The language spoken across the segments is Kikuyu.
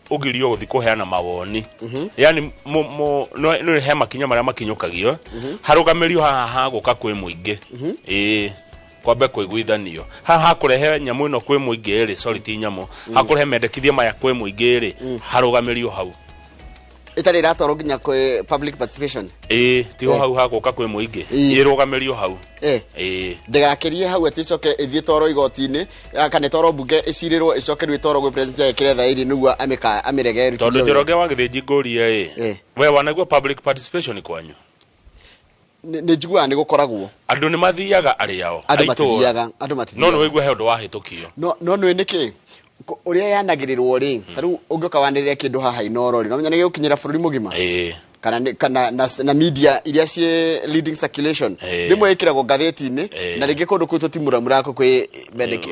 Ũgirio gũthiĩ kũheana mawoni, yani no he makinya marĩa makinyũkagio harũgamĩrio haha ha gũka kwĩ mũingĩ, ĩĩ, kwambe kũiguithanio haha hakũrehe nyamũ ĩno kwĩ mũingĩ rĩ, sorry, ti nyamũ, hakũrehe mendekithia maya kwĩ mũingĩ rĩ, harũgamĩrio hau. Ĩtarĩ ĩratwarwo nginya kwĩ public participation. Ĩĩ, tiho. Hau hagũka kwĩ mũingĩ, ĩrũgamĩrio hau. Ĩĩ. Ndĩgakĩrie hau atĩ ĩcoke ĩthiĩ twarwo igoti-inĩ, kana ĩtwarwo mbunge, ĩcirĩrwo, ĩcoke rĩu ĩtwarwo gwĩ president ĩkĩre thaĩri nĩguo amĩrege ĩrutithio Tondũ wĩra. Njoroge wa Gĩthĩnji, ngũrie ĩ, we wanaigua public participation kwanyu? Nĩ njiguaga nĩ gũkoragwo. Andũ nĩ mathiaga arĩao Andũ a itũũra? Matithiaga, andũ No nĩ matithiaga. waigua he ũndũ wahĩtũkio? No nĩ nĩkĩ ũrĩa yanagĩrĩrwo rĩ, ta rĩu ũngĩũka wanĩrĩre kĩndũ haha Inoro rĩ, no menya nĩ gĩgũkinyĩra bũrũri mũgima. Kana kana na media iria ciĩ leading circulation. Rĩmwe ĩkĩragwo ngathĩti-inĩ, na rĩngĩ kũndũ kũu tũtimuramuraga kwĩ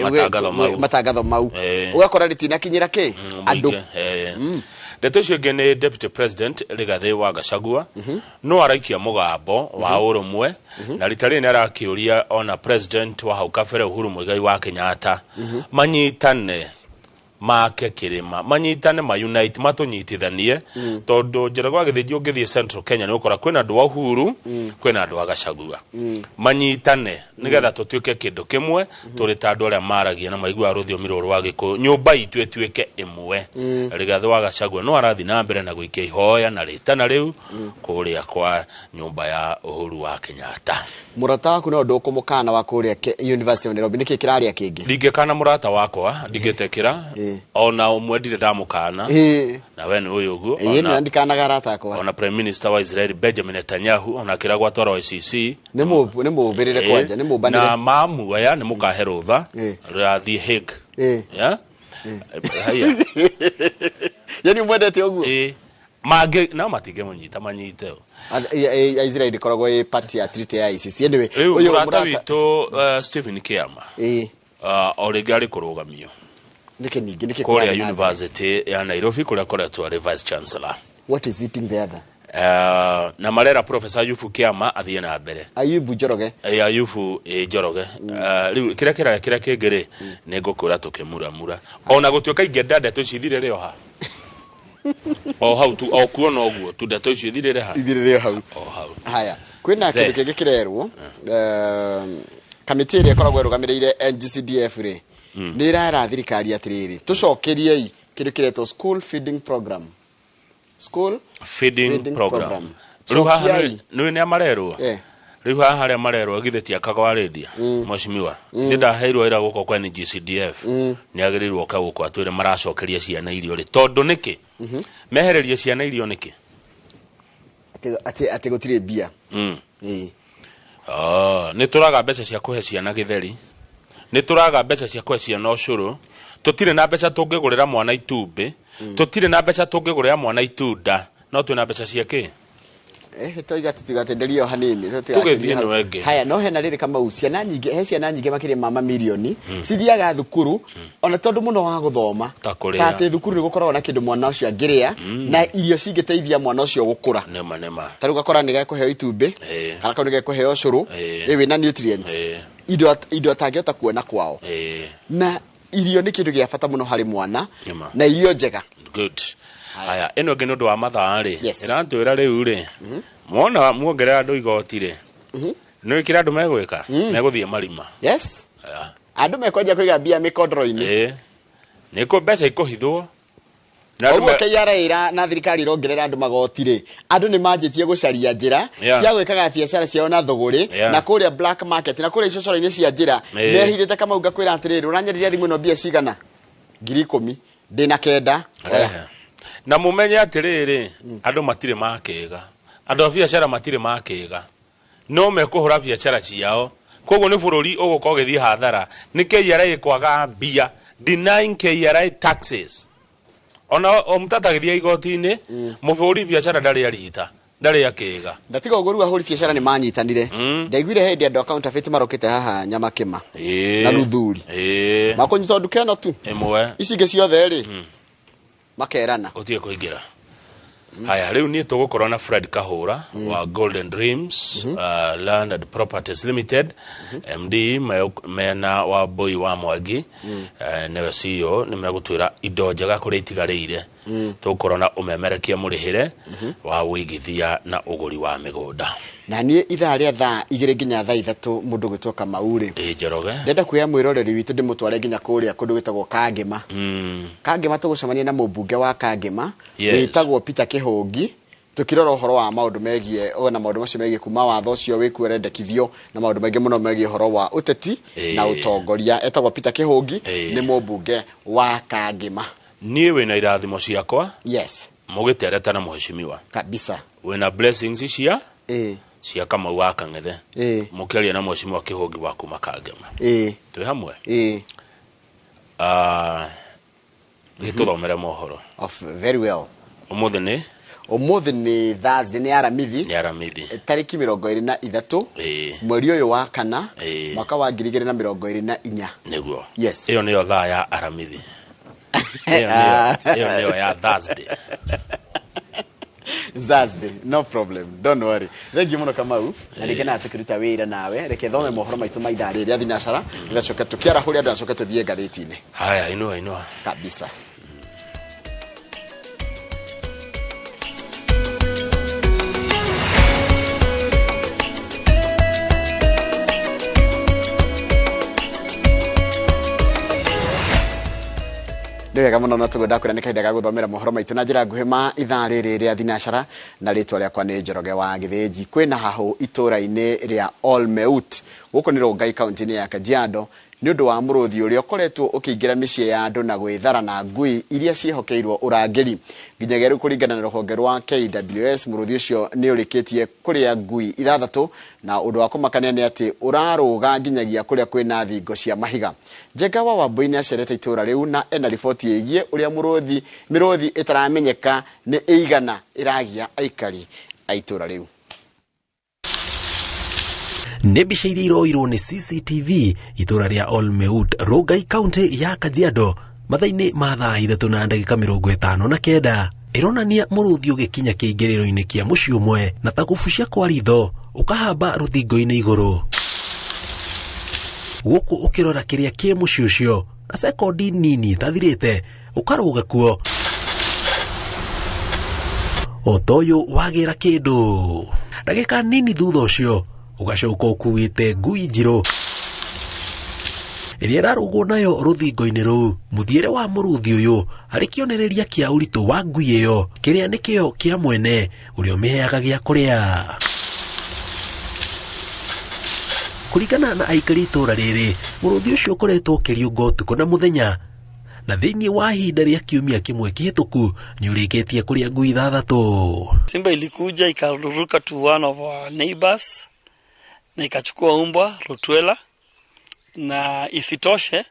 Matangatho mau. Matangatho mau ũgakora rĩtinakinyĩra kĩ andũ. Mũingĩ, Ndeto icio ingĩ nĩ Deputy President Rigathĩ wa Gachagua no araikia mũgambo wa ũrũmwe, na rita rĩrĩ nĩ arakĩũria ona president wa hau kabere Uhuru Muigai wa Kenyatta manyitane make kĩrĩma, manyitane, maunite, matũnyitithanie, tondũ Njoroge wa Gĩthĩnji, ũngĩthiĩ Central Kenya nĩ ũkora kwĩna andũ a Uhuru, kwĩna andũ a Gachagua. Manyitane nĩgetha tũtuĩke kĩndũ kĩmwe, tũrĩ ta andũ arĩa maragia na maiguaga rũthiomi rũrũ rwa Gĩkũyũ, nyũmba itũ ĩtuĩke ĩmwe. Rigathĩ wa Gachagua no arathiĩ na mbere na gũikia ihoya na rĩtana rĩu kũrĩa kwa nyũmba ya Uhuru wa Kenyatta. Mũrata waku no ndũkũmũkana wa kũrĩa University of Nairobi, nĩkĩ kĩrarĩa kĩngĩ? Ndingĩkana mũrata wakwa, ndingĩtekĩra ona ũmwe, ndirĩ ndamũkana. Na we nĩ ũyũ ũguo. Nĩ ndikanaga arata akwa. Ona Prime Minister wa Israel Benjamin Netanyahu ona akĩragwo atwarwo ICC. Nĩ mũmbĩrĩre kwanja, nĩ mũmbanĩre. Na mamuoya nĩ mũkahe rũtha rũrathiĩ Hague. Yeah? Haya. Yani mwendete ũguo? Ĩĩ. Mangĩ no matingĩmũnyita, manyite o. Israel ĩkoragwo ĩ part ya treaty ya ICC. Anyway, Rĩu ũyũ mũrata witũ Stephen Kiama o rĩngĩ arĩ kũrũgamio. Nĩkĩ ningĩ nĩkĩ Kũrĩa kũrathiĩ na mbere? University ya Nairobi kũrĩa akoretwo arĩ vice chancellor. What is eating the other? Na marera Professor Ayubu Kiama athiĩ na mbere. Ayubu Njoroge. Ĩ, Ayubu, ĩ, Njoroge. Rĩu kĩrĩa kĩrĩa kĩrĩa kĩngĩ rĩ, nĩ ngũkwĩra tũkĩmuramura ona gũtuĩka ingĩenda ndeto ici ithirĩre o ha o hau tu, o kuona ũguo tu, ndeto icio ithirĩre ha? Ithirĩre hau. O hau. Haya, kwĩna The. kĩndũ kĩngĩ kĩrerwo, kamĩtĩ ĩrĩa ĩkoragwo ĩrũgamĩrĩire NGCDF rĩ, nĩ ĩrara thirikari atĩrĩrĩ, tũcokeriei kĩndũ kĩretwo school feeding program, school feeding feeding program. Program. Rĩu haha Cokiai. nĩ nĩ marerwo. Rĩu haha harĩa marerwo githĩ ti akagwa rĩndia mheshimiwa ndĩ ndaheirwo ĩra gũkũ kwa NGCDF nĩ agĩrĩirwo oka gũkũ atwĩre maracokeria ciana irio rĩ, tondũ nĩkĩ mehererie ciana irio nĩkĩ? Atĩ gũtirĩ mbia. Oh, nĩ tũraga mbeca cia kũhe ciana gĩtheri, nĩ tũraga mbeca cia kũhe ciana ũcũrũ, tũtirĩ na mbeca tũngĩgũrĩra mwana itumbĩ, tũtirĩ na mbeca tũngĩgũrĩra mwana itunda, no twĩna mbeca cia kĩ? Toiga tũtigatenderie o hanini. Tũgĩthiĩ Hau. ĩno ĩngĩ. Haya, no hena rĩrĩ, Kamau, ciana nyingĩ, he ciana nyingĩ makĩria ma mamirioni cithiaga thukuru ona tondũ mũno wa gũthoma, Ta kũrĩa. Ta atĩ thukuru nĩ gũkoragwo na kĩndũ mwana ũcio angĩrĩa na irio cingĩteithia mwana ũcio gũkũra. Nĩma nĩma. Ta rĩu ũgakora nĩ gekũheo itumbĩ, kana kau nĩ gekũheo ũcũrũ wĩna nutrients, indo atangĩhota kuona kwao. Na irio nĩ kĩndũ gĩa bata mũno harĩ mwana, na irio njega. Good. Haya, ĩno ĩngĩ nĩ ũndũ wa mathaa rĩ, Yes. ĩratwĩra rĩu rĩ, mwona muongerera andũ igoti rĩ, nĩ kĩrĩa andũ megwĩka, megũthiĩ marima. Yes. Aya. Andũ mekwanjia kũiga mbia mĩkondoro-inĩ. Ĩĩ. Nĩ kũ mbeca ikũhithwo Na andũ Ũguo KRA na thirikari irongerera andũ magoti rĩ, andũ nĩ manjĩtie gũcaria njĩra cia gwĩkaga biacara ciao na thũgũrĩ, na kũrĩa black market na kũrĩa icocoro-inĩ cia njĩra mehithĩte. Kamau, ngakwĩra atĩrĩrĩ, ũranyenderia thimũ ĩno mbia cigana? 10,000. Ndĩna 9, oya. Rehe. Na mumenye atĩrĩrĩ, andũ matirĩ makĩga, andũ a biacara matirĩ makĩga, no mekũhũra biacara ciao, koguo nĩ bũrũri ũgũkorwo ũgĩthiĩ hathara nĩ KRA kwaga mbia, denying KRA taxes. Ona o mũtata agĩthiĩ igoti-inĩ, mũhũri biacara ndarĩ arita, ndarĩ akĩga. Na tiga ũguo, rĩu ahũri biacara nĩ manyitanire. Ndaiguire hĩndĩ andũ a counterfeit marokĩte haha Nyamakĩma na Luthuri, makũnyita nduka ĩno tu, Ĩmwe. Ici ingĩ ciothe rĩ, makerana Ũtige kũingĩra. Haya, rĩu niĩ tũgũkorwo na Fred Kahũra wa Golden Dreams Land and Properties Limited, MD, mena wa Mbui wa Mwangi, nĩwe CEO, nĩ megũtwĩra indo njega kũrĩa itigarĩire. Tũgũkorwo na ũmemerekia mũrĩhĩre wa wĩigithia na ũgũri wa mĩgũnda. Na niĩ ithaa rĩa thaa 2 nginya thaa 3 mũndũ gwĩtwo Kamau rĩ. Ĩ Njoroge. Ndenda kuoya mwĩroreri witũ ndĩmũtware nginya kũrĩa kũndũ gwĩtagwo Kangema. Kangema tũgũcemania na mũmbunge wa Kangema wĩtagwo Peter Kĩhũngi, tukirora ũhoro wa maũndũ megiĩ ona maũndũ macio megiĩ kuma watho ũcio wĩkuo ũrendekithio na maũndũ maingĩ mũno megiĩ ũhoro wa ũteti na ũtongoria. Etagwo Peter Kĩhũngi, nĩ mũmbunge wa Kangema. Niĩ wĩna irathimo ciakwa. Yes. Mũgĩtereta na mũheshimiwa. Kabisa. Wĩna blessings cia cia Kamau wa Kang'ethe. Mũkĩaria na mũheshimiwa Kĩhũngi wa kuma Kangema. Twĩ hamwe? Gĩtũthomere mohoro. Of very well. Ũmũthĩ nĩ? Ũmũthĩ nĩ Thursday, nĩ Aramithi. Nĩ Aramithi. Tarĩki 23. Mweri ũyũ wa kana, mwaka wa 2024. Nĩguo. Yes. Ĩyo nĩyo thaa ya Aramithi. Ĩyo nĩyo ya Thursday. Thursday, no problem, don't worry. Thank you mũno Kamau. Na rĩngĩ na tũkĩruta wĩra nawe, reke thome mohoro maitũ ma ithaa rĩrĩ rĩa thinacara, tũgacoka tũkĩarahũre andũ, acoke tũthiĩ ngathĩti-inĩ. Haya, inua inua. Kabisa. Nĩ wega mũno na tũgwenda kwĩra nĩ kahinda ga gũthomera mohoro maitũ na njĩra nguhĩ ma ithaa rĩrĩ rĩa thinacara, na rĩtwa rĩakwa nĩ Njoroge wa Gĩthĩnji. Kwĩna hahũ itũũra-inĩ rĩa Olmeut gũkũ nĩ Rongai kaunti-inĩ ya Kajiado nĩ ũndũ wa mũrũthi ũrĩa ũkoretwo ũkĩingĩra mĩciĩ ya andũ na gwĩthara na ngui iria ciĩhokeirwo ũrangĩri. Nginyagia rĩu kũringana na rũhonge rwa KWS, mũrũthi ũcio nĩ ũrĩkĩtie kũrĩa ngui 6, na ũndũ wa kũmakania nĩ atĩ ũrarũga nginyagia kũrĩa kwĩna thingo cia mahiga. Njenga wa Wambui nĩ acerete itũũra rĩu na ena riboti ĩgiĩ ũrĩa mĩrũthi ĩtaramenyeka nĩ ĩigana ĩragia aikari a itũũra rĩu. Nĩ mbica iria iroirwo nĩ CCTV itũũra rĩa Olmeut, Rongai kaunti ya Kajiado, mathaa-inĩ ma thaa 3:59. Ĩronania mũrũthi ũgĩkinya kĩingĩrĩro-inĩ kĩa mũciĩ ũmwe na ta gũbucia kwa ritho ũkahamba rũthingo-inĩ igũrũ. Gũkũ ũkĩrora kĩrĩa kĩ mũciĩ ũcio na sekondi nini ĩtathirĩte ũkarũga kuo o ta ũyũ wagĩra kĩndũ. Ndagĩka nini thutha ũcio ũgacoka ũkuĩte ngui njirũ ĩrĩa ĩrarũgwo nayo rũthingo-inĩ rũu. Mũthiĩre wa mũrũthi ũyũ arĩ kĩonereria kĩa ũritũ wa ngui ĩyo kĩrĩa nĩkĩo kĩa mwene ũrĩa ũmĩheaga gĩa kũrĩa. Kũringana na aikari itũũra rĩrĩ, mũrũthi ũcio ũkoretwo ũkĩriũnga ũtukũ na mũthenya, na thĩinĩ wa ihinda rĩa kiumia kĩmwe kĩhĩtũku nĩ ũrĩkĩtie kũrĩa ngui 6. Simba ilikuja ikaruka to one of our neighbors na ikachukua umbwa Rottweiler, na isitoshe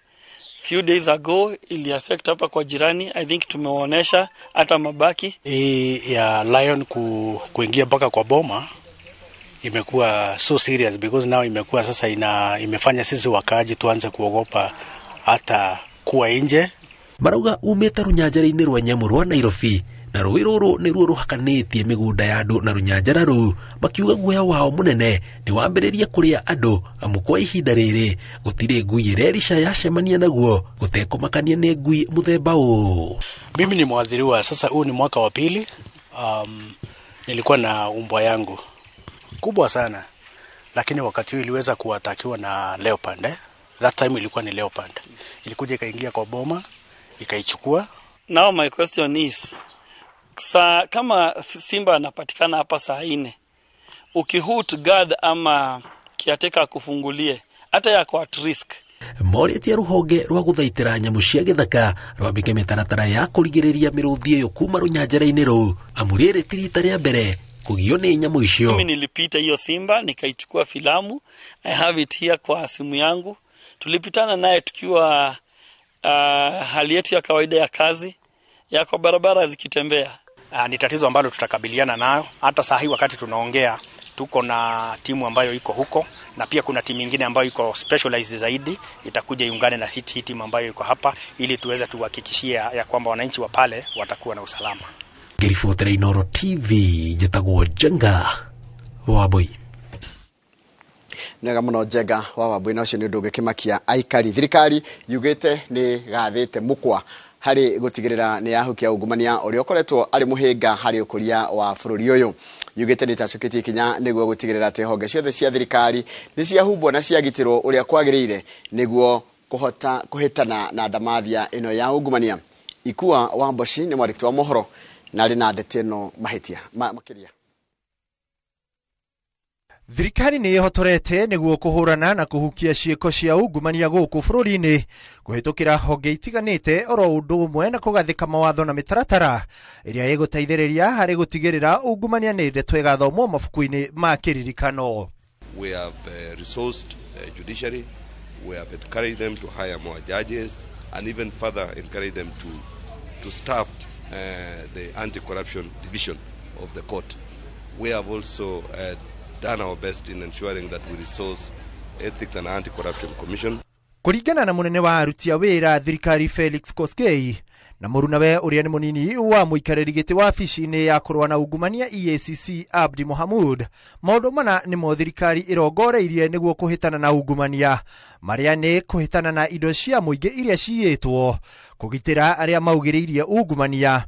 few days ago ili affect hapa kwa jirani. I think tumewaonesha hata mabaki hii ya lion kuingia mpaka kwa boma imekuwa so serious because now imekuwa sasa imefanya sisi wakaaji tuanze kuogopa hata kuwa nje. Marauga umĩte rũnyanjara-inĩ rwa nyamũ rwa Nairobi na rũĩ rũrũ nĩruo rũhakanĩtie mĩgũnda ya andũ na rũnyanjara rũu, makiuga guoya wao mũnene nĩ wambĩrĩria kũrĩa andũ amu kwa ihinda rĩrĩ gũtirĩ ngui ĩrerica yacemania naguo gũtekũmakania nĩ ngui mũthemba ũũ. Mimi ni mwathiriwa sasa, huu ni mwaka wa pili. Nilikuwa na umbwa yangu kubwa sana, lakini wakati huu iliweza kuatakiwa na leopard. That time ilikuwa ni leopard. Ilikuja ikaingia kwa boma ikaichukua. Now my question is, kama simba anapatikana hapa saa 4, ukihoot guard ama kiateka akufungulie, hata yako at risk. Morĩtie rũhonge rwa gũthaitĩra nyamũ cia gĩthaka rwambĩke mĩtaratara ya kũrigĩrĩria mĩrũthi ĩyo kuma rũnyanjara-inĩ rũu, amu rĩrĩ ti rita rĩa mbere kũgio nĩ nyamũ icio. Mimi nilipita hiyo simba nikaichukua filamu, I have it here kwa simu yangu. Tulipitana naye tukiwa hali yetu ya kawaida ya kazi ya kwa barabara zikitembea. Ni tatizo ambalo tutakabiliana nayo. Hata saa hii wakati tunaongea tuko na timu ambayo iko huko, na pia kuna timu nyingine ambayo iko specialized zaidi itakuja iungane na hii timu ambayo iko hapa ili tuweze tuhakikishia ya kwamba wananchi wa pale watakuwa na usalama. Ngĩribotera Inooro TV, njĩtagwo Njenga Wambui. Nega muno Njenga wa Wambui, na ũcio nĩ ũndũ ũngĩkĩmakia aikari. Thirikari yugĩte nĩ gathĩte mũkwa harĩ gũtigĩrĩra nĩ yahukia ungumania ũrĩa ũkoretwo arĩ mũhĩnga harĩ ũkũria wa bũrũri ũyũ. Yugĩte nĩ ĩtacũkĩtie ikinya nĩguo gũtigĩrĩra atĩ honge ciothe cia thirikari nĩ ciahumbwo na ciagitĩrwo ũrĩa kwagĩrĩire nĩguo kũhota kũhĩtana na ndamathia ĩno ya ungumania. Ikua wa Mboci nĩ mwandĩki wa mohoro na arĩ na ndeto ĩno mahĩtia makĩria. Thirikari nĩ ĩhotorete nĩguo kũhũrana na kũhukia ciĩko cia ungumania gũkũ bũrũri-inĩ kũhĩtũkĩra honge itiganĩte oro ũndũ ũmwe na kũgathĩka mawatho na mĩtaratara ĩrĩa ĩgũteithĩrĩria harĩ gũtigĩrĩra ungumania nĩ ndeto ĩgathomwo mabuku-inĩ ma kĩririkano. We have resourced judiciary, we have encouraged them to hire more judges and even further encouraged them to staff the anti-corruption division of the court. We have also done our best in ensuring that we resource Ethics and Anti-Corruption Commission. Kũringana na mũnene wa aruti a wĩra thirikari Felix Koskei na mũrunawe ũrĩa nĩ mũnini wa mũikarĩri gĩtĩ wabici-inĩ ya kũrũa na ungumania EACC Abdi Mohamud, maũndũ mana nĩmo thirikari ĩrongoreirie nĩguo kũhĩtana na ungumania, marĩa nĩ kũhĩtana na indo cia mũingĩ iria ciyĩtwo, kũgitĩra arĩa maugĩrĩirie ungumania,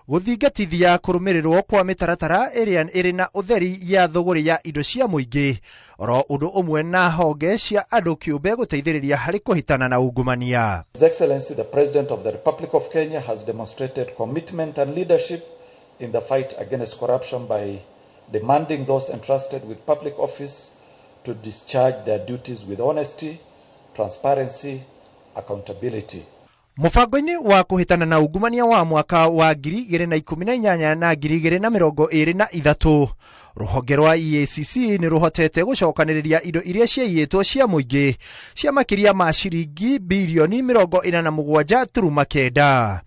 gũthingatithia kũrũmĩrĩrwo kwa mĩtaratara ĩrĩa ĩrĩ na ũtheri ya thũgũrĩ ya indo cia mũingĩ, oro ũndũ ũmwe na honge cia andũ kĩũmbe gũteithĩrĩria harĩ kũhĩtana na ungumania. His Excellency the President of the Republic of Kenya has demonstrated commitment and leadership in the fight against corruption by demanding those entrusted with public office to discharge their duties with honesty, transparency, accountability. Mũbango-inĩ wa kũhĩtana na ungumania wa mwaka wa 2018 na 2023, rũhonge rwa EACC nĩ rũhotete gũcokanĩrĩria indo iria ciaiyĩtwo cia mũingĩ cia makĩria ma ciringi birioni 47.9.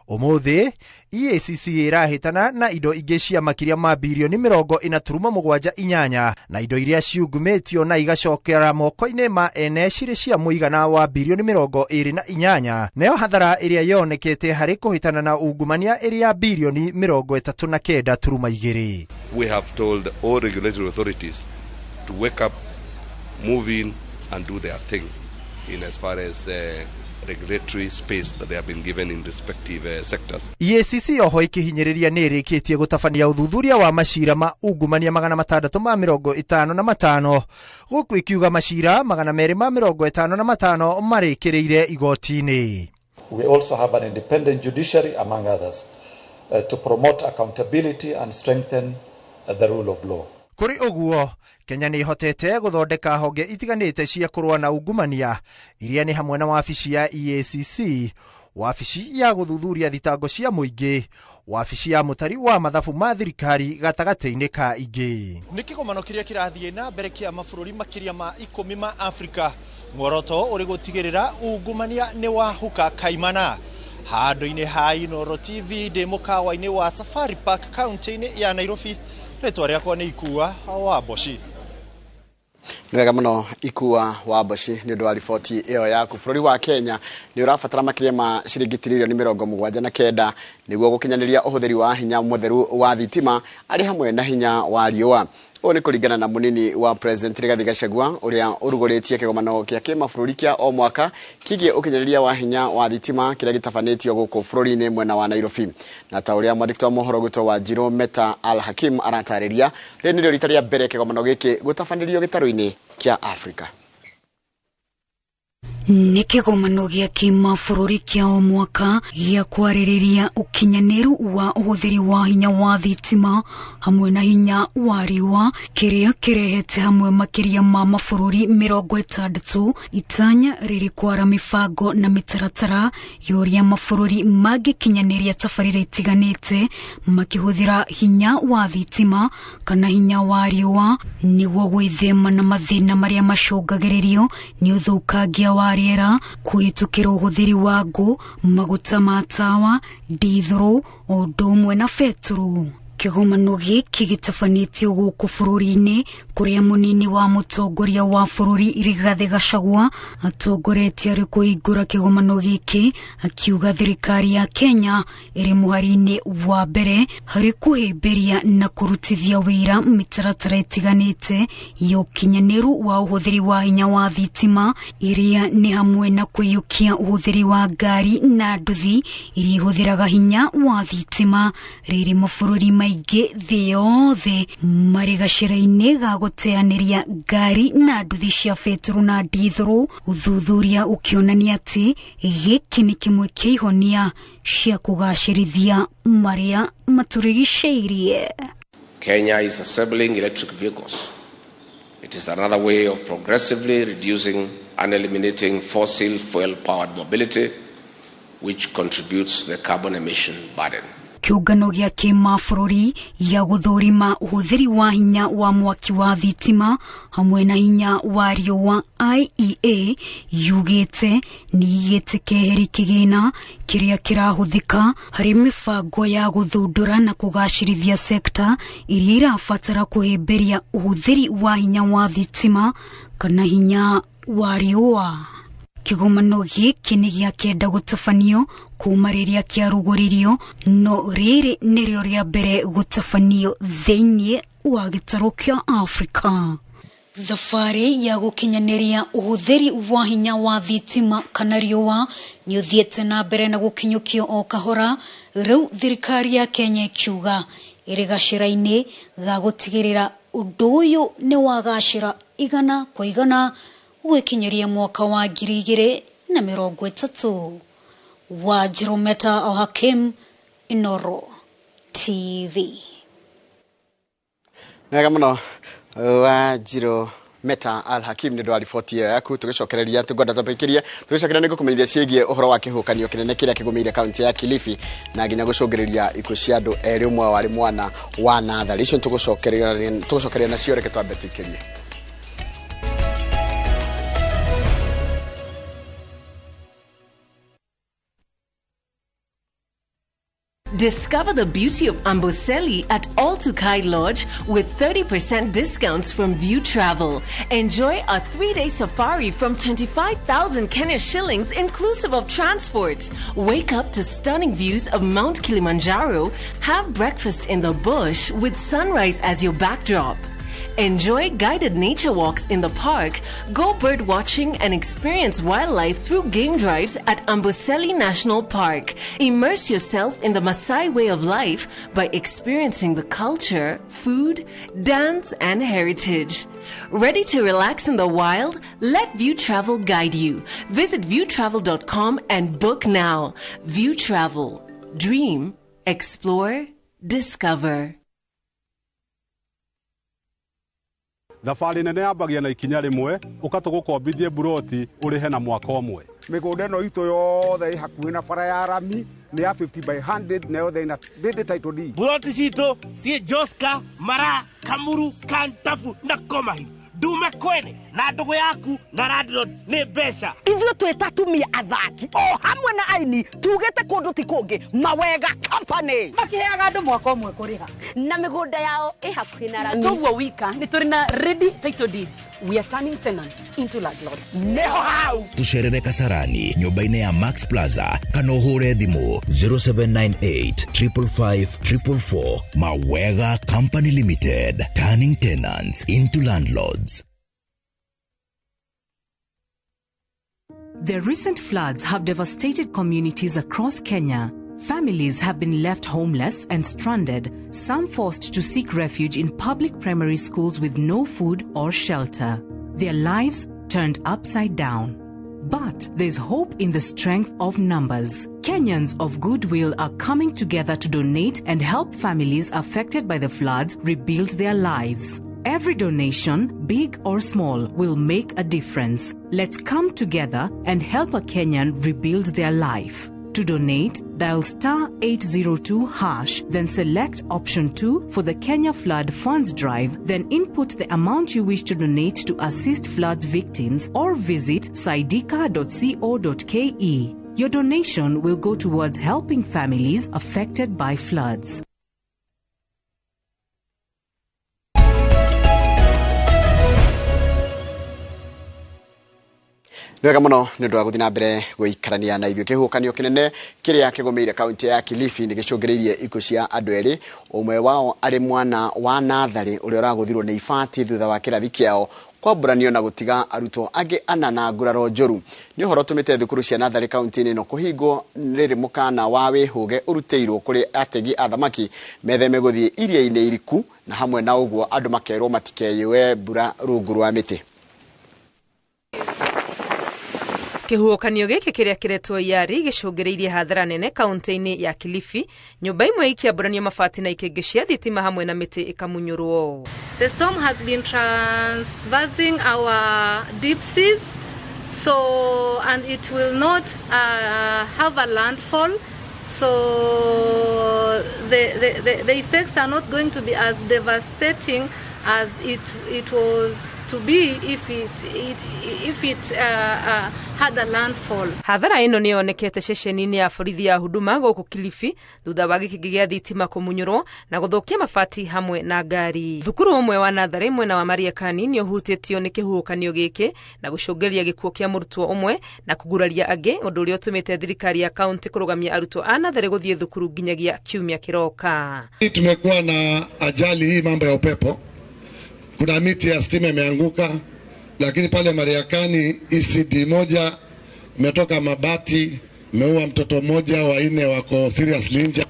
Ũmũthĩ EACC ĩrahĩtana na indo ingĩ cia makĩria ma birioni 40.78 na indo iria ciungumĩtio na igacokera moko-inĩ ma ene cirĩ cia mũigana wa birioni 28, nayo hathara ĩrĩa yonekete harĩ kũhĩtana na ungumania ĩrĩ ya birioni 39.2. We have told all regulatory authorities to wake up, move in and do their thing in as far as regulatory space that they have been given in respective sectors. EACC oho ikihinyĩrĩria nĩ ĩrĩkĩtie gũtabania ũthuthuria wa macira ma ungumania 655 gũkũ ikiuga macira 255 marĩkĩrĩire igoti-inĩ. We also have an independent judiciary, among others, to promote accountability and strengthen the rule of law. Kũrĩ ũguo, Kenya nĩ ĩhotete gũthondeka honge itiganĩte cia kũrũa na ungumania iria nĩ hamwe na wabici ya EACC, wabici ya gũthuthuria thitango cia mũingĩ, wabici ya mũtari wa mathabu ma thirikari gatagatĩ-inĩ ka ingĩ. Nĩ kĩgomano kĩrĩa kĩrathiĩ na mbere kĩa mabũrũri makĩria ma 10 ma Afrika, muoroto ũrĩ gũtigĩrĩra ungumania nĩ wahuka kaimana. Handũ-inĩ ha Inooro TV ndĩ mũkawa-inĩ wa Safari Park kaunti-inĩ ya Nairobi, rĩtwa rĩakwa nĩ Ikua wa Mboci. Nĩ wega mũno Ikua wa Mboci nĩ ũndũ wa riboti ĩyo yaku. Bũrũri wa Kenya nĩ ũrabatara makĩria ma ciringi tiririoni 79 nĩguo gũkinyanĩria ũhũthĩri wa hinya mũtheru wa thitima arĩ hamwe na hinya wa riũa. Ũũ nĩ kũringana na mũnini wa President Rigathi Gachagua ũrĩa ũrugũrĩtie kĩgomano kĩa kĩmabũrũri kĩa o mwaka kĩgiĩ ũkinyanĩria wa hinya wa thitima kĩrĩa gĩtabanĩtio gũkũ bũrũri-inĩ mwena wa Nairobi. Na ta ũrĩa mwandĩki wa mohoro gwitũ wa Njirũ Meta Al Hakim aratarĩria, rĩrĩ nĩrĩo rita rĩa mbere kĩgomano gĩkĩ gũtabanĩrio gĩtarũ-inĩ kĩa Afrika. Nĩ kĩgomano gĩa kĩmabũrũri kĩa o mwaka gĩa kwarĩrĩria ũkinyanĩru wa ũhũthĩri wa hinya wa thitima hamwe na hinya wa riũa kĩrĩa kĩrehete hamwe makĩria ma mabũrũri 60, itanya rĩrĩ kwara mĩbango na mĩtaratara ya ũrĩa mabũrũri mangĩkinyanĩria tabarĩra itiganĩte makĩhũthĩra hinya wa thitima kana hinya wa riũa nĩguo gwĩthema na mathĩna marĩa macũngagĩrĩrio nĩ ũthũkangia wa rĩera kũhĩtũkĩra ũhũthĩri wa ngũ, maguta ma tawa, ndithũrũ, ũndũ ũmwe na betũrũ. Kĩgomano gĩkĩ gĩtabanĩtio gũkũ bũrũri-inĩ kũrĩa mũnini wa mũtongoria wa bũrũri Rigathĩ Gachagua atongoretie arĩ kũhingũra kĩgomano gĩkĩ akiuga thirikari ya Kenya ĩrĩ mũhari-inĩ wa mbere harĩ kũhĩmbĩria na kũrutithia wĩra mĩtaratara ĩtiganĩte ya ũkinyanĩru wa ũhũthĩri wa hinya wa thitima iria nĩ hamwe na kũiyũkia ũhũthĩri wa ngari na nduthi iria ihũthĩraga hinya wa thitima. Rĩrĩ mabũrũri maingĩ thĩ yothe marĩ gacĩra-inĩ ga gũteanĩria ngari na nduthi cia betũrũ na ndithũrũ, ũthuthuria ũkĩonania atĩ gĩkĩ nĩ kĩmwe kĩa ihonia cia kũgacĩrithia marĩa matũrigicĩirie. Kenya is assembling electric vehicles. It is another way of progressively reducing and eliminating fossil fuel-powered mobility, which contributes to the carbon emission burden. Kĩũngano gĩa kĩmabũrũri gĩa gũthũrima ũhũthĩri wa hinya wa mwaki wa thitima hamwe na hinya wa riũa IEA yugĩte nĩ igĩte keheri kĩgĩna kĩrĩa kĩrahũthĩka harĩ mĩbango ya gũthundũra na kũgacĩrithia sekta iria irabatara kũhĩmbĩria ũhũthĩri wa hinya wa thitima kana hinya wa riũa. Kĩgomano gĩkĩ nĩ gĩa kenda gũtabanio kuma rĩrĩa kĩarugũririo, no rĩrĩ nĩrĩo rĩa mbere gũtabanio thĩinĩ wa gĩtarũ kĩa Afrika. Thabarĩ ya gũkinyanĩria ũhũthĩri wa hinya wa thitima kana riũa nĩ ũthiĩte na mbere na gũkinyũkio o kahora, rĩu thirikari ya Kenya ĩkiuga ĩrĩ gacĩra-inĩ ga gũtigĩrĩra ũndũ ũyũ nĩ wagacĩra 100% gũgĩkinyĩria mwaka wa 2030. Wa Jerometa Ohakim, Inoro TV. Wega mũno wa Jiro Meta Al Hakim nĩ ndwa riboti ĩyo yaku. Tũgĩcokereria tũngwenda twambĩkĩrie tũgĩcokereria nĩ ngũkũmenyithia ciĩgiĩ ũhoro wa kĩhuhũkanio kĩnene kĩrĩa kĩgũmĩire kaunti ya Kilifi na nginya gũcũngĩrĩria ikuũ cia andũ erĩ, ũmwe warĩ mwana wa natharĩ. Icio tũgũcokereria nacio, reke twambe tũikĩrie. Discover the beauty of Amboseli at All Tukai Lodge with 30% discounts from View Travel. Enjoy a 3-day safari from 25,000 Kenya shillings inclusive of transport. Wake up to stunning views of Mount Kilimanjaro. Have breakfast in the bush with sunrise as your backdrop. Enjoy guided nature walks in the park, go bird watching and experience wildlife through game drives at Amboseli National Park. Immerse yourself in the Maasai way of life by experiencing the culture, food, dance and heritage. Ready to relax in the wild? Let View Travel guide you. Visit viewtravel.com and book now. View Travel. Dream, explore, discover. Thabarĩ nene yambagia na ikinya rĩmwe ũkatũgũkombithie buroti ũrĩhe na mwaka ũmwe. Mĩgũnda ĩno itũ yothe ĩ hakuhĩ na bara ya rami nĩ ya 50 by 100 na yothe ĩna ndĩndĩ title deed. Buroti citũ ciĩ Joska, Mara, Kamuru, Kantafu na Komahi. Ndume kwene na ndũgũ yaku na landlord nĩ mbeca. Ithuĩ twĩ atumia athaki o hamwe na aini tugĩte kũndũ ti kũngĩ Mawega Company makiheaga andũ mwaka ũmwe kũrĩha na mĩgũnda yao ĩ hakuhĩ na rami. Toguo wika nĩ tũrĩ na ready title deeds. We are turning tenants into landlords. Nĩho hau tũcerere Kasarani nyũmba-inĩ ya Max Plaza kana ũhũre thimũ 0798 555 444. Mawega Company Limited, turning tenants into landlords. The recent floods have devastated communities across Kenya. Families have been left homeless and stranded, some forced to seek refuge in public primary schools with no food or shelter. Their lives turned upside down. But there's hope in the strength of numbers. Kenyans of goodwill are coming together to donate and help families affected by the floods rebuild their lives. Every donation, big or small, will make a difference. Let's come together and help a Kenyan rebuild their life. To donate, dial *802#, then select option 2 for the Kenya Flood Funds Drive, then input the amount you wish to donate to assist floods victims or visit saidika.co.ke. Your donation will go towards helping families affected by floods. Nĩ wega mũno nĩ ũndũ wa gũthiĩ na mbere gũikarania na ithuĩ. Kĩhuhũkanio kĩnene kĩrĩa kĩgũmĩire kaunti ya Kilifi nĩ gĩcũngĩrĩirie ikuũ cia andũ erĩ, ũmwe wao arĩ mwana wa natharĩ ũrĩa ũragũthirwo nĩ ibati thutha wa kĩrathi kĩao kwambũranio na gũtiga arutwo angĩ ana na nguraro njũru. Nĩ ũhoro ũtũmĩte thukuru cia natharĩ kaunti-inĩ ĩno kũhingwo rĩrĩ mũkana wa wĩhũge ũrutĩirwo kũrĩ ategi a thamaki metheme gũthiĩ iria-inĩ iriku, na hamwe na ũguo andũ makerwo matikeyũe mbura rungu rwa mĩtĩ. Kĩhuhũkanio gĩkĩ kĩrĩa kĩretwo Yari gĩcũngĩrĩirie hathara nene kaunti-inĩ ya Kilifi, nyũmba imwe ikĩambũranio mabati na ikĩngĩ cia thitima hamwe na mĩtĩ ĩkamunyũrwo. The storm has been transversing our deep seas, so and it will not have a landfall, so the effects are not going to be as devastating as it was to be if it had a landfall. Hathara ĩno nĩ yonekete ceceni-inĩ ya borithi ya Huduma gũkũ Kilifi thutha wa gĩkĩngĩ gĩa thitima kũmunyũrwo na gũthũkia mabati hamwe na ngari. Thukuru ũmwe wa natharĩ mwena wa Mariakani nĩ ũhutĩtio nĩ kĩhuhũkanio gĩkĩ na gũcũngĩrĩria gĩkuũ kĩa mũrutwo ũmwe na kũguraria angĩ, ũndũ ũrĩa ũtũmĩte thirikari ya kaunti kũrũgamia arutwo a natharĩ gũthiĩ thukuru nginyagia kiumia kĩroka. Tumekuwa na ajali hii mambo ya upepo, kuna miti ya stima imeanguka, lakini pale Mariakani ECD moja imetoka mabati, imeua mtoto mmoja, wanne wako seriously injured.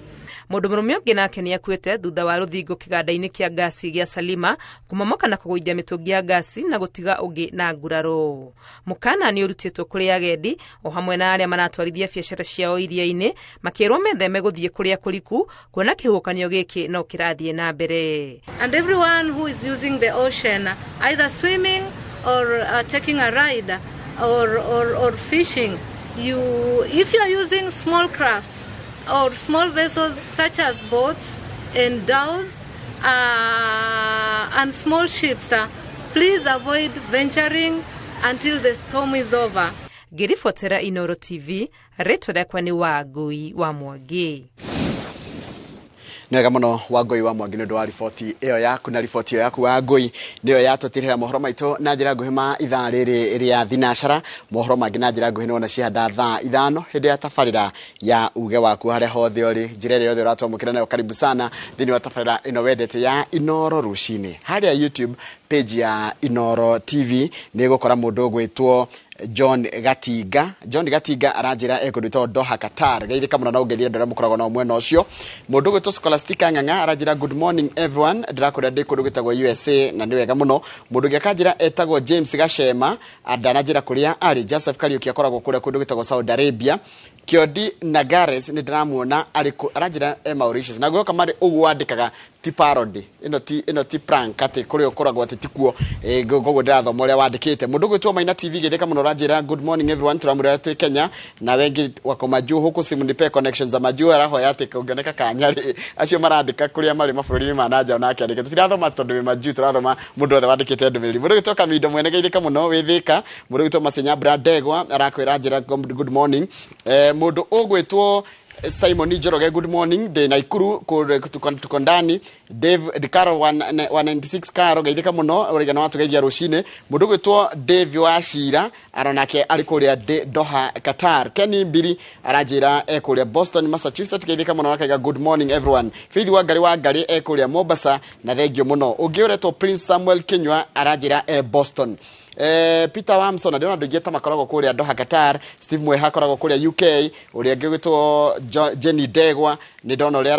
Mũndũ mũrũme ũngĩ nake nĩ akuĩte thutha wa rũthingo kĩganda-inĩ kĩa ngasi gĩa Salima kũmomoka na kũgũithia mĩtũngi ya ngasi na gũtiga ũngĩ na nguraro. Mũkana nĩ ũrutĩtwo kũrĩ agendi o hamwe na arĩa maratwarithia biacara ciao iria-inĩ makĩrwo metheme gũthiĩ kũrĩa kũriku kuona kĩhuhũkanio gĩkĩ no kĩrathiĩ na mbere. And everyone who is using the ocean, either swimming or taking a ride or fishing, if you are using small crafts or small vessels such as boats and dhows and small ships, please avoid venturing until the storm is over. Ngĩribotera Inoro TV, rĩtwa rĩakwa nĩ Wangui wa Mwangi. Nĩ wega mũno Wangui wa Mwangi nĩ ũndũ wa riboti ĩyo yaku, na riboti ĩyo yaku Wangui nĩyo yatũtirĩra mohoro maitũ na njĩra nguhĩ ma ithaa rĩrĩ rĩa thinacara. Mohoro mangĩ na njĩra nguhĩ nĩwona cihanda thaa 5 hĩndĩ ya tabarĩra ya uge waku harĩa hothe ũrĩ, njĩra ĩrĩa yothe ũratwamũkĩra nayo. Karibu sana thĩinĩ wa tabarĩra ĩno wendete ya Inoro rũcinĩ. Harĩa YouTube page ya Inoro TV nĩ gũkora mũndũ ũgwĩtwo John Gatinga. John Gatinga aranjĩra ekũndũ Doha Qatar. Geithĩka mũno na ũngeithie andũ arĩa mũkoragwo nao mwena ũcio. Mũndũ ũgwĩtwo Scholastica Ng'ang'a aranjĩra good morning everyone, ndĩrakwĩra ndĩ kũndũ gwĩtagwo USA na nĩ wega mũno. Mũndũ ũngĩ akanjĩra etagwo James Gacema, ndananjĩra kũrĩa arĩ. Joseph Kariuki akoragwo kũrĩa kũndũ gwĩtagwo Saudi Arabia. Kiodi Nagares nĩ ndĩramuona arĩ aranjĩra e Mauritius. Na guoka marĩ ũguo wandĩkaga ti parody, ĩno ti prank atĩ kũrĩa ũkoragwo atĩ tikuo, koguo ndĩrathoma ũrĩa wandĩkĩte. Mũndũ ũgwĩtwo Maina TV geithĩka mũno aranjĩra good morning everyone, tũramwĩra twĩ Kenya na wengi wako majuu huku, simu nipe connections za majuu. Arahoya atĩ kũngĩoneka kanya rĩ, acio marandĩka kũrĩa marĩ mabũrũri-inĩ ma na nja onake andĩke. Tũtirathoma tondũ wĩ majuu, tũrathoma mũndũ wothe wandĩkĩte ndũmĩrĩri. Mũndũ ũgwĩtwo Kamindo Mwene geithĩka mũno wĩ Thĩka. Mũndũ ũgwĩtwo Masenya Brandegwa arakwĩra njĩra good morning. Mũndũ ũgwĩtwo Simon Njoroge good morning, ndĩ Naikuru tuko ndani. Dave Caro 196 Caro geithĩka mũno ũrigana watũgeithia rũcinĩ. Mũndũ ũgwĩtwo Dave wa Cira aronake arĩ kũrĩa Doha Qatar. Kenny Mbiri aranjĩra e kũrĩa Boston Massachusetts, geithĩka mũno akaiga good morning everyone. Faith wa Ngari e kũrĩa Mombasa na thengio mũno. Ũngĩ ũretwo Prince Samuel Kinyua aranjĩra e Boston. Peter Wamson ndĩrona andũ aingĩ ta makoragwo kũrĩa Doha Qatar. Steve Mweha akoragwo kũrĩa UK. Ũrĩa ũngĩ ũgwĩtwo Jenny Ndegwa nĩ ndona ũrĩa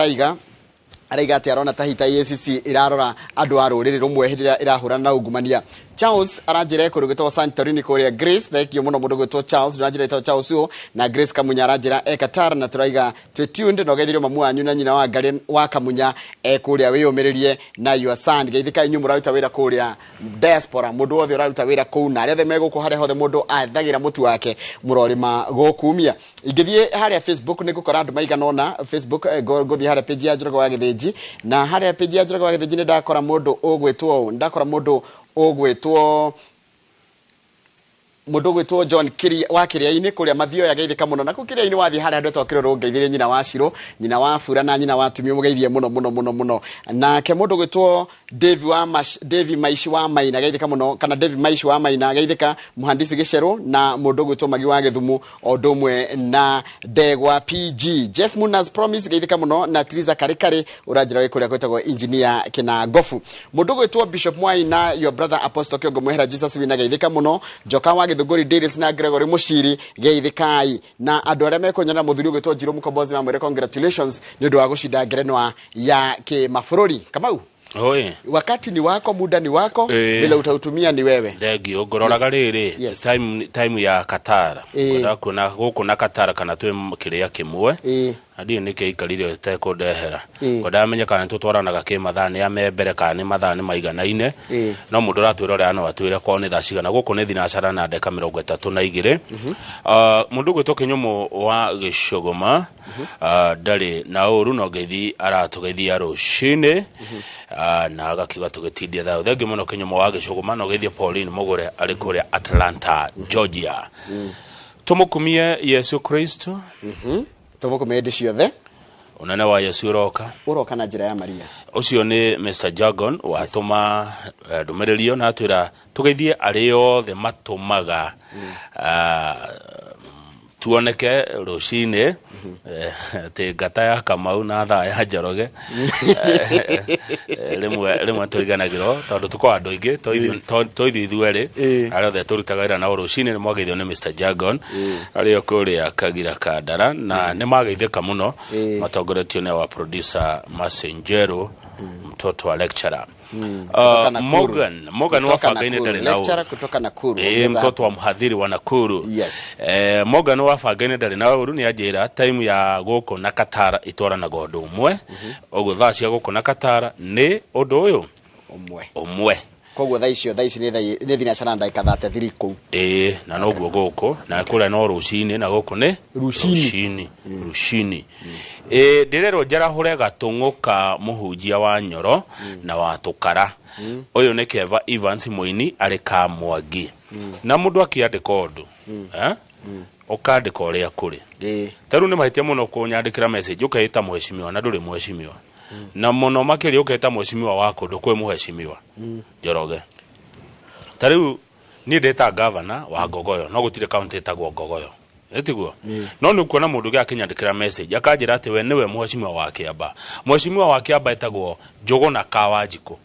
araiga atĩ arona ta hita EACC ĩrarora andũ a rũrĩrĩ rũmwe hĩndĩ ĩrĩa ĩrahũrana na ungumania. Charles aranjĩra kũndũ gwĩtwo Santorini kũrĩa Greece. Thank you mũno mũndũ gwĩtwo Charles, ndĩranjĩra etagwo Charles ũyũ. Na Grace Kamunya aranjĩra e Qatar na tũraiga twĩ tuned na ũgeithirio mamu wanyu na nyina wa Ngari wa Kamunya e kũrĩa wĩyũmĩrĩrie na your son. Geithĩka inyuĩ mũraruta wĩra kũrĩa diaspora, mũndũ wothe ũraruta wĩra kũu na arĩa othe me gũkũ, harĩa hothe mũndũ athagĩra mũtu wake mũrorĩma gũkumia. Ingĩthiĩ harĩa Facebook nĩ ngũkora andũ maigana ũna. Facebook ngũthiĩ harĩa page ya Njoroge wa Gĩthĩnji, na harĩa page ya Njoroge wa Gĩthĩnji nĩ ndakora mũndũ ũgwĩtwo ũũ, nĩ ndakora mũndũ ũgwĩtwo Mũndũ ũgwĩtwo John Kiri wa Kĩrĩa-inĩ kũrĩa Mathioya, geithĩka mũno. Na kũu Kĩrĩa-inĩ wathiĩ harĩa andũ etagwo Kĩrũrũ, ngeithĩrie nyina wa Ciro, nyina wa Bura na nyina wa Tumio, mũgeithie mũno mũno mũno mũno. Nake mũndũ ũgwĩtwo Dave wa Mash, Dave Maishi wa Maina, geithĩka mũno, kana Dave Maishi wa Maina, geithĩka Mũhandisi Gĩcerũ na mũndũ ũgwĩtwo Magi wa Gĩthumu, o ũndũ ũmwe na Ndegwa PG. Jeff Munas Promise, geithĩka mũno, na Triza Karikari ũranjĩra wĩ kũrĩa gwĩtagwo Engineer Kĩnangobu. Mũndũ ũgwĩtwo Bishop Mwai na your brother Apostle Kĩongo Mwehera Jesus wina, geithĩka mũno. Njoka wa Gĩthũngũri Dairies na Gregory Mũciri, geithĩkai. Na andũ arĩa mekũnyona mũthuri ũgwĩtwo Njirũ Mũkombozi, mamwĩre congratulations nĩ ũndũ wa gũcinda ngerenwa ya kĩmabũrũri. Kamau, Oi. wakati ni wako, muda ni wako, vile utautumia ni wewe. Thengio. Ngũroraga rĩrĩ, time ya Qatar. Ngwendaga kuona gũkũ na Qatar kana twĩ kĩrĩa kĩmwe, na ndiũĩ nĩkĩ ikarire ĩtekũndehera. Ngwendaga menye kana nĩtũtwaranaga kĩmathaa, nĩ ame mbere kana nĩ mathaa nĩ maiganaine. No mũndũ ũratwĩra ũrĩa no atwĩre kwao nĩ thaa cigana. Gũkũ nĩ thinacara na ndeka 32. Mũndũ ũgwĩtwo Kĩnyũmũ wa Gĩcũgũma, ndarĩ na ũru, no ngeithi aratũgeithia rũcinĩ, na agakiuga tũgĩtindia thayũ. Thengiũ mũno Kĩnyũmũ wa Gĩcũgũma. No geithie Pauline Mũgũre arĩ kũrĩa Atlanta, Georgia. Tũmũkumie Yesu Kristo. Tũmũkumie hĩndĩ ciothe. Ũnene wa Yesu ũroka. Ũroka na njĩra ya Maria. Ũcio nĩ Mr Jargon watũma ndũmĩrĩri ĩyo na atwĩra tũgeithie arĩa othe matũmaga tuoneke rũcinĩ, atĩ ngata ya Kamau na thaa ya Njoroge. Rĩmwe rĩmwe tũriganagĩrwo tondũ tũkoragwo andũ aingĩ, to ithuĩ ithuerĩ, arĩa othe tũrutaga wĩra nao rũcinĩ nĩ mwageithio nĩ Mr Jargon arĩa kũrĩa Kagira Kandara, na nĩ mageithĩka mũno matongoretio nĩ wa producer Masenjero, mtoto wa lecturer. Kutoka Nakuru. Morgan wa Kutoka Bangaini Nakuru. ndarĩ na ũru. Lecturer kutoka Nakuru. Ĩĩ, mtoto wa mhadhiri wa Nakuru. Yes. Morgan wa Bangaini ndarĩ na ũru, nĩ anjĩra time ya gũkũ na Qatar itwaranaga ũndũ ũmwe. Ũguo thaa cia gũkũ na Qatar nĩ ũndũ ũyũ ũmwe. Ũmwe. Koguo thaa icio, thaa ici nĩ thinacara na ndagĩka 33 kũu. Ĩĩ, na noguo gũkũ na kũrĩa no rũcinĩ, na gũkũ nĩ Rũcinĩ. Rũcinĩ, rũcinĩ. Ĩĩ, ndĩrerwo njarahũre gatũng'ũ ka mũhunjia wa Nyoro na wa Tũkara. Ũyũ nĩ Keva Evans mũini arĩ Kamwangi. Na mũndũ akĩandĩka ũndũ, eh? Ũkandĩka ũrĩa kũrĩ. Ta rĩu nĩ mahĩtia mũno kũnyandĩkĩra message ũkeĩta mheshimiwa na ndũrĩ mheshimiwa, na mũno makĩria ũketa mheshimiwa wa kũndũ kwĩ mheshimiwa Njoroge. Ta rĩu niĩ ndĩta gavana wa Ngogoyo, no gũtirĩ kaunti ĩtagwo Ngogoyo, ĩtiguo? No nĩ ũkuona mũndũ ũngĩ akĩnyandĩkĩra message akanjĩra atĩ we nĩwe mheshimiwa wa Kĩamba. Mheshimiwa wa Kĩamba etagwo Njũgũna Kawanjikũ,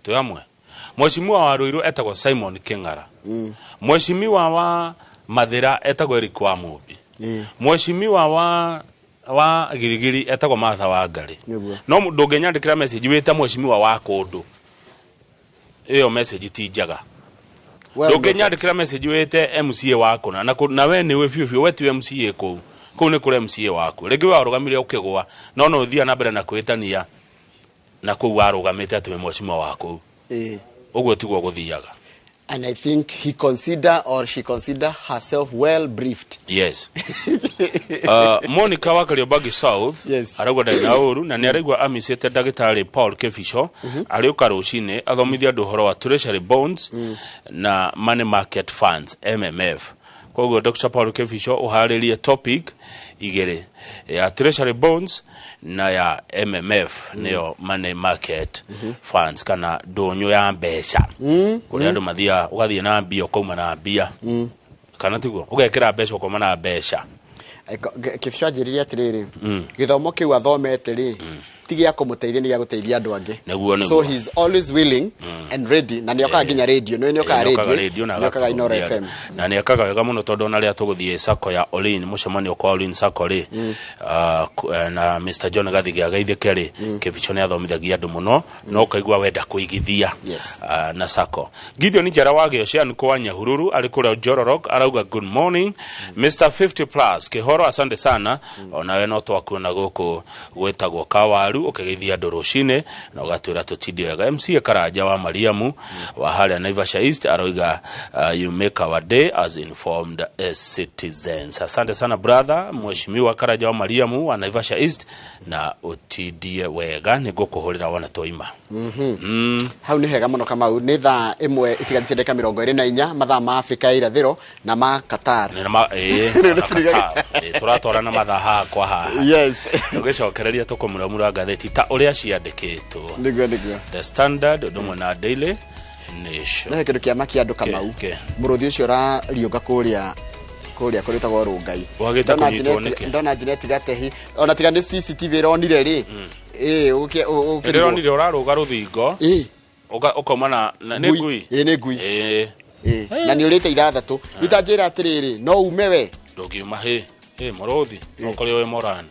twĩ hamwe. Mheshimiwa wa Ruiru etagwo Simon Kĩng'ara. Mheshimiwa wa Mathĩra etagwo Eric wa Mũmbi. Mheshimiwa wa Girigiri etagwo Martha wa Ngarĩ. No ndũngĩnyandĩkĩra message wĩte mheshimiwa wa kũndũ, ĩyo message ti njega. Well noted. Ndũngĩnyandĩkĩra message wĩte MCA wa kũna na na we nĩwe biũ biũ, we tiwe MCA kũu. Kũu nĩ kũrĩ MCA waku, rĩngĩ we warũgamire ũkĩgũa, no no ũthiaga na mbere na kwĩtania na kũu warũgamĩte atĩ wĩ mheshimiwa wa kũu. Ũguo tiguo gũthiaga. And I think he consider or she consider herself well briefed. Yes. Monica wa Kariobangi South arauga ndarĩ na ũru, na nĩ araigua amicĩte ndagĩtarĩ Paul Kibicho arĩũka rũcinĩ athomithia andũ ũhoro wa treasury bonds na money market funds, MMF. Koguo Dr. Paul Kibicho ũharĩrie topic igĩrĩ, ya treasury bonds na ya MMF, nĩyo money market funds kana ndũnyũ ya mbeca, kũrĩa andũ mathiaga ũgathiĩ na mbia ũkauma na mbia, kana tiguo? Ũgekĩra mbeca ũkauma na mbeca. Kibicho anjĩrire atĩrĩrĩ, gĩthomo kĩu athomete rĩ, ti gĩa kũmũteithia, nĩ gĩa gũteithia andũ angĩ. Nĩguo. So he's always willing and ready, na nĩokaga nginya radio, nĩ nĩokaga nĩokaga radio, radio na nĩokaga Inoro agathomithia FM. andũ. Na nĩ ekaga wega mũno, tondũ ona rĩrĩa tũgũthiĩ sacco ya Olin, mũcemanio kwa Olin Sacco rĩ, na Mr John Gathigi ageithĩke rĩ, Kibicho nĩ athomithagia andũ mũno no ũkaigua wenda kũigithia na sacco. Gideon Njara wa Gĩocean kwa Nyahururu arĩ kũrĩa Njororok arauga good morning, Mr 50 plus Kĩhoro, asante sana. Onawe no twakuona gũkũ gwĩtagwo Kawaru. mũtheru ũkĩgeithia andũ rũcinĩ na ũgatwĩra tũtinde wega. MCA Karanja wa Mariamu wa harĩa Naivasha East aroiga you make our day as informed as citizens. Asante sana brother Mheshimiwa Karanja wa Mariamu wa Naivasha East na ũtindie wega nĩ ngũkũhũrĩra wona twaima. Hau nĩ hega mũno Kamau, nĩ thaa 1 itigarĩte ndagĩka 24 mathaa ma Afrika ya irathĩro na ma Qatar. Nĩ ma tũratwarana mathaa haha kwa haha. Yes. Tũgĩcokereria tũkũmuramura ngathĩti ta ũrĩa ciandĩkĩtwo. Nĩguo. The Standard ũndũ ũmwe na Daily Nation. No kĩndũ kĩa makia andũ Kamau. Mũrũthi ũcio ũrariũka kũrĩa kũrĩtagwo Rũngai. Wagĩte kũnyitwo nĩkĩ? Ndona Janet Gatehi ona tiga nĩ CCTV ĩronire rĩ. Ĩronire ũrarũga rũthingo. Ũkauma na nĩ ngui. Nĩ ngui. Na nĩ ũrĩte 6. Rĩu ta njĩra atĩrĩrĩ, no ume we. Ndũngiuma hĩ mũrũthi no kũrĩ wĩ Morani.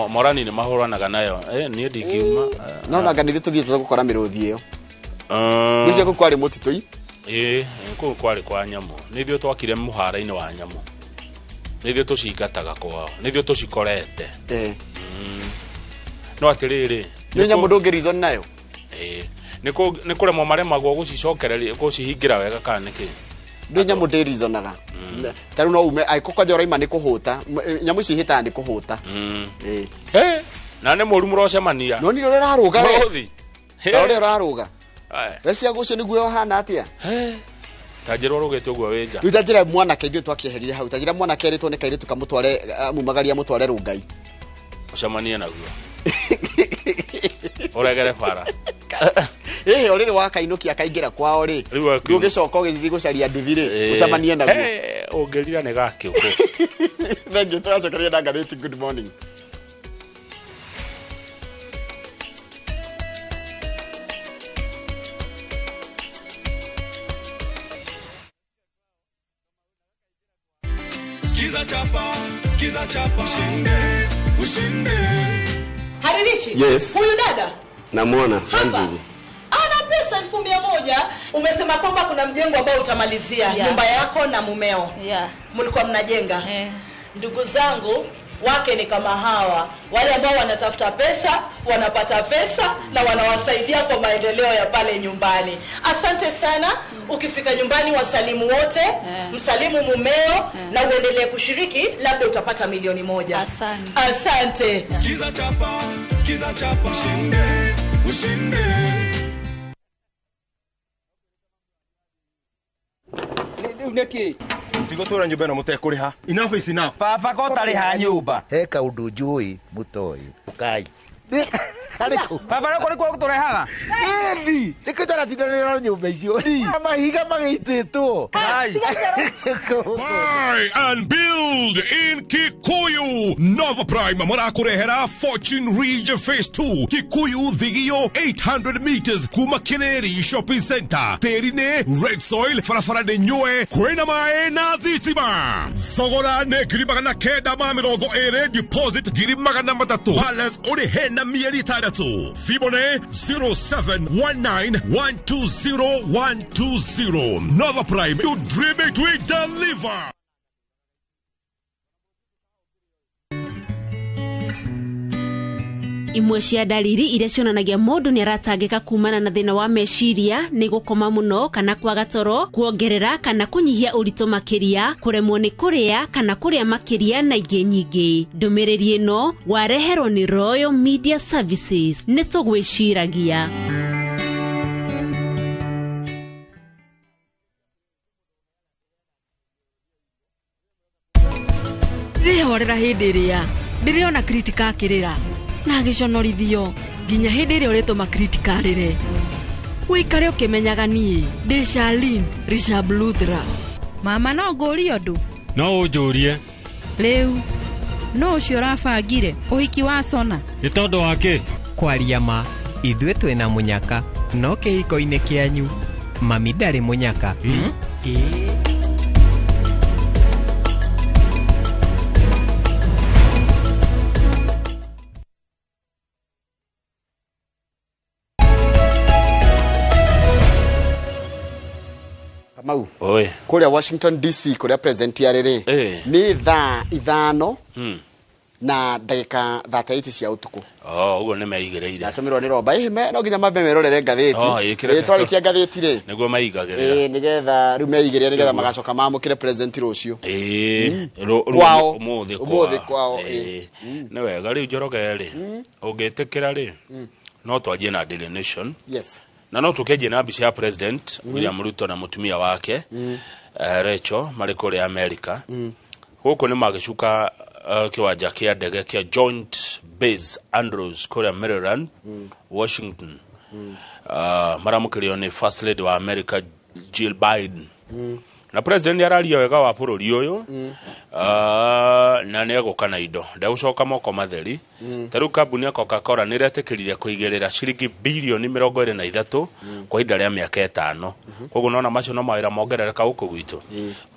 Morani nĩ mahũranaga nayo. Niĩ ndingiuma. No nanga nĩ tũthiĩte gũkora mĩrũthi ĩyo. Ngwĩciria kũu kwarĩ mũtitũ. Kũu kwarĩ kwa nyamũ. Nĩ ithuĩ twakire mũhara-inĩ wa nyamũ. Nĩ ithuĩ tũcingataga kwao. Nĩ ithuĩ tũcikorete. No atĩrĩrĩ, nĩ nyamũ ndũngĩ reason nayo. Nĩ kũremwo maremagwo gũcicokereria gũcihingĩra wega kana nĩkĩ? Nĩ nyamũ ndĩ reasonaga. Ta rĩu no ume kwanja ũraima nĩ kũhũta. Nyamũ ici ihĩtaga nĩ kũhũta. Na nĩ mũru mũrocemania. No nĩ ũrĩa ũrarũga we. Ũrĩa ũrarũga. Wecia gũcio nĩguo ũhana atĩa? Ta njĩra ũrũgĩte ũguo wĩ nja. Rĩu ta njĩra mwanake ithuĩ twakĩeherire hau. Ta njĩra mwanake erĩtwo nĩ kairĩtu kamũtware amumagaria amũtware Rũngai. Ũcemanie naguo. Ũregere bara. O rĩrĩ wakainũkia akaingĩra kwao rĩ. Rĩu ũgĩcoka ũgĩthiĩ gũcaria nduthi rĩ, ũcemanie naguo. Ũngĩrira nĩ gakĩũkũ. Thank you. Tũracokeria na ngathĩti. Good morning. Skiza chapa, skiza chapa, ushinde, ushinde. Haririchi? Yes. Huyu dada? Namuona Anzili. Ana pesa 1,100. Umesema kwamba kuna mjengo ambao utamalizia, nyumba yako na mumeo. Mlikuwa mnajenga. Ndugu zangu, wake ni kama hawa, wale ambao wanatafuta pesa, wanapata pesa na wanawasaidia kwa maendeleo ya pale nyumbani. Asante sana. Ukifika nyumbani wasalimu wote, msalimu mumeo na uendelee kushiriki, labda utapata 1,000,000. Asante. Asante. Sikiza chapa, sikiza chapa, ushinde, ushinde. Niki Tigũtũra nyũmba ĩno mũtekũrĩha. Enough is enough. Baba ko ũtarĩha nyũmba. He kaũndũ njũĩ mũtoĩ. Ũkai. Baba rĩu kũrĩ kuo tũrehaga. Ĩthi, nĩkĩo itaratindanĩra na nyũmba icio. Mahiga magĩitĩtwo. Buy and build in Kikuyu. Nova Prime marakurehera Fortune Ridge Phase 2 Kikuyu Thigio 800 meters kuma Kireri Shopping Center. Terine red soil farafara nĩ nyue kwĩna maĩ na thitima. Thogora nĩ 920 deposit 300 balance ũrĩhe na mĩeri 6. Thimũ nĩ 0719120120. Nova Prime, you dream it, we deliver. Imwe cia dalili iria cionanagia mũndũ nĩ aratangĩka kumana na thĩna wa meciria nĩ gũkoma mũno kana kwaga toro, kuongerera kana kũnyihia ũritũ makĩria, kũremwo nĩ kũrĩa kana kũrĩa makĩria na ingĩ nyingĩ. Ndũmĩrĩri ĩno wareherwo nĩ Royal Media Services. Nĩ tũgwĩciragia. Ndĩhorera hĩndĩ ĩrĩa ndĩrĩona Kritika akĩrĩra na agĩconorithio nginya hĩndĩ ĩrĩa ũrĩtũma Kritika arĩre. Wĩikare ũkĩmenyaga niĩ ndĩ Charlene Rishabh Luthra. Mama no ngũrie ũndũ? No ũnjũrie. Rĩu no ũcio ũrabangire ũhiki wa Sona? Nĩ tondũ wa kĩ? Kwaria ma ithuĩ twĩna mũnyaka no kĩhiko-inĩ kĩanyu mami ndarĩ mũnyaka. Kamau. Kũrĩa Washington DC kũrĩa president yarĩ rĩ nĩ thaa 5 na ndagĩka 38 cia ũtukũ. Oh, ũguo nĩ meigĩrĩire. Natũmĩrwo nĩ Romba. Ĩ no nginya mambe merorere ngathĩti. Oh, ĩkĩreke. Twarĩkia ngathĩti rĩ. Nĩguo maigagĩrĩra. Ĩ nĩgetha rĩu meigĩrĩre nĩgetha magacoka mamũkĩre president rũciũ. Ĩ Kwao. Ũmũthĩ Ũmũthĩ kwao, ĩ. Nĩ wega rĩu Njoroge rĩ. Ũngĩtĩkĩra rĩ. No twanjie na Daily Nation. Yes. Na no tũkĩanjie na mbica ya president William Ruto na mũtumia wake Rachel marĩ kũrĩa America. Gũkũ nĩ magĩcuka kĩwanja kĩa ndege kĩa Joint Base Andrews kũrĩa Maryland, Washington. Maramũkĩrio nĩ First Lady wa America Jill Biden. Na president nĩ araria wega wa bũrũri ũyũ na nĩ egũka na indo, ndegũcoka moko matheri. Ta rĩu kambuni ya Coca-Cola nĩ ĩretĩkĩrire kũigĩrĩra ciringi bilioni 23 kwa ihinda rĩa mĩaka 5. Koguo nona macio no mawĩra mongerereka gũkũ gwitũ.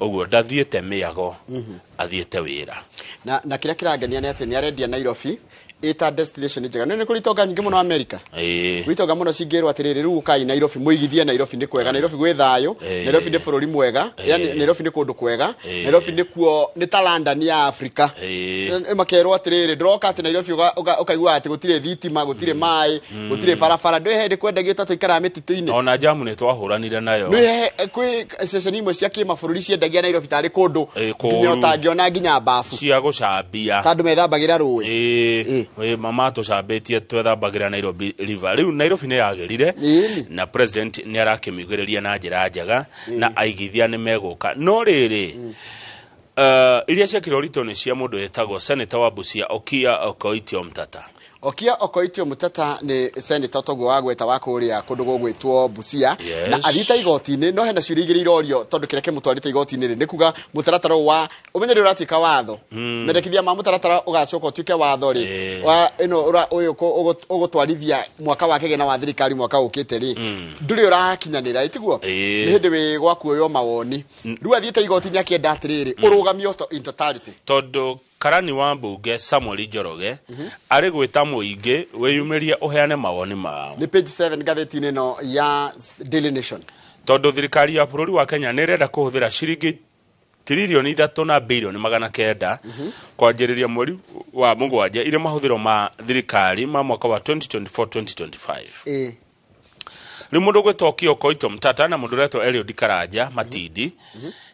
Ũguo ndathiĩte mĩago, athiĩte wĩra. Na kĩrĩa kĩrangenia nĩ atĩ nĩ arendia Nairobi ĩta destination njega. Nĩ kũrĩ itonga nyingĩ mũno America. Gwĩ itonga mũno cingĩrwo atĩrĩrĩ, rĩu ũkai Nairobi, mũigithie Nairobi nĩ kwega, Nairobi gwĩ thayũ, Nairobi nĩ bũrũri mwega, yani Nairobi nĩ kũndũ kwega, Nairobi nĩ kuo nĩ ta London ya Africa. Makerwo atĩrĩrĩ, ndũroka atĩ Nairobi ũkaigua atĩ gũtirĩ thitima, gũtirĩ maĩ, gũtirĩ barabara, ndwĩ hĩndĩ kwendagio ta tũikaraga mĩtitũ-inĩ. Ona jamu nĩ twahũranire nayo. Nĩ kwĩ ceceni imwe cia kĩmabũrũri ciendagia Nairobi tarĩ kũndũ nginya ũtangĩona nginya bafu cia gũcambia, ta andũ methambagĩra rũĩ. Mama tũcambĩtie twethambagĩra Nairobi River. Rĩu Nairobi nĩ yagĩrire na president nĩ arakĩmĩugĩrĩria na njĩra njega na aigithia nĩ megũka. No rĩrĩ, iria ciekĩrwo ũritũ nĩ cia mũndũ wĩtagwo Senator wa Busia Okiya Okoitio Mtata. Okiya Okoitio Mtata nĩ senator toguo wa gweta wa kũrĩa kũndũ gũgwĩtwo Busia, na athiĩte igoti-inĩ, no hena ciũria igĩrĩ irorio tondũ kĩrĩa kĩmũtwarĩte igoti-inĩ rĩ nĩ kuga mũtaratara wa ũmenye nĩ ũratuĩka watho, mendekithia ma mũtaratara ũgacoka ũtuĩke watho rĩ wa ĩno ũyũ ũgũtwarithia mwaka wa kĩgĩna wa thirikari mwaka ũkĩte rĩ ndũrĩ ũrakinyanĩra, ĩtiguo nĩ hĩndĩ wĩ gwakuoywo mawoni. Rĩu athiĩte igoti-inĩ akĩenda atĩrĩrĩ ũrũgamio in totality, tondũ karani wa mbunge Samuel Njoroge arĩ gwĩta mũingĩ wĩyumĩrie ũheane mawoni mao. Nĩ page 7 ngathĩti-inĩ ĩno ya Daily Nation. Tondũ thirikari ya bũrũri wa Kenya nĩ ĩrenda kũhũthĩra ciringi tiririoni 3 na bilioni 900 kwanjĩrĩria mweri wa mũgwanja irĩ mahũthĩro ma thirikari ma mwaka wa 2024-2025. Rĩu mũndũ ũgwĩtwo Okiya Okoitio Mtata na mũndũ ũretwo Eliud Karanja Matindi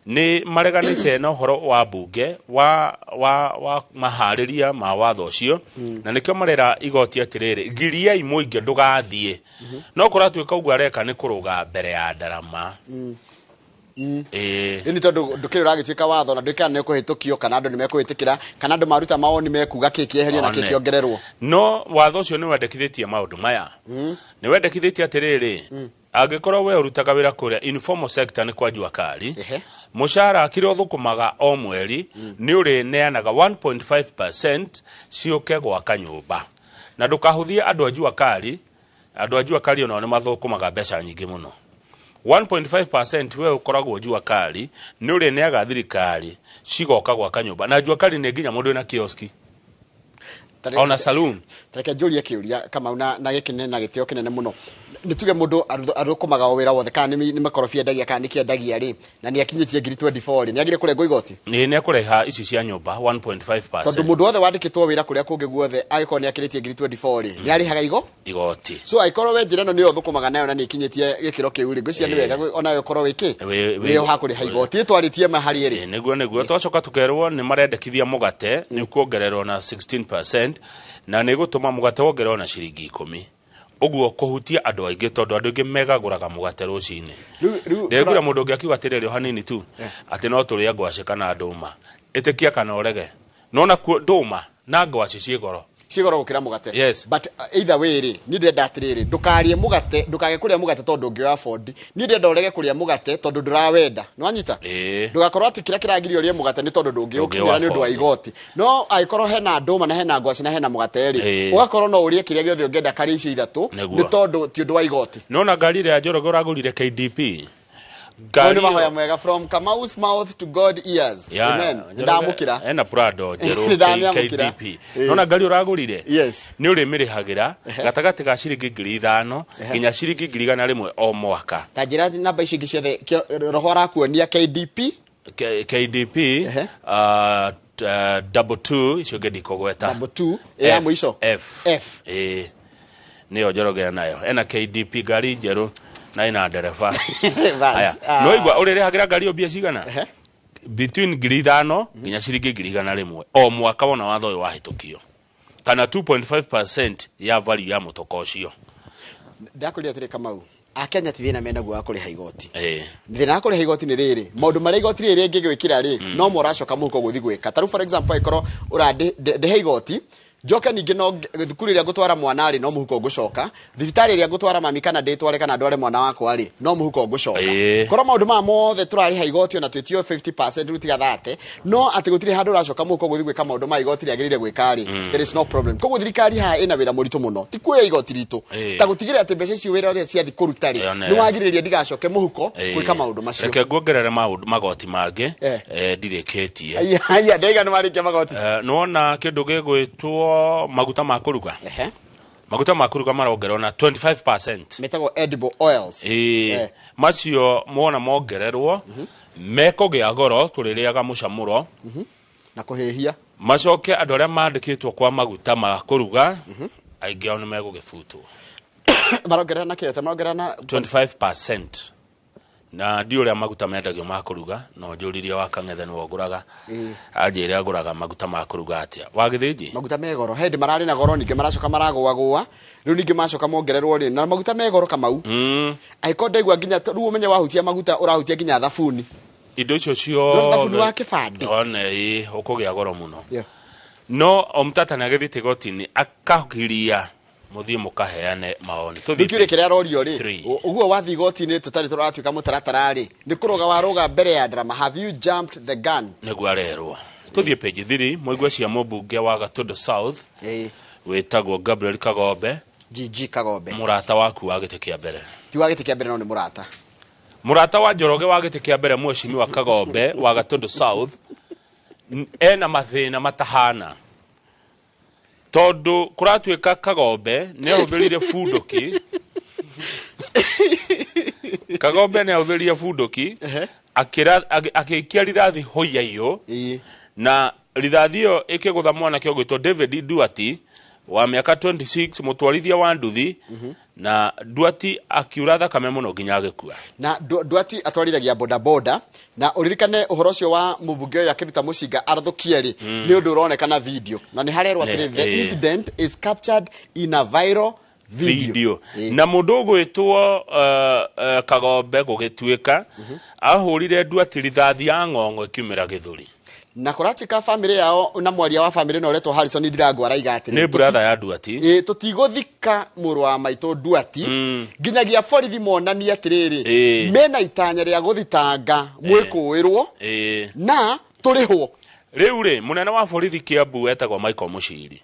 nĩ mareganĩte na ũhoro wa mbunge wa maharĩria ma watho ũcio, na nĩkĩo marera igoti atĩrĩrĩ, giriai mũingĩ ndũgathiĩ. No kũratuĩka ũguo areka nĩ kũrũga mbere ya ndarama. Ĩni tondũ ndũkĩrĩ ũragĩtuĩka watho na ndũĩkaga nĩ ũkũhĩtũkio kana andũ nĩ mekũhĩtũkĩra kana andũ maruta mawoni mekuga kĩ kĩeherio na kĩ kĩongererwo. No watho ũcio nĩ wendekithĩtie maũndũ maya. Nĩ wendekithĩtie atĩrĩrĩ, angĩkorwo we ũrutaga wĩra kũrĩa informal sector nĩ kwa jua kali, mũcara kĩrĩa ũthũkũmaga o mweri nĩ ũrĩneanaga 1.5% ciũke gwaka nyũmba. Na ndũkahũthie andũ a jua kali, andũ a jua kali onao nĩ mathũkũmaga mbeca nyingĩ mũno. 1.5% we ũkoragwo jua kali nĩ ũrĩneaga thirikari cigoka gwaka nyũmba. Na jua kali nĩ nginya mũndũ wĩna kioski ona saloon. Tareke njũrie kĩũria Kamau na gĩkĩ na gĩtĩo kĩnene mũno. Nĩ tuge mũndũ arũkũmaga o wĩra wothe kana nĩ makorobia endagia kana nĩ kĩendagia rĩ, na nĩ akinyĩtie ngiri 24 rĩ, nĩ agire kũrengwo igoti? Nĩ ekũrĩha ici cia nyũmba 1.5%. Tondũ mũndũ wothe wandĩkĩtwo wĩra kũrĩa kũngĩ guothe angĩkorwo nĩ akĩrĩtie ngiri 24 rĩ, nĩ arĩhaga igoti. So angĩkorwo we njĩra ĩno nĩyo ũthũkũmaga nayo na nĩ ĩkinyĩtie gĩkĩro kĩu rĩ, ngwĩciria nĩ wega onawe ũkorwo wĩkĩ wĩ ha kũrĩha igoti. Ĩtwarĩtie ma harĩ ĩrĩ. Nĩguo twacoka tũkerwo nĩ marendekithia mũgate nĩ kuongererwo na 16% na nĩ gũtũma mũgate wongererwo na ciringi 10. Ũguo kũhutia andũ aingĩ tondũ andũ aingĩ megagũraga mũgate rũcinĩ. Ndĩraigua mũndũ ũngĩ akiuga atĩrĩrĩ o hanini tu atĩ no tũrĩe ngwacĩ kana ndũma. Ĩtĩkia kana ũrege. Nona kuo ndũma na ngwacĩ ciĩ goro. Ciĩ goro gũkĩra mũgate. Yes. But either way rĩ, niĩ ndĩrenda atĩrĩrĩ, ndũkarĩe mũgate, ndũkage kũrĩa mũgate tondũ ũngĩoya bondi. Niĩ ndĩrenda ũrege kũrĩa mũgate tondũ ndũrawenda. Nĩ wanyita? Ndũgakorwo atĩ kĩrĩa kĩragiria ũrĩe mũgate nĩ tondũ ndũngĩũkinyĩra nĩ ũndũ wa igoti. No angĩkorwo hena ndũma na hena ngwacĩ na hena mũgate rĩ, ũgakorwo no ũrĩe kĩrĩa gĩothe ũngĩenda karĩ icio ithatũ nĩ tondũ ti ũndũ wa igoti. Nona ngari ĩrĩa ya Njoroge ũragũrire KDP. Ngari mahoya mwega from Kamau's mouth to God ears. Amen. Ndamukira. Ena Prado njerũ KDP. Nona ngari ũragũrire? Yes. Nĩ ũrĩmĩrĩhagĩra gatagatĩ ga ciringi 5,000 nginya ciringi 100,000 o mwaka. Ta njĩra namba ici ingĩ ciothe roho arakuonia KDP. KDP 22 icio ingĩ ndikũgweta. Double two, ya mũico? F. F. Ĩĩ, nĩyo Njoroge nayo ena KDP, ngari njerũ na ĩna ndereba. Bas, Aya, no igua ũrĩrĩhagĩra ngari ĩyo mbia cigana? Between 5,000 nginya ciringi 100,000 o mwaka wona watho ũyũ wahĩtũkio, kana 2.5% ya value ya mũtoka ũcio. Ndakwĩrire atĩrĩ, Kamau, Akenya ti thĩna menaguo wa kũrĩha igoti. Ĩĩ. Thĩna wa kũrĩha igoti nĩ rĩrĩ, maũndũ marĩa igoti rĩrĩ rĩngĩgwĩkĩra rĩ, no mo ũracoka mũhuko gũthiĩ gwĩka. Ta rĩu, for example, angĩkorwo ũrandĩhe igoti, njoke ningĩ no thukuru ĩrĩa ngũtwara mwana rĩ, no mũhuko ngũcoka, thibitarĩ ĩrĩa ngũtwara mami kana ndĩtware kana ndware mwana wakwa rĩ, no mũhuko ngũcoka. Ĩĩ. Korwo maũndũ maya mothe tũrarĩha igoti ona twĩtio 50% rĩu tiga 30, no atĩ gũtirĩ handũ ũracoka mũhuko gũthiĩ gwĩka maũndũ ma igoti rĩagĩrĩire gwĩka rĩ, there is no problem. Koguo thirikari haha ĩna wĩra mũritũ mũno, ti kuoya igoti ritũ, ta gũtigĩrĩra atĩ mbeca ici wĩra ũrĩa ciathiĩ kũruta rĩ, Yone. nĩ wagirĩrĩria ndigacoke mũhuko Ĩĩ. gwĩka maũndũ macio. Reke nguongerere maũndũ magoti mangĩ. Eh. Ndirĩkĩtie. Aya, aya, ndaiga nĩ warĩkia magoti. Nĩwona kĩndũ gĩgwĩtwo maguta ma kũruga? Ehe. Maguta ma kũruga marongererwo na 25%. Metagwo edible oils. Ĩĩ. Eh. Macio mona mongererwo mekũgĩa goro, tũrĩrĩaga mũcamũro na kũhĩhia. Macoke andũ arĩa mandĩkĩtwo kwa maguta ma kũruga, aingĩ ao nĩ megũgĩbutwo. Marongerera na kĩo, marongerera na 25%, na ndi ũrĩa maguta mendagio ma kũruga, no njũririe wa Kang'ethe nĩwe ũgũraga, anjĩre agũraga maguta ma kũruga atĩa wa Gĩthĩnji. Maguta me goro, he hĩndĩ mararĩ na goro, ningĩ maracoka maragũagũa, rĩu ningĩ macoka mongererwo rĩ, na maguta me goro, Kamau. Angĩkorwo ndaigua nginya rĩu ũmenye wahutia maguta ũrahutia nginya thabuni. Indo icio No thabuni ciothe wa kĩbandĩ. One, ĩ ũkũgĩa goro mũno. Yeah. No Omtata nĩ agĩthiĩte igoti-inĩ akagiria mũthiĩ mũkaheane maoni. Tũthiĩ Rĩu kĩũria kĩrĩa arorio rĩ, three. Ũguo wathiĩ igoti-inĩ tũtarĩ tũratuĩka mũtaratara rĩ, nĩ kũrũga warũga mbere ya drama? Have you jumped the gun? Nĩguo arerwo. Tũthiĩ page 3 mũigue cia mũmbunge wa Gatundu South wĩtagwo Gabriel Kagombe. GG Kagombe. Mũrata waku wa gĩtĩ kĩa mbere. Ti wa gĩtĩ kĩa mbere, no nĩ mũrata. Mũrata wa Njoroge wa gĩtĩ kĩa mbere, mheshimiwa Kagombe wa Gatundu South, ena mathĩna matahana, tondũ kũratuĩka Kagombe nĩ ahũthĩrire bunduki. Kagombe nĩ ahũthĩrire bunduki akĩikia rithathi hũiyaiyũ, na rithathi ĩyo ĩkĩgũtha mwanake ũgwĩtwo David Duati wa mĩaka 26, mũtwarithia wa nduthi, na Duati akiura thakame mũno nginya agĩkua. Na Duati atwarithagia bodaboda, na ũririkane ũhoro ũcio wa mũmbunge ũyũ akĩruta mũcinga arathũkie rĩ, nĩ ũndũ ũronekana video, na nĩ harerwo atĩrĩ, the incident is captured in a viral video. Video. Na mũndũ ũgwĩtwo Kagombe gũgĩtuĩka ahũrire Nduati rithathi ya ng'ong'o ĩkiumĩra gĩthũri. Na kũratuĩka famĩlĩ yao na mwaria wa famĩlĩ na ũretwo Harrison Ndirango araiga atĩrĩ, Nĩ brother ya Nduati. Ĩ, tũtigũthika mũrũ wa maitũ Nduati nginyagia borithi monanie atĩrĩrĩ, mena itanya rĩa gũthitanga mwĩkũĩrwo na tũrĩhwo. Rĩu rĩ, mũnene wa borithi Kiambu etagwo Michael Mushiri.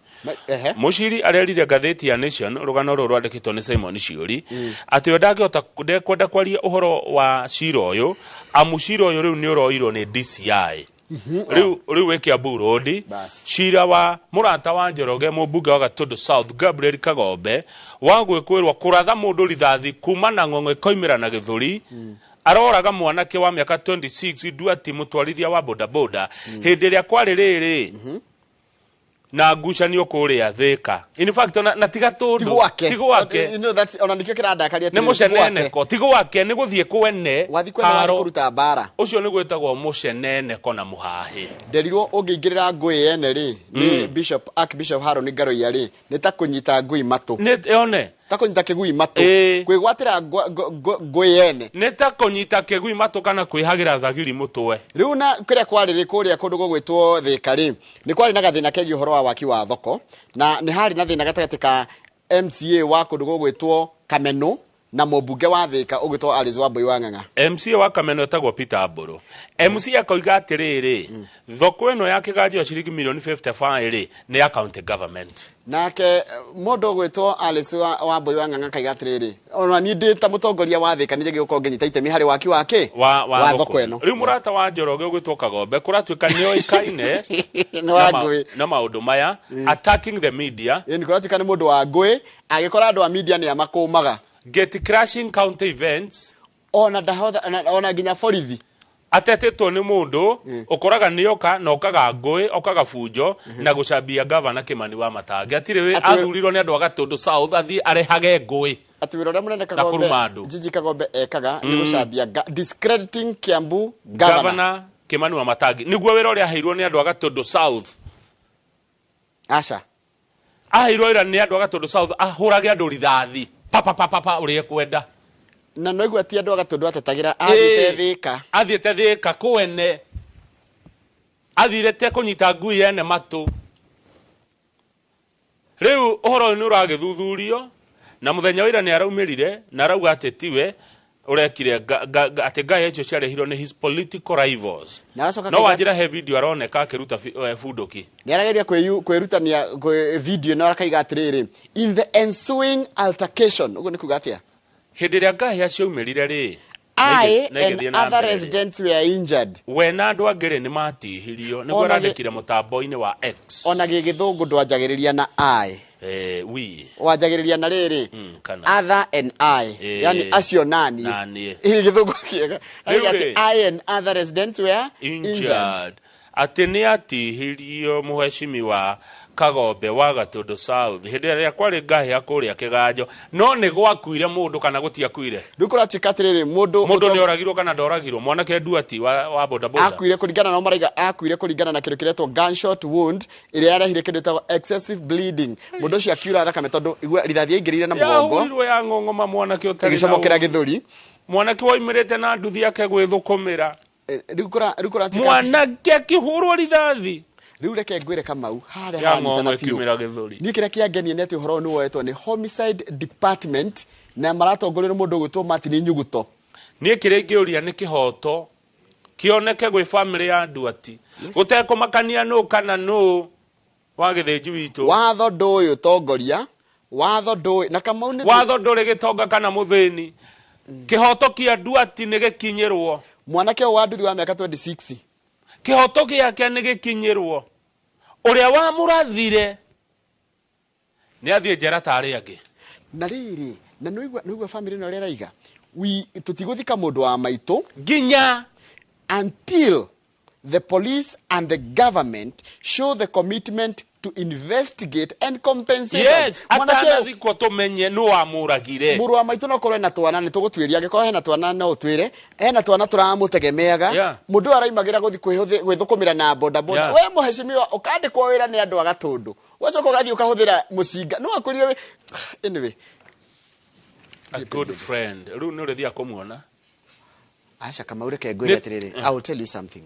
Ehe. Mushiri arerire ngathĩti ya Nation, rũgano rũrũ rwandĩkĩtwo nĩ Simon Ciũri, atĩ we ndangĩhota, ndekwenda kwaria ũhoro wa cira ũyũ, amu cira ũyũ rĩu nĩ ũroirwo nĩ DCI. Rĩu wĩ Kiambu Road, cira wa mũrata wa Njoroge, mũmbunge wa Gatundu South Gabriel Kagombe, wa gwĩkwĩrwo kũratha mũndũ rithathi kuma na ng'ong'o ĩkoimĩra na gĩthũri, aroraga mwanake wa mĩaka 26 Nduati, mũtwarithia wa bodaboda, hĩndĩ ĩrĩa kwarĩ rĩrĩ na ngucanio kũrĩa Thĩka. In fact, ona na tiga tũndũ Ti gwake. Ti gwake. You know that's, ona nikĩo kĩrandakaria Nĩ atĩrĩrĩ, ti gwake. mũceneneko, ti gwake, nĩ gũthiĩ kwene. Wathiĩ kwene, wathiĩ haro. kũruta mbara. Ũcio nĩ gwĩtagwo mũceneneko na mũhahĩ. Nderirwo ũngĩingĩrĩra ngũĩ yene rĩ, nĩ Bishop, Archbishop Haron Ngaroia rĩ, nĩ ta kũnyita ngui matũ. Nĩ one. Ta kũnyita kĩgui matũ. Kwĩgwatĩra ngũĩ yene. Nĩ ta kũnyita kĩgui matũ kana kwĩhagĩra thagiri mũtwe. Rĩu na kũrĩa kwarĩ rĩ, kũrĩa kũndũ gũgwĩtwo Thĩka rĩ, nĩ kwarĩ na gathĩna kegiĩ ũhoro wa waki wa thoko, na nĩ harĩ na thĩna gatagatĩ ka MCA wa kũndũ gũgwĩtwo Kameno na mũmbunge wa Thĩka ũgwĩtwo Alice Wambui wa Ng'ang'a. MCA wa Kameno etagwo Peter Mbũrũ. MCA akoiga atĩrĩrĩ, thoko ĩno ya kĩganjo ya ciringi milioni 55 rĩ, nĩ ya county government. Nake mũndũ ũgwĩtwo Alice Wambui wa Ng'ang'a akaiga atĩrĩrĩ, ona niĩ ndĩ ta mũtongoria wa Thĩka nĩ njagĩrĩirwo gũkorwo ngĩnyita itemi harĩ waki wa kĩ wa thoko ĩno. Rĩu mũrata wa Njoroge ũgwĩtwo Kagombe kũratuĩka nĩoĩkaine Nĩ wa ngũĩ. Na maũndũ maya, attacking the media. Ĩĩ, nĩ kũratuĩka nĩ mũndũ wa ngũĩ, agĩkora andũ a media nĩ amakũmaga. Gate crashing county events. Ona ndahotha ona nginya borithi. Atetĩtwo nĩ mũndũ ũkoraga nĩ oka na okaga ngũĩ, okaga bunjo na gũcambia gavana Kimani wa Matangi. Atirĩ athurirwo nĩ andũ a Gatũndũ South athiĩ arehage ngũĩ. Atĩ wĩra ũrĩa mũnene Na Kagombe kũruma andũ. Jiji Kagombe ekaga nĩ gũcambia discrediting Kiambu governor. Gavana Kimani wa Matangi nĩguo wĩra ũrĩa aheirwo nĩ andũ a Gatũndũ South. Aca. Aheirwo wĩra nĩ andũ a Gatũndũ South ahũrage andũ rithathi pa pa pa pa pa ũrĩa ekwenda. Na no igua ti andũ a Gatũndũ atetagĩra, athiĩte Thĩka. Athiĩte Thĩka kwene, athirĩte kũnyita ngui ene matũ. Rĩu ũhoro ũyũ nĩ ũragĩthuthurio na mũthenya wa ira nĩ araumĩrire na arauga atĩ tiwe ũrekire atĩ ngaya icio ciarehirwo nĩ his political rivals. Na acoka No akauga wanjĩra he video aroneka akĩruta bunduki. Nĩ arageria kwĩrutania video na akaiga atĩrĩrĩ, in the ensuing altercation, ũguo nĩ kuga atĩa? Hĩndĩ ĩrĩa ngahĩa ciaumĩrire rĩ, I na igĩthiĩ and na other mbere rĩ. residents were injured. We na andũ angĩ rĩ nĩ matihirio nĩguo arandĩkire mũtambo-inĩ wa X. Ona gĩgĩthũngũ ndwanjagĩrĩria na I. We. Wanjagĩrĩria na rĩrĩ, Kana. other and I. Yani acio nani. Nani. Ĩ, gĩthũngũ kĩega. Rĩu Arauga rĩ. atĩ I and other residents were injured. Injured. Atĩ nĩ atihirio mũhecimiwa Kagombe wa Gatũndũ South hĩndĩ ĩrĩa kwarĩ ngahĩa kũrĩa Kĩganjo, no nĩ gwakuire mũndũ kana gũtiakuire? Rĩu kũratuĩka atĩrĩrĩ, mũndũ Mũndũ nĩ oragirwo kana ndoragirwo? Mwanake Nduati wa bodaboda akuire kũringana na maraiga, akuire kũringana na kĩndũ kĩretwo gunshot wound ĩrĩa yarehire kĩndũ gĩtagwo excessive bleeding. Mũndũ ũcio akiura thakame tondũ igua rithathi yaingĩrĩire na mũgongo, yahũrirwo ya ng'ong'oma, mwanake ũtarĩ na ĩgĩcomokera ũũru. Gĩthũri. Mwanake woimĩrĩte na nduthi yake gwĩthũkũmĩra. Rĩu kũratuĩka mwanake akĩhũrwo rithathi. Rĩu reke ngwĩre Kamau harĩa ya haranyitana ng'ong'o biũ. ĩkiumĩra gĩthũri. Niĩ kĩrĩa kĩangenia nĩ atĩ ũhoro ũyũ nĩ woetwo nĩ homicide department na maratongorio nĩ mũndũ ũgwĩtwo Martin Nyuguto. Niĩ kĩrĩa ingĩũria nĩ kĩhoto kĩoneke gwĩ famĩlĩ ya Nduati, gũtekũmakania nũ kana nũ wa gĩthĩnji witũ. Watho ndũĩ ũtongoria, watho ndũĩ na Kamau nĩ Watho ndũrĩ gĩtonga kana mũthĩni. Kĩhoto kĩa Nduati nĩ gĩkinyĩrwo. Mwanake ũyũ wa nduthi wa mĩaka 26, kĩhoto gĩake nĩ gĩkinyĩrwo. Ũrĩa wamũrathire nĩ athiĩ njera ta arĩa angĩ. Na rĩrĩ, na nĩwaigua famĩlĩ ĩno ũrĩa ĩraiga, we tũtigũthika mũndũ wa maitũ nginya until the police and the government show the commitment to investigate and compensate Yes, us. Mwanake ũyũ- atanathikwo tũmenye nũ wamũragire. Mũrũ wa maitũ no korwo ena twana, nĩ tũgũtuĩria, angĩkorwo hena twana no ũtwĩre hena twana tũramũtegemeaga. Mũndũ ũyũ araimagĩra gũthiĩ gwĩthũkũmĩra na bodaboda. We mũhecimiwa ũkandĩkwo wĩra nĩ andũ a Gatũndũ, ũgacoka ũgathiĩ ũkahũthĩra mũcinga no akwĩrire anyway. A good friend, rĩu nĩ ũrĩthiaga kũmuona? Aca Kamau, reke ngwĩre atĩrĩrĩ, I will tell you something.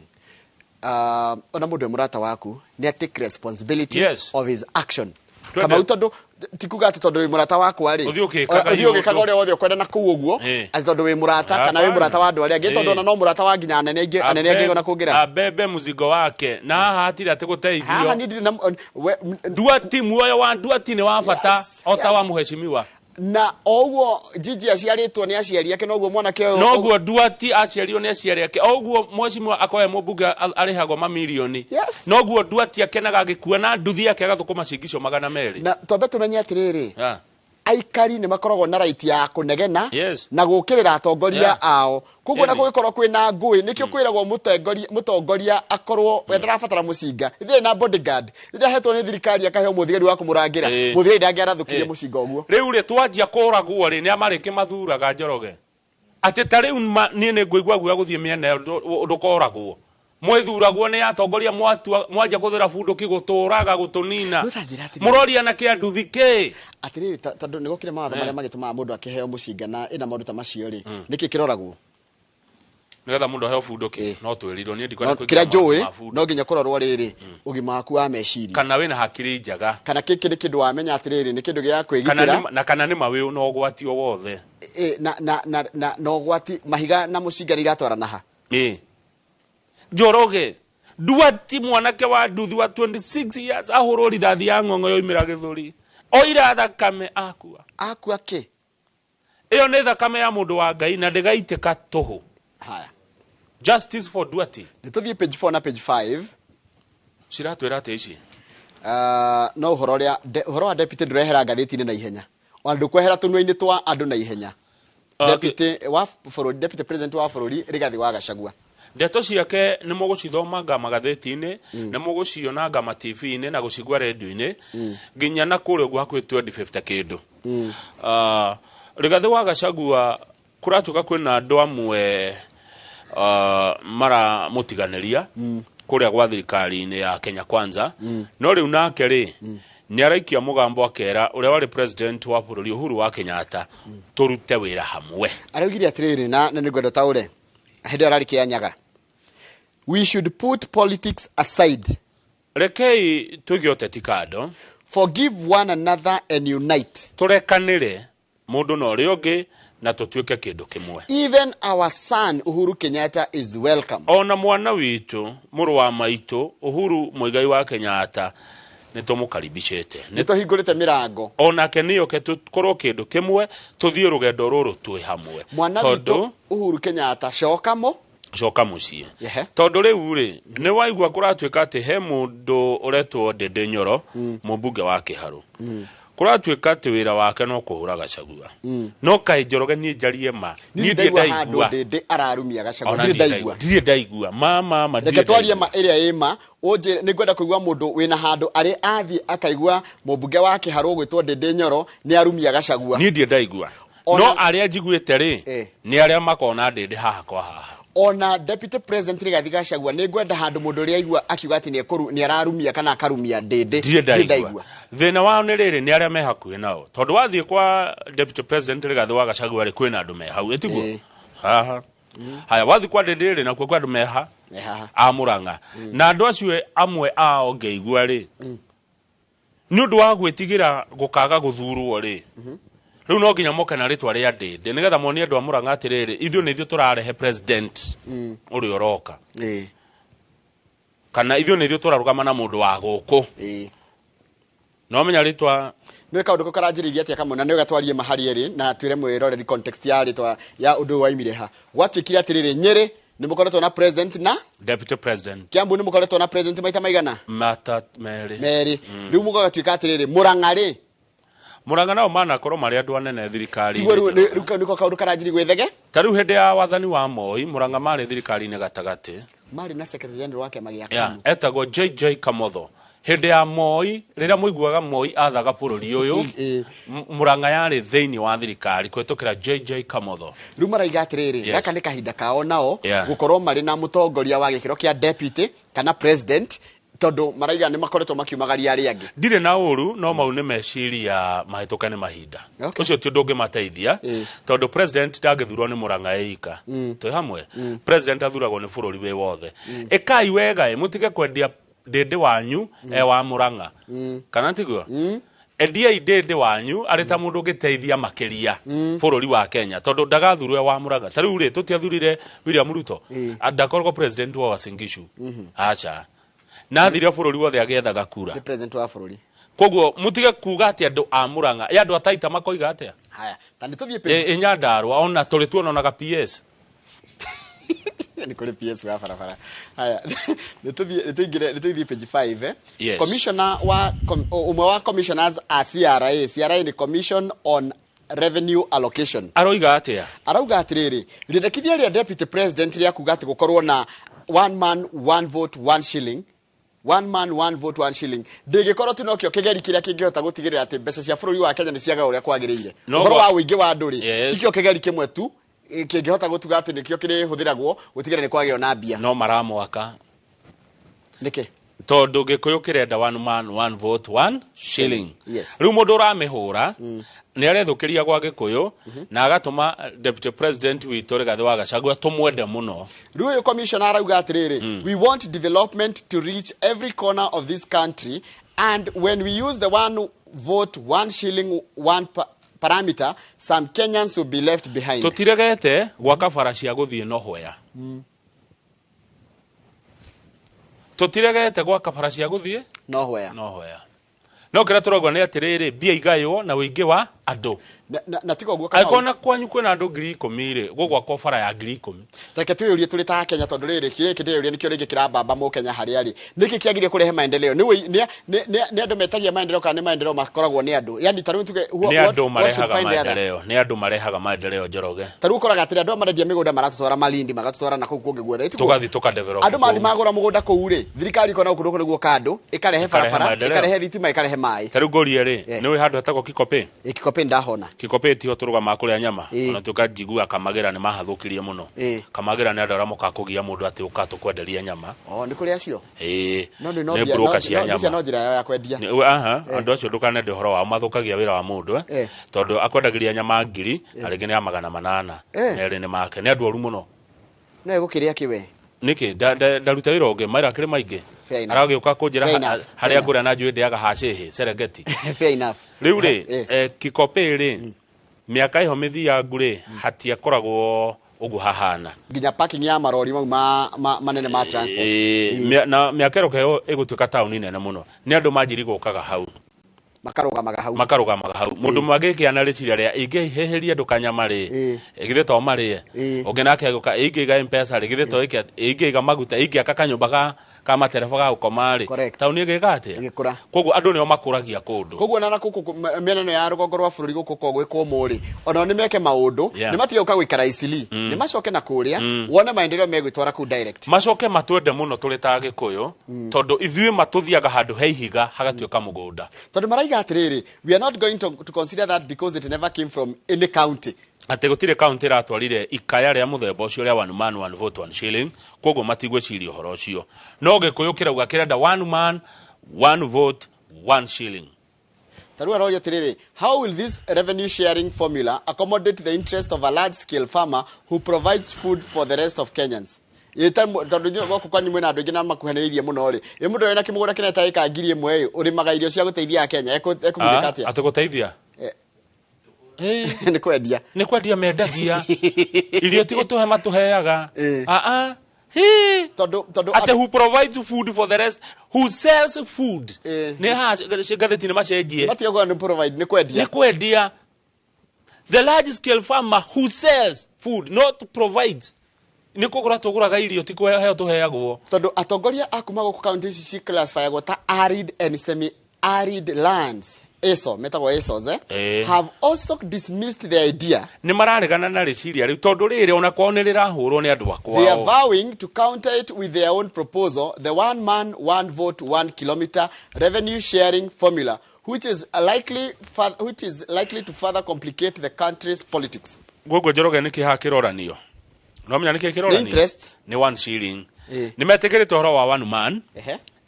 Ona mũndũ e mũrata waku nĩ take responsibility of his action. Twende. Kamau, tondũ ti kuga atĩ tondũ wĩ mũrata wakwa rĩ, Ũthiĩ ũgĩkaga ũthiĩ ũgĩkaga iũndũ. ũrĩa wothe ũkwenda na kũu ũguo, atĩ tondũ wĩ mũrata kana wĩ Hapana. mũrata wa andũ arĩa angĩ, tondũ ona no mũrata wa nginya anene aingĩ, anene angĩ ona kũngĩra. Abebe mũzigo wake na haha hatirĩ atĩ Haha gũteithio. niĩ ndirĩ na Nduati, muoyo wa Nduati nĩ wa bata o ta wa mũhecimiwa. Na o ũguo Jiji aciarĩtwo nĩ aciari ake, noguo mwanake ũyũ Noguo Nduati aciarirwo nĩ aciari ake, o ũguo mũhecimiwa akoe mũmbunge arĩhagwo mamirioni, noguo Nduati akenaga agĩkua na nduthi yake agathũkũma ciringi icio 200. Na twambe tũmenye atĩrĩrĩ, aikari nĩ makoragwo na right ya kũnegena na gũkĩrĩra atongoria ao. Koguo na kũngĩkorwo kwĩna ngũĩ, nĩkĩo kwĩragwo mũtongoria akorwo we ndarabatara mũcinga, ithuĩ na bodyguard rĩrĩa ahetwo nĩ thirikari, akaheo mũthigari wa kũmũrangĩra. Mũthigari ndangĩarathũkirie mũcinga ũguo. Rĩu rĩ, twanjia kũragwo rĩ, nĩ amarĩkĩ mathuraga Njoroge atĩ ta rĩu niĩ nĩ ngũigua guoya gũthiĩ mĩena ĩyo, ndũkoragwo mwĩthuragwo nĩ atongoria, mwatua mwanjia kũthĩra bunduki gũtũraga gũtũnina, mũroria na kĩa nduthi kĩ? Atĩrĩrĩ, tondũ nĩ gũkĩrĩ mawatho marĩa magĩtũmaga mũndũ akĩheo mũcinga na ĩna maũndũ ta macio rĩ, nĩkĩ kĩroragwo nĩgetha mũndũ aheo bunduki? No twĩrirwo, niĩ ndikwenda No, kũingĩra kĩrĩa maũndũ njũĩ ma bunduki. No nginya kũrorwo rĩrĩ, ũgima waku wa meciria, kana wĩna hakiri njega, kana gĩkĩ nĩ kĩndũ wamenya atĩrĩrĩ nĩ kĩndũ gĩa kana kwĩgitĩra, na kana nĩ ma wĩ na ũgwati o wothe. Na ũgwati mahiga na mũcinga nĩ iratwarana ha? Njoroge, Nduati mwanake wa nduthi wa 26 years ahũrwo rithathi ya ng'ong'o yoimĩra gĩthũri, oira thakame, akua. Akua kĩ? Ĩyo nĩ thakame ya mũndũ wa Ngai na ndĩgaitĩka tũhũ. Haya. Justice for Nduati. Nĩ tũthiĩ page 4 na page 5. Ciratwĩra atĩa ici? No ũhoro ũrĩa ũhoro wa deputy ndũrehera ngathĩti-inĩ na ihenya, ona ndũkwehera tũnua-inĩ twa andũ na ihenya. Deputy wa bũrũri, deputy president wa bũrũri Rigathi wa Gachagua. Ndeto ciake nĩ mũgũcithomanga magathĩti-inĩ, nĩ mũgũcionanga ma TV-inĩ na gũcigua redio-inĩ, nginya na kũrĩa ũguo hakuhĩ 2050 kĩndũ. Rigathĩ wa Gachagua kũratuĩka kwĩna andũ amwe maramũtiganĩria kũrĩa gwa thirikari-inĩ ya Kenya Kwanza. No rĩu nake rĩ, nĩ araikia mũgambo akera ũrĩa warĩ president wa bũrũri Uhuru wa Kenyatta, tũrute wĩra hamwe. Araugire atĩrĩrĩ, na nĩ ngwenda ũtaũre hĩndĩ ĩyo ararĩ Kĩanyaga, we should put politics aside, rekei tũige ũteti kando, forgive one another and unite, tũrekanĩre mũndũ na ũrĩa ũngĩ na tũtuĩke kĩndũ kĩmwe. Even our son Uhuru Kenyatta is welcome. Ona mwana witũ, mũrũ wa maitũ Uhuru Muigai wa Kenyatta, nĩ tũmũkaribicĩte, nĩ tũhingũrĩte mĩrango, onake nĩoke tũkorwo kĩndũ kĩmwe, tũthiĩ rũgendo rũrũ twĩ hamwe. Mwana witũ Uhuru Kenyatta, coka coka mũciĩ. Tondũ rĩu rĩ, nĩ waigua kũratuĩka atĩ he mũndũ ũretwo Ndĩndĩ Nyoro, mũmbunge wa Kĩharũ, kũratuĩka atĩ wĩra wake no kũhũra Gachagua. No kaĩ Njoroge niĩ njarie ma, niĩ ndaigua handũ Ndĩndĩ ararumia Gachagua, ndirĩ ndaigua, ndirĩ ndaigua ma reke twarie ma ĩrĩa ĩ ma. Ũnjĩre, nĩ ngwenda kũigua mũndũ wĩna handũ arĩ athiĩ akaigua mũmbunge wa Kĩharũ gwĩtwo Ndĩndĩ Nyoro nĩ arumia Gachagua. Niĩ ndirĩ ndaigua, no arĩa njiguĩte rĩ, nĩ arĩa makona Ndĩndĩ haha kwa haha. Ona deputy president Rigathi Gachagua nĩ ngwenda handũ mũndũ ũrĩa aigua akiuga atĩ nĩ ararumia kana akarumia Ndĩndĩ, ndirĩ ndaigua. Thĩna wao nĩ rĩrĩ, nĩ arĩa me hakuhĩ nao, tondũ wathiĩ kwa deputy president Rigathi wa Gachagua rĩ, kwĩna andũ me hau, ĩtiguo haha. Haya, wathiĩ kwa Ndĩndĩ rĩ, nakuo kwĩ andũ me ha a Murang'a, na andũ acio amwe ao ngĩigua rĩ, nĩ ũndũ wa gwĩtigĩra gũkaga gũthurwo rĩ, rĩu no nginya moke na rĩtwa rĩa Ndĩndĩ nĩgetha monie andũ a Murang'a atĩrĩrĩ, ithuĩ nĩ ithuĩ tũrarehe president ũrĩa ũroka, kana ithuĩ nĩ ithuĩ tũrarũgama na mũndũ wa gũkũ. No menya rĩtwa nĩ kaũndũ kau karanjĩrĩirie atĩa kamwe, na nĩ gatwarie mahari erĩ na twĩre mwĩroreri context ya rĩtwa ya ũndũ ũyũ waimire ha. Gwatuĩkire atĩrĩrĩ, Nyĩrĩ nĩ mũkoretwo na president na deputy president, Kiambu nĩ mũkoretwo na president maita maigana? Mata merĩ. Rĩu mũgatuĩka atĩrĩrĩ, Murang'a rĩ, Murang'a nao manakorwo marĩ andũ anene thirikari-inĩ. Rĩu nĩko kaũndũ karanjĩrĩria gwĩthege. Ta rĩu hĩndĩ ya wathani wa Moi, Murang'a marĩ thirikari-inĩ gatagatĩ, marĩ na secretary general wa kĩama gĩa KANU etagwo JJ Kamotho. Hĩndĩ ya Moi, rĩrĩa mũiguaga Moi athaga bũrũri ũyũ, Murang'a yarĩ thĩinĩ wa thirikari kũhĩtũkĩra JJ Kamotho. Rĩu maraiga atĩrĩrĩ, gaka nĩ kahinda kao nao gũkorwo marĩ na mũtongoria wa gĩkĩro kĩa deputy kana president, tondũ maraiga nĩ makoretwo makiumagaria arĩa angĩ. Ndirĩ na ũru, no mau nĩ meciria mahĩtũke nĩ mahinda. Ũcio ti ũndũ ũngĩmateithia, tondũ president ndangĩthurwo nĩ Murang'a ĩika. Twĩ hamwe. President athuragwo nĩ bũrũri wĩ wothe. Ĩkai wega, mũtige kwendia Ndĩndĩ wanyu e wa Murang'a. Kana tiguo? Endiai Ndĩndĩ wanyu arĩ ta mũndũ ũngĩteithia makĩria bũrũri wa Kenya, tondũ ndagathurwo e wa Murang'a. Ta rĩu rĩ, tũtiathurire William Ruto, ndakoragwo president wa Uasin Gishu. Acha. Na athire bũrũri wothe agĩethaga kura. Nĩ president wa bũrũri. Koguo mũtige kuga atĩ andũ a Murang'a, ya andũ a Taita makoiga atĩa? Haya, ta nĩ tũthiĩ page. Nyandarua ona tũrĩ tuononaga PS. Nĩ kũrĩ PS wa barabara. Haya, nĩ tũthiĩ page 5. Yes. Commissioner wa ũmwe wa commissioners a CRA, CRA nĩ Commission on Revenue Allocation. Aroiga atĩa? Arauga atĩrĩrĩ, rĩendekithia rĩa deputy president rĩa kuga atĩ gũkorwo na one man one vote one shilling, one man one vote one shilling, ndĩngĩkorwo tu nokĩo kĩgeri kĩrĩa kĩngĩhota gũtigĩrĩra atĩ mbeca cia bũrũri wa Kenya nĩ ciaga ũrĩa kwagĩrĩire. Ũhoro wa ũingĩ wa andũ rĩ, tikĩo kĩgeri kĩmwe tu kĩngĩhota gũtuga atĩ nĩkĩo kĩrĩhũthĩragwo gũtigĩrĩra nĩ kwagĩo na mbia. No maramwaka. Nĩkĩ? Tondũ Gĩkũyũ kĩrenda one man one vote one shilling. Yes. Rĩu mũndũ ũramĩhũra nĩ arethũkĩria gwa Gĩkũyũ na agatũma deputy president witũ Rigathĩ wa Gachagua tũmwende mũno. Rĩu ũyũ commissioner arauga atĩrĩrĩ, we want development to reach every corner of this country, and when we use the one vote one shilling one parameter, some Kenyans will be left behind. Tũtiregete gwaka bara cia gũthiĩ Nohwea. Tũtiregete gwaka bara cia gũthiĩ Nohwea. Nohwea. No kĩrĩa tũrauga nĩ atĩrĩrĩ, mbia igaywo na ũingĩ wa Andũ. Na tiga ũguo Kamau. Angĩkorwo na kwanyu kwĩna andũ 10,000 rĩ, gũgwakwo bara ya 10,000. Reke twĩyũrie tũrĩ ta Kenya tondũ rĩrĩ kĩrĩa kĩndĩyũria nĩkĩo rĩngĩ kĩrambamba mũkenya harĩa arĩ. Nĩkĩ kĩagire kũrehe maendeleo? Nĩ nĩ andũ metagia maendeleo kana nĩ maendeleo makoragwo nĩ andũ? Yani ta rĩu tuge Nĩ andũ marehaga maendeleo, nĩ andũ marehaga maendeleo Njoroge. Ta rĩu ũkoraga atĩrĩ andũ marendia mĩgũnda maratũtwara Malindi, magatũtwara na kũu kũngĩ guothe. Tũgathiĩ tũkadevelop. Andũ mathiĩ magũra mũgũnda kũu rĩ, thirikari ĩkona gũkũ nĩguo kando, ĩkarehe barabara, ĩkarehe thitima, ĩkarehe maĩ. Ta rĩu ngũrie rĩ, nĩ ũĩ handũ hetagwo Kikopĩ? Kikopĩ ndahona. Kikopĩ tiho tũrũgamaga kũrĩa nyama. Ona tuĩka njiguaga Kamagĩra nĩ mahathũkirie mũno. Kamagĩra nĩ andũ arĩa mokaga kũgia mũndũ atĩ ũka tũkwenderia nyama. Oh, nĩ kũrĩ acio? Ĩĩ. Nĩ broker cia nyama. No njĩra yao ya kwendia. Aha, andũ acio ndũkanende ũhoro wao, mathũkagia wĩra wa mũndũ. Tondũ akwendagĩria nyama 1,000 na rĩngĩ nĩ ya 800. Merĩ nĩ make. Nĩ andũ oru mũno. No egũkĩrĩa kĩ we? Nĩkĩ? Ndaruta wĩra ũngĩ, maira akĩrĩ maingĩ. Aragĩũka kũnjĩra harĩa ngũrĩa na njũĩ ndĩaga hacĩhĩ, Serengeti. Fair enough. Rĩu rĩ, Kikopĩ rĩ, mĩaka ĩho mĩthiangu rĩ, hatiakoragwo ũguo hahana. Nginya parking ya marori mau manene ma transport. Na mĩaka ĩroka ĩyo ĩgũtuĩka taũni nene mũno. Nĩ andũ manjiri gũkaga hau. Makarũgamaga hau. Makarũgamaga hau. Mũndũ magĩkĩa na rĩciria rĩa ingĩhĩhĩria andũ kanyama rĩ, githĩ to marĩe. Ũngĩ nake agĩũka ingĩiga M-Pesa rĩ, githĩ to ĩke, ingĩiga maguta, ingĩaka kanyũmba ka matereba ga gũkoma rĩ, taũni ĩgĩka atĩa? Ĩgĩkũra. Koguo andũ nĩo makũragia kũndũ. Koguo na gũkũ mĩena ĩno ya rũgongo rwa bũrũri gũkũ ko gwĩ kũmũ rĩ, onao nĩ meke maũndũ, nĩ matige gũka gũikara Isili, nĩ macoke na kũrĩa, wone maendeleo megwĩtwara kũu direct. Macoke matwende mũno tũrĩ ta Gĩkũyũ, tondũ ithuĩ matũthiaga handũ he ihiga hagatuĩka mũgũnda. Tondũ maraiga atĩrĩrĩ, we are not going to consider that because it never came from any county. Atĩ gũtirĩ county ĩratwarire ikaya rĩa mũthemba ũcio rĩa one man one vote one shilling, koguo matigwĩciria ũhoro ũcio. No Gĩkũyũ kĩrauga kĩrenda one man one vote one shilling. Ta rĩu aroria atĩrĩrĩ, how will this revenue sharing formula accommodate the interest of a large scale farmer who provides food for the rest of Kenyans? Tondũ gũkũ kwanyu mwĩna andũ aingĩ na makuhanĩrĩirie mũno rĩ, ĩ mũndũ wĩna kĩmũgũnda kĩnene ta ĩka 1,000 ĩ, ũrĩmaga irio cia gũteithia Kenya, ekũgunĩka atĩa? Atĩ gũteithia? Nĩ kwendia. Nĩ kwendia mendagia. Irio ti gũtũhe matũheaga. Tondũ atĩ who provides food for the rest, who sells food. Nĩ haha ngathĩti-inĩ macenjie. Matige kuga nĩ provide, nĩ kwendia. Nĩ kwendia. The large scale farmer who sells food, not provides. Nĩ kũgũra tũgũraga irio, ti kũheo tũheagwo. Tondũ atongoria a kuma gũkũ county ici ci classifyagwo ta arid and semi arid lands, ASO, metagwo ASOs, have also dismissed the idea. Nĩ mararegana na rĩciria rĩu tondũ rĩrĩ ona kwao nĩ rĩrahũrwo nĩ andũ a kwao. They are vowing to counter it with their own proposal, the one man, one vote, 1 kilometer revenue sharing formula, which is likely to further complicate the country's politics. Gũkũ Njoroge nĩ kĩhaha kĩroranio. No menya nĩ kĩĩ kĩroranio? Interest. Nĩ one shilling. Nĩ metĩkĩrĩte ũhoro wa one man.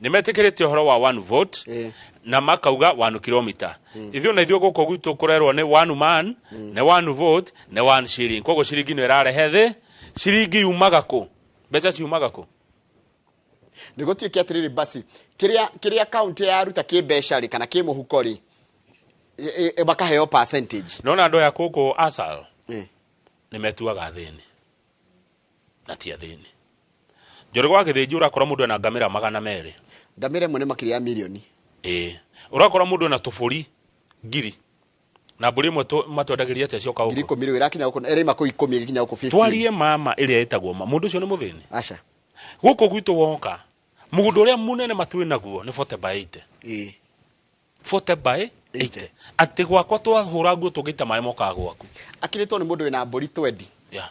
Nĩ metĩkĩrĩte ũhoro wa one vote. Na makauga 1 kilometer. Ithuĩ na ithuĩ gũkũ gwitũ kũrerwo nĩ one man, nĩ one vote, nĩ one shilling. Koguo ciringi nĩ ĩrarehe thĩ, ciringi yumaga kũ? Mbeca ciumaga kũ? Nĩ gũtuĩke atĩrĩrĩ basi, kĩrĩa county yaruta kĩmbeca rĩ kana kĩmũhuko rĩ, makaheo percentage. Nona andũ aya gũkũ ASAL nĩ metuaga athĩni. Na ti athĩni. Njoroge wa Gĩthĩnji ũrakora mũndũ ena ngamĩra 200. Ngamĩra ĩmwe nĩ makĩria ya mirioni. Ũrakora mũndũ ena tũbũri 1,000. Na mbũri ĩmwe matwendagĩria atĩa cioka gũkũ? 10,000 rĩu ĩrakinya gũkũ, ĩraima kũu 10 ĩgĩkinya gũkũ 15. Twarie mama ĩrĩa ĩtagwo ma, mũndũ ũcio nĩ mũthĩni? Aca. Gũkũ gwitũ woka, mũgũnda ũrĩa mũnene matwĩ naguo nĩ 40 by 80. 40 by 80. Atĩ gwakwa twahũra nguo tũngĩita maĩ mokaga gwaku. Akĩrĩtwo nĩ mũndũ wĩna mbũri 20. Yeah.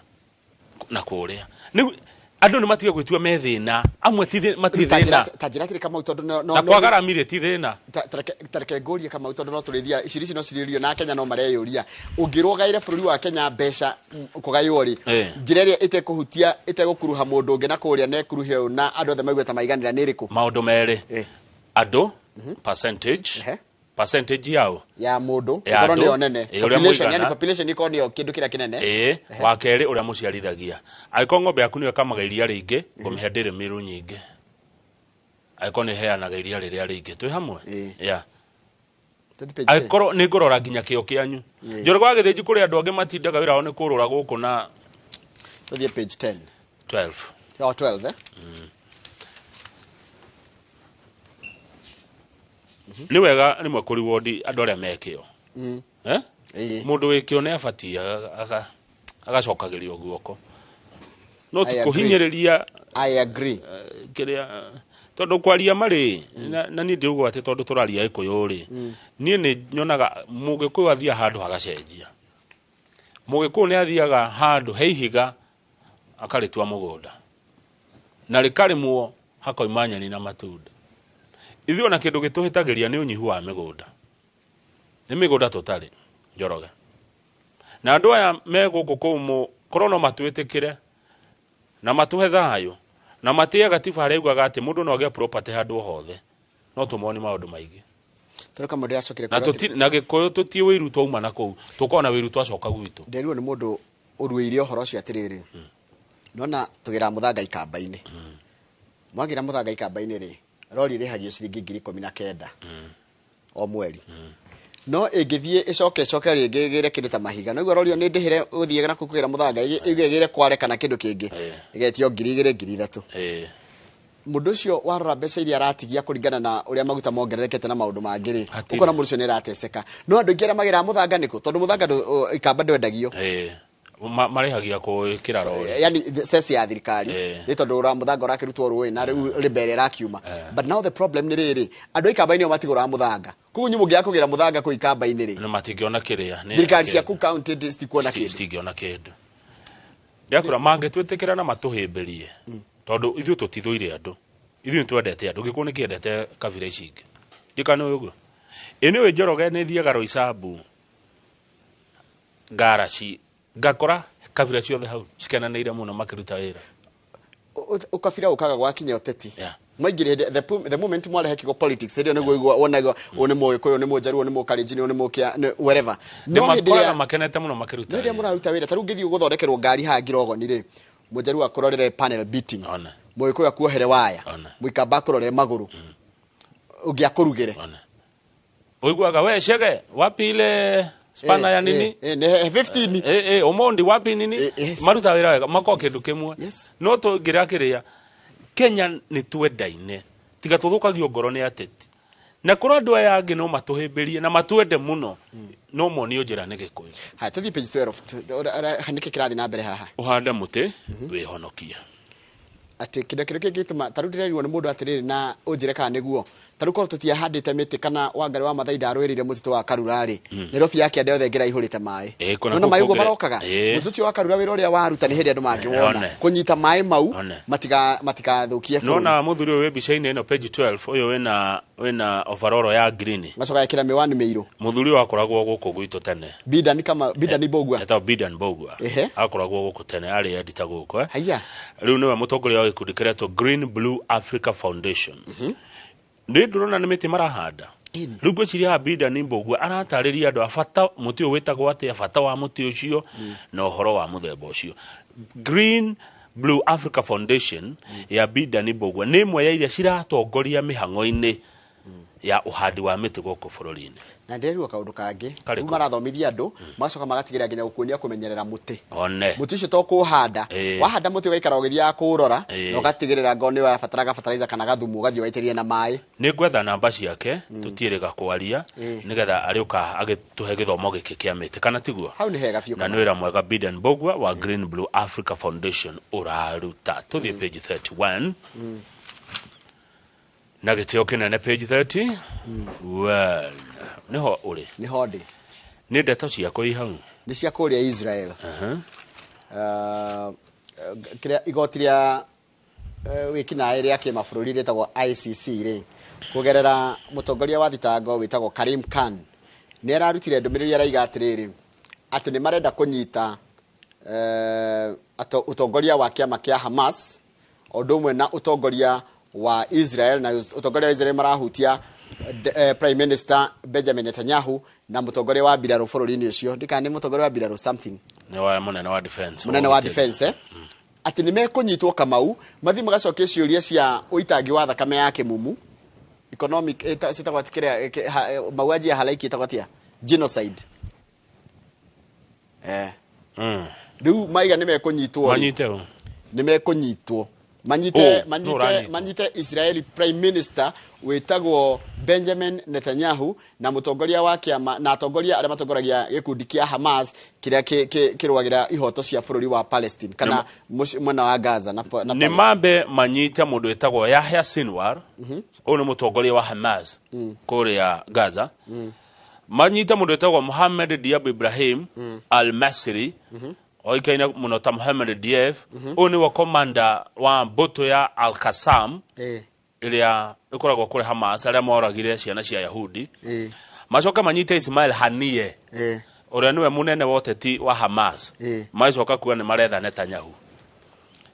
Na kũrĩa. Nĩ andũ nĩ matige gwĩtua me thĩna, amwe ti thĩna. Ta njĩra atĩrĩ Kamau, tondũ no na kwagara mire ti thĩna. Ta reke ngũrie Kamau, tondũ no tũrĩthia ici ici no cirĩrio na Kenya no mareyũria. Ũngĩrwo ũgaĩre bũrũri wa Kenya mbeca kũgaywo rĩ, njĩra ĩrĩa ĩtekũhutia, ĩtegũkuruha mũndũ ũngĩ na kũrĩa na ĩkuruhe ũũ na andũ othe maigue ta maiganĩra nĩ ĩrĩkũ? Maũndũ merĩ. Andũ, percentage. Percentage yao ya mũndũ ĩkorwo nĩyo nene. Population, yani population ĩkorwo nĩyo kĩndũ kĩrĩa kĩnene. Wa kerĩ ũrĩa mũciarithagia. Angĩkorwo ng'ombe yaku nĩyo ĩkamaga iria rĩingĩ, ngũmĩhe ndĩrĩ mĩru nyingĩ. Angĩkorwo nĩ ĩheanaga iria rĩrĩa rĩingĩ, twĩ hamwe? Yeah. Angĩkorwo nĩ ngũrora nginya kĩo kĩanyu. Njoroge wa Gĩthĩnji kũrĩ andũ angĩ matindaga wĩra wao nĩ kũrũra gũkũ na Tũthiĩ page 10. 12. Oh, 12, eh? Nĩ wega rĩmwe kũreward andũ arĩa me kĩo. Mũndũ wĩ kĩo nĩ abatiĩ agacokagĩrio guoko. No ti kũhinyĩrĩria. I agree. Kĩrĩa tondũ kwaria marĩ na niĩ ndiruga atĩ tondũ tũraria Gĩkũyũ rĩ, niĩ nĩ nyonaga Mũgĩkũyũ athiaga handũ hagacenjia. Mũgĩkũyũ nĩ athiaga handũ he ihiga akarĩtua mũgũnda na rĩkarĩmwo hakoima nyeni na matunda. Ithuĩ ona kĩndũ gĩtũhĩtagĩria nĩ ũnyihu wa mĩgũnda. Nĩ mĩgũnda tũtarĩ Njoroge. Na andũ aya me gũkũ kũmũ korwo no matwĩtĩkĩre na matũhe thayũ na matĩe gatiba harĩa yugaga atĩ mũndũ no agĩe property handũ hothe, no tũmoni maũndũ maingĩ. Na Gĩkũyũ tũtiĩ wĩiru twauma na kũu, tũkona wĩiru twacoka gwitũ. Nderirwo nĩ mũndũ ũruĩire ũhoro ũcio atĩrĩrĩ, nona tũgĩra mũthanga ikamba-inĩ. Mwagĩra mũthanga ikamba-inĩ rĩ, rori ĩrĩhagio ciringi 19,000 o mweri. No ĩngĩthiĩ ĩcoke rĩngĩ ĩgĩre kĩndũ ta mahiga. Noguo rori nĩ ndĩhĩre gũthiĩ na kũgĩra mũthanga ĩgĩre kware kana kĩndũ kĩngĩ. Ĩgetio 2,000 3,000. Mũndũ ũcio warora mbeca iria aratigia kũringana na ũrĩa maguta mongererekete na maũndũ mangĩ rĩ, ũkona mũndũ ũcio nĩ arateseka. No andũ aingĩ arĩa magĩraga mũthanga nĩkũ? Tondũ mũthanga ikamba ndwendagio. Marĩhagia kũĩkĩra rori. Yani ceci ya thirikari nĩ tondũ ũra mũthanga ũrakĩrutwo rũĩ na rĩu rĩmbere ĩrakiuma. But now the problem nĩ rĩrĩ, andũ a ikamba-inĩ o matigũraga mũthanga. Koguo inyuĩ mũngĩaga kũgĩra mũthanga kũu ikamba-inĩ rĩ, nĩ matingĩona kĩrĩa. Thirikari cia kũu county citikuona kĩndũ. Citingĩona kĩndũ. Ndĩrakwĩra mangĩtwĩtĩkĩra na matũhĩmbĩrie, tondũ ithuĩ tũtithũire andũ. Ithuĩ nĩtwendete andũ. Gĩkũyũ nĩkĩendete kabira ici ingĩ. Ndikana ũguo. Ĩ nĩũĩ Njoroge nĩ thiaga Roysambu ngaraci ngakora kabira ciothe hau cikenanĩire mũno makĩruta wĩra. Ũkabira ũkaga gwakinya ũteti. Maingĩrire the moment mwarehe kiugo politics hĩndĩ ĩyo nĩguo ũigua wonaga ũyũ nĩ Mũgĩkũyũ, nĩ Mũnjaruo, nĩ Mũkalenjin, ũyũ nĩ Mũkĩa, wherever. No hĩndĩ ĩrĩa makenete mũno makĩruta wĩra. Hĩndĩ ĩrĩa mũraruta wĩra, ta rĩu ngĩthiĩ gũthondekerwo ngari haha Ngirogoni rĩ, Mũnjaruo akũrorere panel beating, Mũgĩkũyũ akuohere waya, Mũikamba akũrorere magũrũ, ũngĩ akũrugĩre. Ũiguaga we Chege wapi ile spana ya nini? 15. Omondi wapi nini? Maruta wĩra wega makorwo kĩndũ kĩmwe. No tũngĩra kĩrĩa Kenya nĩ twendaine tiga tũthũkagio ngoro nĩ ateti. Na korwo andũ aya angĩ no matũhĩmbĩrie na matwende mũno, no monio njĩra nĩ Gĩkũyũ. Haya, tũthiĩ page 12. Nĩkĩ kĩrathiĩ na mbere haha? Ũhande mũtĩ wĩhonokie. Atĩ kĩndũ kĩrĩa kĩngĩtũma ta rĩu ndĩrerirwo nĩ mũndũ atĩrĩrĩ, na ũnjĩre kana nĩguo, ta rĩu korwo tũtiahandĩte mĩtĩ kana Wangari wa Maathai ndarũĩrĩire mũtitũ wa Karura rĩ, Nairobi ya kĩanda yothe ĩngĩra ihũrĩte maĩ. Nona maĩ ũguo marokaga. Mũtitũ ũcio wa Karura wĩra ũrĩa waruta nĩ hĩndĩ andũ mangĩwona. Kũnyita maĩ mau matikathũkie bũrũri. Nona mũthuri ũyũ wĩ mbica-inĩ ĩno page 12, ũyũ wĩna overall ya green. Macoka ekĩra mĩwani mĩirũ. Mũthuri ũyũ akoragwo gũkũ gwitũ tene. Bidan kama Bidan Mbugua. Etagwo Bidan Mbugua. Akoragwo gũkũ tene, arĩ editor gũkũ. Haya. Rĩu nĩwe mũtongoria wa gĩkundi kĩretwo Green Blue Africa Foundation. Ndĩ ndũrona nĩ mĩtĩ marahanda. Rĩu ngwĩciria haha Bidan Mbugua aratarĩria andũ a bata mũtĩ ũyũ wĩtagwo atĩa, bata wa mũtĩ ũcio na ũhoro wa mũthemba ũcio. Green Blue Africa Foundation ya Bidan Mbugua nĩ ĩmwe ya iria ciratongoria mĩhang'o-inĩ ya ũhandi wa mĩtĩ gũkũ bũrũri-inĩ. Na ndĩrerirwo kaũndũ kangĩ. Rĩu marathomithia andũ, magacoka magatigĩrĩra nginya gũkuonia kũmenyerera mũtĩ. Mũtĩ ũcio to kũũhanda. Wahanda mũtĩ ũgaikara ũgĩthiaga kũũrora, na ũgatigĩrĩra ngorwo nĩ ũrabataraga fertilizer kana gathumu, ũgathiĩ ũgaitĩrĩria na maĩ. Nĩ ngwetha namba ciake, tũtiĩrĩga kwaria, nĩgetha arĩũka agĩtũhe gĩthomo gĩkĩ kĩa mĩtĩ, kana tiguo? Hau nĩ hega biũ. Na nĩ wĩra mwega Bidan Mbugua wa Green Blue Africa Foundation ũraruta. Tũthiĩ page 31. Na gĩtĩo kĩnene page 30. Well, nĩho ũrĩ. Nĩho ndĩ. Nĩ ndeto ciakwa i hau. Nĩ cia kũrĩa Israel. Kĩrĩa igoti rĩa wĩkinaĩ rĩa kĩmabũrũri rĩtagwo ICC rĩ, kũgerera mũtongoria wa thitango wĩtagwo Karim Khan, nĩ ararutire ndũmĩrĩri araiga atĩrĩrĩ, atĩ nĩ marenda kũnyita ũtongoria wa kĩama kĩa Hamas, ũndũ ũmwe na ũtongoria wa Israel, na ũtongoria wa Israel marahutia Prime Minister Benjamin Netanyahu na mũtongoria wa mbirarũ bũrũri-inĩ ũcio. Ndikana nĩ mũtongoria wa mbirarũ something. Nĩ wa mũnene wa defense. Mũnene wa defense, Atĩ nĩ mekũnyitwo Kamau, mathiĩ magacokia ciũria cia ũitangi wa thakame ya kĩmumu, economic, citagwo atĩ kĩrĩa, mauaji ya halaiki ĩtagwo atĩa? Genocide. Rĩu maiga nĩ mekũnyitwo rĩ. Manyite ũ? Nĩ mekũnyitwo. Manyite manyite manyite Israeli Prime Minister wĩtagwo Benjamin Netanyahu na mũtongoria wa kĩama na atongoria arĩa matongoragia gĩkundi kĩa Hamas kĩrĩa kĩrũagĩra ihoto cia bũrũri wa Palestine kana mwena wa Gaza na nĩ mambe manyite mũndũ wĩtagwo Yahya Sinwar. Ũyũ nĩ mũtongoria wa Hamas kũrĩa Gaza. Manyite mũndũ wĩtagwo Mohammed Diab Ibrahim Al-Masri, oikaine mũno ta Mohammed Diab. Ũyũ nĩwe commander wa mbũtũ ya Al-Qassam ĩrĩa ĩkoragwo kũrĩ Hamas arĩa moragire ciana cia Yahudi. Macoka manyite Ismail Haniyeh ũrĩa nĩwe mũnene wa ũteti wa Hamas. Macoka kuga nĩ maretha Netanyahu.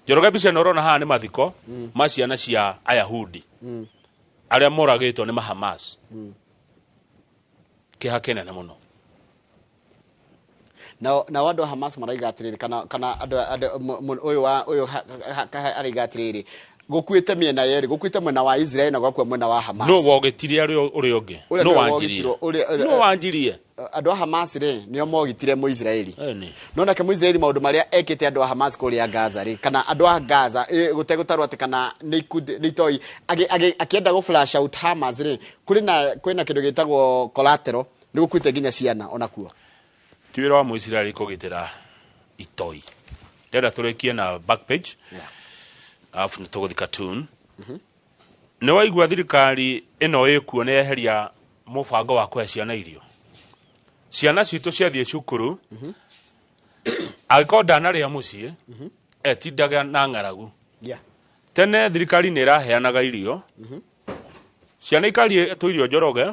Njoroge mbica ĩno ũrona haha nĩ mathiko ma ciana cia Ayahudi arĩa moragĩtwo nĩ Hamas. Kĩeha kĩnene mũno. Na andũ a Hamas maraiga atĩrĩrĩ kana andũ ũyũ wa ũyũ araiga atĩrĩrĩ gũkuĩte mĩena yerĩ, gũkuĩte mwena wa Israel na gũkua mwena wa Hamas. No wogĩtirie ũrĩa ũngĩ. No wanjirie. No wanjirie. Andũ a Hamas rĩ nĩo mogitire Mũisraeli. No nake Mũisraeli maũndũ marĩa ekĩte andũ a Hamas kũrĩa Gaza rĩ kana andũ a Gaza gũtegũtarwo atĩ kana nĩ ikundi nĩ itoi akĩenda gũ flash out Hamas rĩ kwĩna kĩndũ gĩtagwo collateral nĩ gũkuĩte nginya ciana onakuo. Ti wĩra wa Mũisraeli kũgitĩra itoi. Ndĩrenda tũrĩkie na back page. Alafu nĩtũgũthiĩ cartoon. Nĩ waigua thirikari ĩno ĩkuo nĩ yeheria mũbango wa kũhe ciana irio. Ciana citũ ciathiĩ cukuru, angĩkorwo ndanarĩa mũciĩ, etindaga na ng'aragu. Tene thirikari nĩ ĩraheanaga irio, ciana ikarie tũirio Njoroge,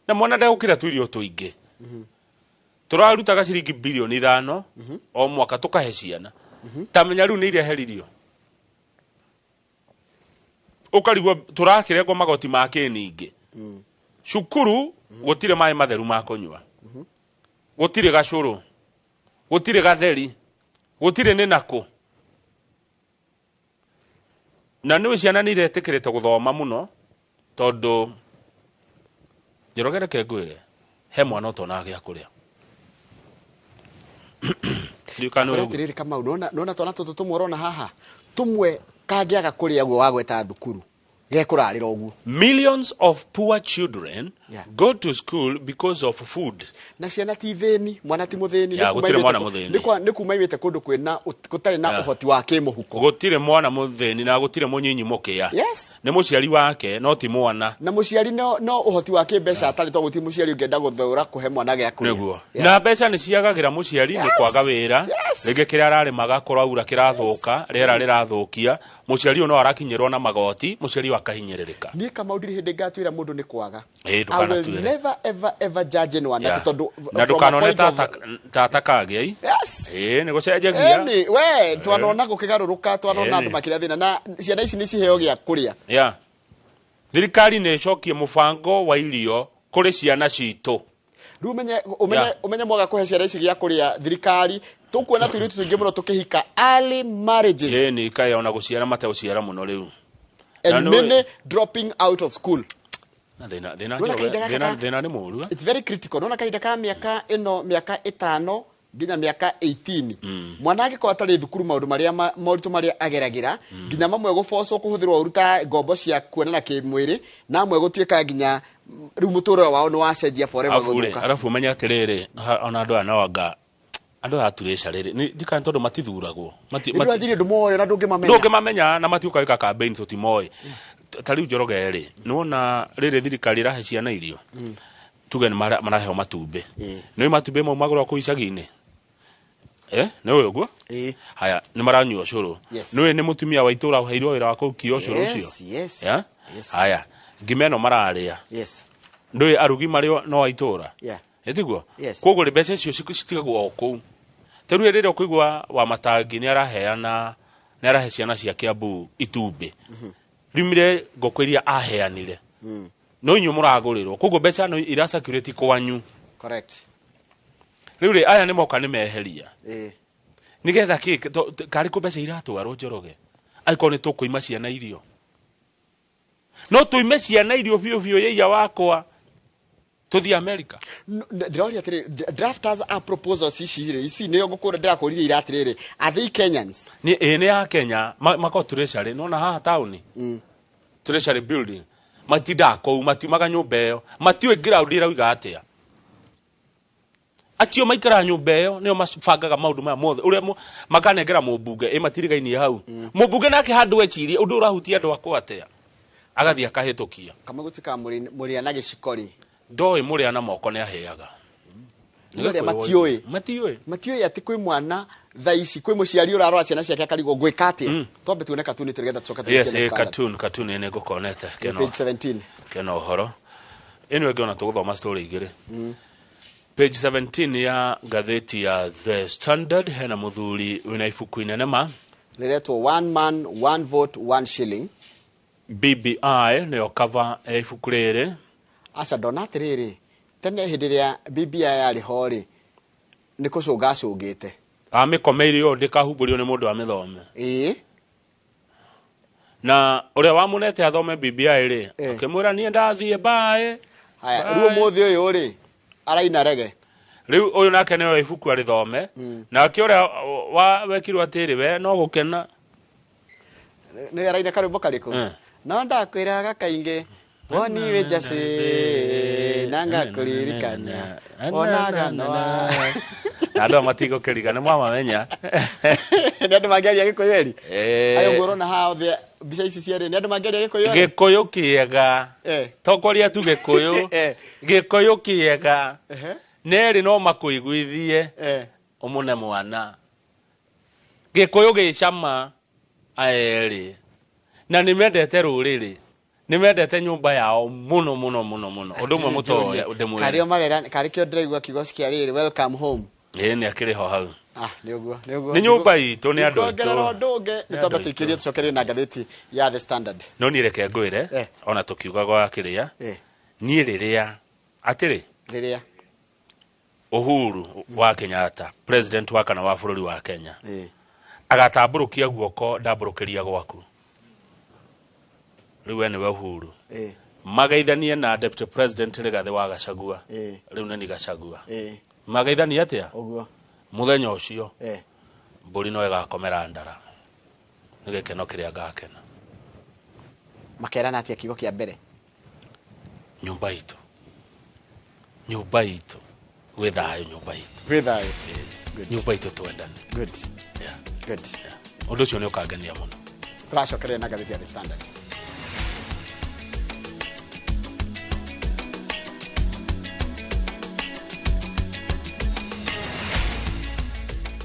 na mwana ndegũkĩra tũirio tũingĩ. Tũrarutaga ciringi bilioni 5 o mwaka tũkahe ciana. Ta menya rĩu nĩ ireheririo. Ũkarigwo tũrakĩrengwo magoti ma kĩningĩ. Cukuru gũtirĩ maĩ matheru ma kũnyua. Gũtirĩ gacũrũ. Gũtirĩ gatheri. Gũtirĩ nĩ nakũ. Na nĩũĩ ciana nĩ iretĩkĩrĩte gũthoma mũno tondũ Njoroge reke ngwĩre he mwana ũtonaga gĩa kũrĩa. Atĩrĩrĩ Kamau, nona twana tũtũ tũmwe ũrona haha tũmwe kangĩaga kũrĩa guo wagweta thukuru gekũrarĩra ũguo. Millions of poor children go to school because of food. Na ciana ti thĩni, mwana ti mũthĩni, gũtirĩ mwana mũthĩni. Nĩ kuma imĩte kũndũ kwĩna gũtarĩ na ũhoti wa kĩmũhuko. Gũtirĩ mwana mũthĩni na gũtirĩ mũnyinyi mũkĩa. Nĩ mũciari wake no ti mwana. Na mũciari no ũhoti wa kĩmbeca atarĩ to gũtirĩ mũciari ũngĩenda gũthũra kũhe mwana gĩa kũrĩa. Nĩguo. Na mbeca nĩ ciagagĩra mũciari nĩ kwaga wĩra. Rĩngĩ kĩrĩa ararĩmaga kũraura kĩrathũka, rĩera rĩrathũkia, mũciari ũyũ no arakinyĩrwo na magoti, mũciari akahinyĩrĩrĩka. Niĩ Kamau ndirĩ hĩndĩ ngatwĩra mũndũ nĩ kwaga. I will never ever ever judge anyone tondũ na ndũkanone tata kagĩai. Nĩ gũcenjagia. We twanona gũkĩgarũrũka, twanona andũ makĩrĩa thĩna na ciana ici nĩ ciheo gĩa kũrĩa. Thirikari nĩ ĩcokie mũbango wa irio kũrĩ ciana citũ. Rĩu ũmenye mwaga kũhe ciana ici gĩa kũrĩa thirikari tũkuona tũirĩtu tũingĩ mũno tũkĩhika early marriages. Nĩ kaĩ ona gũciara mategũciara mũno rĩu. And many dropping out of school. Thĩna nĩ mũũru. It's very critical. Nona kahinda ka mĩaka ĩno mĩaka 5 nginya mĩaka 18. Mwana angĩkorwo atarĩ thukuru maũndũ marĩa moritũ marĩa ageragĩra nginya mamwe gũbocwo kũhũthĩrwo ũru ta ngombo cia kuonana kĩmwĩrĩ na amwe gũtuĩka nginya rĩu mũtũrĩre wao nĩ wacenjia forever gũthũka. Arabu ũmenye atĩrĩrĩ ona andũ aya no anga andũ aya turĩca rĩrĩ ndikana tondũ matithuragwo. Nĩ ndũmoĩ na ndũngĩmamenya. Ndũngĩmamenya na matiũkaga gwĩka campaign tũtimoĩ. Ta rĩu Njoroge rĩ nĩwona rĩrĩ thirikari ĩrahe ciana irio tuge nĩ maraheo matumbĩ. Nĩũĩ matumbĩ mau magũragwo kũu icagi-inĩ? Nĩũĩ ũguo? Haya nĩ maranyua ũcũrũ. Nĩũĩ nĩ mũtumia wa itũũra ũheirwo wĩra wa kũrukia ũcũrũ ũcio? Haya ngima ĩno mararĩa. Ndũĩ arugi marĩ no a itũũra? Ĩtiguo? Koguo rĩ mbeca icio citigagwo o kũu. Ta rĩu rĩrĩa ũkũigua wa matangi nĩ araheana nĩ arahe ciana cia Kiambu itumbĩ. Rimire ngũkũ iria aheanire. No inyuĩ mũragũrĩrwo. Koguo mbeca no ira circulate kwanyu. Correct. Rĩu rĩ aya nĩ moka nĩ meheria. Nĩgetha kĩ karĩ kũ mbeca iratwarwo Njoroge. Angĩkorwo nĩ tũkũima ciana irio. No tũime ciana irio biũ biũ yeiya wakwa. Tuthiĩ America. Ndĩroria atĩrĩrĩ, drafters a proposals ici rĩ, ici nĩo ngũkũra ndĩrakũririe ira atĩrĩrĩ, are they Kenyans? Nĩ ĩ nĩ ya Kenya makoragwo treasury nona haha taũni. Treasury building matindaga kũu, matiumaga nyũmba ĩyo, matiũĩ ground ĩrauga atĩa. Acio maikaraga nyũmba ĩyo nĩo mabangaga maũndũ maya mothe ũrĩa makanengera mũmbunge ĩ matirigainie hau. Mũmbunge nake handũ ecirie ũndũ ũrahutia andũ akwa atĩa, agathiĩ akahĩtũkia. Kamwe gũtuĩkaga mũrĩa na gĩciko rĩ, ndoĩ mũrĩa na moko nĩ ahĩaga. Nĩ arĩa matiũĩ. Matiũĩ. Matiũĩ atĩ kwĩ mwana thaa ici, kwĩ mũciari ũrarora ciana ciake akarigwo ngwĩka atĩa. Twambe tuone cartoon tũrĩ getha tũcoke Yes, tũrĩkie na Standard. Cartoon nĩ ngũkonete. Nĩ page 17. Kena ũhoro. Ĩno ĩngĩ ona tũgũthoma story igĩrĩ. Page 17 ya ngathĩti ya The Standard hena mũthuri wĩna ibuku inene ma rĩretwo One Man One Vote One Shilling. BBI nĩyo cover ya ibuku rĩrĩ. Aca ndona atĩrĩrĩ, tene hĩndĩ ĩrĩa BBI yarĩ ho rĩ, nĩ kũcũnga acũngĩte. Amĩkomeire ũũ ndĩkahumbũrio nĩ mũndũ amĩthome. Ĩĩ. Na ũrĩa wamũnete athome BBI rĩ, akĩmwĩra niĩ ndathiĩ mbaĩ. Haya, rĩu ũmũthĩ ũyũ rĩ, araina rege. Rĩu ũyũ nake nĩoe ibuku arĩthome. Nake ũrĩa wekirwo atĩrĩ, we no gũkena. Nĩ araina karwĩmbo karĩkũ? No ndakwĩraga kaingĩ, woni wĩ njacĩ, na ngakũririkania, wonaga no Na andũ aya matigũkĩriga, nĩ mwamamenya. Nĩ andũ mangĩaria Gĩkũyũ eri? Ayo ũguo ũrona haha othe mbica ici cierĩ, nĩ andũ mangĩaria Gĩkũyũ eri? Gĩkũyũ kĩega. To kwaria tu Gĩkũyũ. Gĩkũyũ kĩega. Nerĩ no makũiguithie. Ũmũne mwana. Gĩkũyũ gĩcama aerĩ. Na nĩ mendete rũrĩrĩ. Nĩ mendete nyũmba yao mũno mũno mũno mũno. Ũndũ ũmwe mũtoĩ ndĩmwĩre. Karĩ o marera, karĩ kĩo ndĩraigua kiugo kĩa rĩrĩ, welcome home. Ĩĩ nĩ akĩrĩ ho hau. Nĩ ũguo, nĩ ũguo. Nĩ nyũmba itũ, nĩ andũ aitũ. Nĩkuongerera ũndũ ũngĩ, nĩ twambe tũikĩrie tũcokerie na ngathĩti ya The Standard. No niĩ reke ngwĩre, ona tũkiuga gwa kĩrĩa, niĩ rĩrĩa, atĩrĩ, Rĩrĩa. Uhuru wa Kenyatta, president wa kana wa bũrũri wa Kenya, agatambũrũkia guoko ndambũrũkĩria gwaku. Rĩu we nĩwe Uhuru. Magaithanie na deputy president Rigathĩ wa Gachagua. Rĩu nĩ ni Gachagua. Magaithanie atĩa? Ũguo. Mũthenya ũcio, mbũri no ĩgakomera ndara. Nĩ gĩkeno kĩrĩa ngakena. Makerana atĩa kiugo kĩa mbere? Nyũmba itũ. Nyũmba itũ. Gwĩ thayũ nyũmba itũ. Gwĩ thayũ. Good. Nyũmba itũ twendane. Good. Good. Ũndũ ũcio nĩ ũkangenia mũno. Tũracokereria na ngathĩti ya The Standard.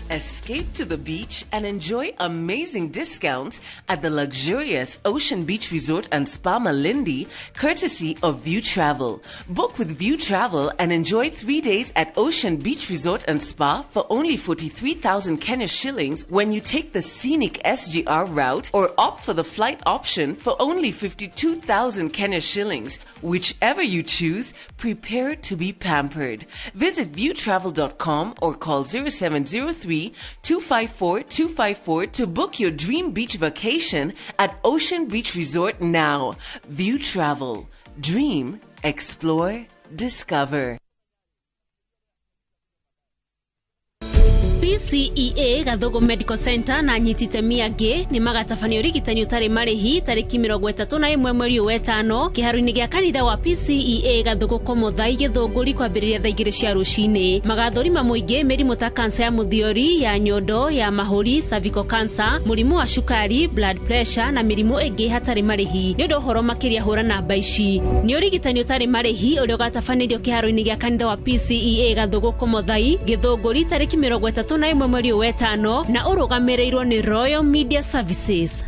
Escape to the beach and enjoy amazing discounts at the luxurious Ocean Beach Resort and Spa Malindi, courtesy of View Travel. Book with View Travel and enjoy 3 days at Ocean Beach Resort and Spa for only 43,000 Kenya shillings when you take the scenic SGR route or opt for the flight option for only 52,000 Kenya shillings. Whichever you choose, prepare to be pampered. Visit viewtravel.com or call 0703-254-254 to book your dream beach vacation at Ocean Beach Resort now. View Travel. Dream, explore, discover. PCEA Gathugu Medical Center na anyiti itemi angĩ nĩ magatabania ũrigitani ũtarĩ marĩhi tarĩki 31 mweri ũyũ wetano kĩharo-inĩ gĩa kanitha wa PCEA Gathugu Komothai Gĩthũngũri kwambĩrĩria thaa 2 cia rũcinĩ. Magathũrima mũingĩ mĩrimũ ta kansa ya mũthiori, ya nyondo, ya mahũri, cervical cancer, mũrimũ wa cukari, blood pressure na mĩrimũ ĩngĩ hatarĩ marĩhi. Nĩ ũndũ ũhoro makĩria hũra namba ici. Nĩ ũrigitani ũtarĩ marĩhi ũrĩa ũgatabanĩrio kĩharo-inĩ gĩa kanitha wa PCEA Gathugu Komothai Gĩthũngũri tarĩki 31 mweri ũyũ wetano na ũrũgamĩrĩirwo nĩ Royal Media Services.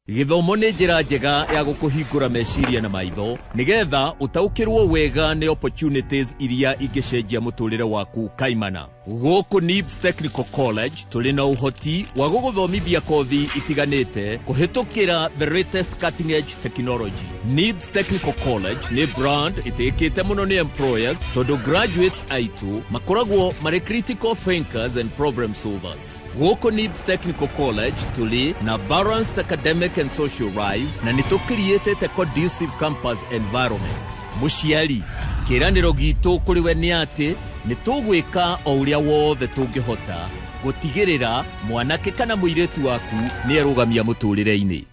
Gĩthomo nĩ njĩra njega ya gũkũhingũra meciria na maitho nĩgetha ũtaũkĩrwo wega nĩ opportunities iria ingĩcenjia mũtũrĩre waku kaimana. Gũkũ Nibs Technical College tũrĩ na ũhoti wa gũgũthomithia kothi itiganĩte kũhĩtũkĩra the latest cutting edge technology. Nibs Technical College nĩ brand ĩtĩkĩte mũno nĩ employers tondũ graduates aitũ makoragwo marĩ critical thinkers and problem solvers. Gũkũ Nibs Technical College tũrĩ na balanced academic and social life na nĩ tũkiriĩtĩte conducive campus environment. Mũciari, kĩĩranĩro gitũ kũrĩ we nĩ atĩ nĩ tũgwĩka o ũrĩa wothe tũngĩhota gũtigĩrĩra mwanake kana mũirĩtu waku nĩ erũgamia mũtũrĩre-inĩ.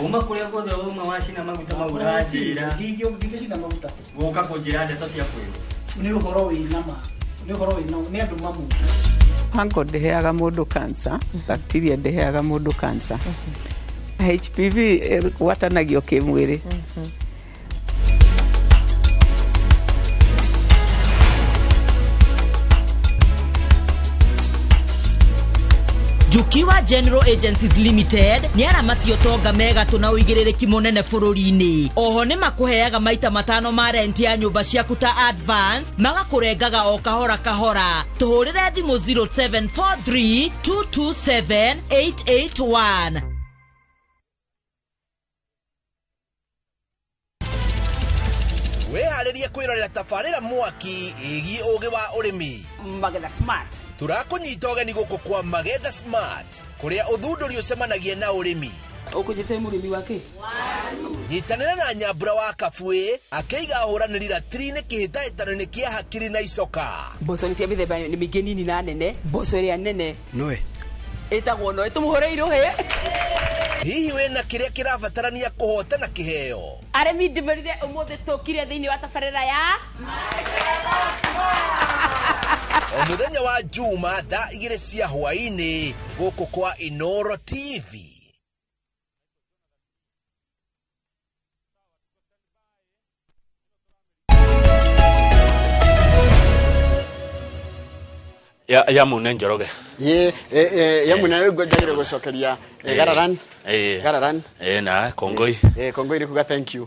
Uma kuria guothe uma wacina maguta mau ũranjĩra. Ndingĩcina maguta. Gũka kũnjĩra ndeto cia kwĩrwo. Nĩ ũhoro wĩna ma. Nĩ ũhoro wĩna nĩ andũ mamu. Fungal ndĩheaga mũndũ cancer, bacteria ndĩheaga mũndũ cancer. HPV ĩgwatanagio kĩmwĩrĩ. Jukiwa General Agencies Limited nĩ aramati ũtonga mega na ũigĩrĩrĩki mũnene bũrũri-inĩ. Oho nĩ makũheaga maita 5 ma rent ya nyũmba ciaku ta advance, magakũrengaga o kahora kahora. Tũhũrĩre thimũ 0743 227 881. Wĩharĩrie kwĩrorera tabarĩra mwaki ĩgiĩ ũgĩ wa ũrĩmi. Magetha Smart. Tũrakũnyita ũgeni gũkũ kwa Magetha Smart kũrĩa ũthundũri ũcemanagia na ũrĩmi. Ũkũnjĩte mũrĩmi wa kĩ? Nyitanĩra na Nyambura wa Kabuĩ akĩiga ahũranĩri ratiri-inĩ kĩhĩtahĩtano-inĩ kĩa hakiri na icoka. Mboco nĩ cia mĩthemba mĩingĩ nini na nene. Mboco ĩrĩa nene Noe ĩtagwo Noe. Tũmũhũre irũhĩ. Hihi wĩna kĩrĩa kĩrabatarania kũhotana kĩheo? Arĩmi ndĩmerire ũmũthĩ tũkire thĩinĩ wa tabarĩra ya O mũthenya wa Juma thaa 2 cia hwaĩ-inĩ gũkũ kwa Inoro TV. Ya mune Njoroge. Ye ya mune rĩu njagĩrĩire gũcokeria Gararan. Gararan. Na kongoi. Kongoi nĩ kuga thank you.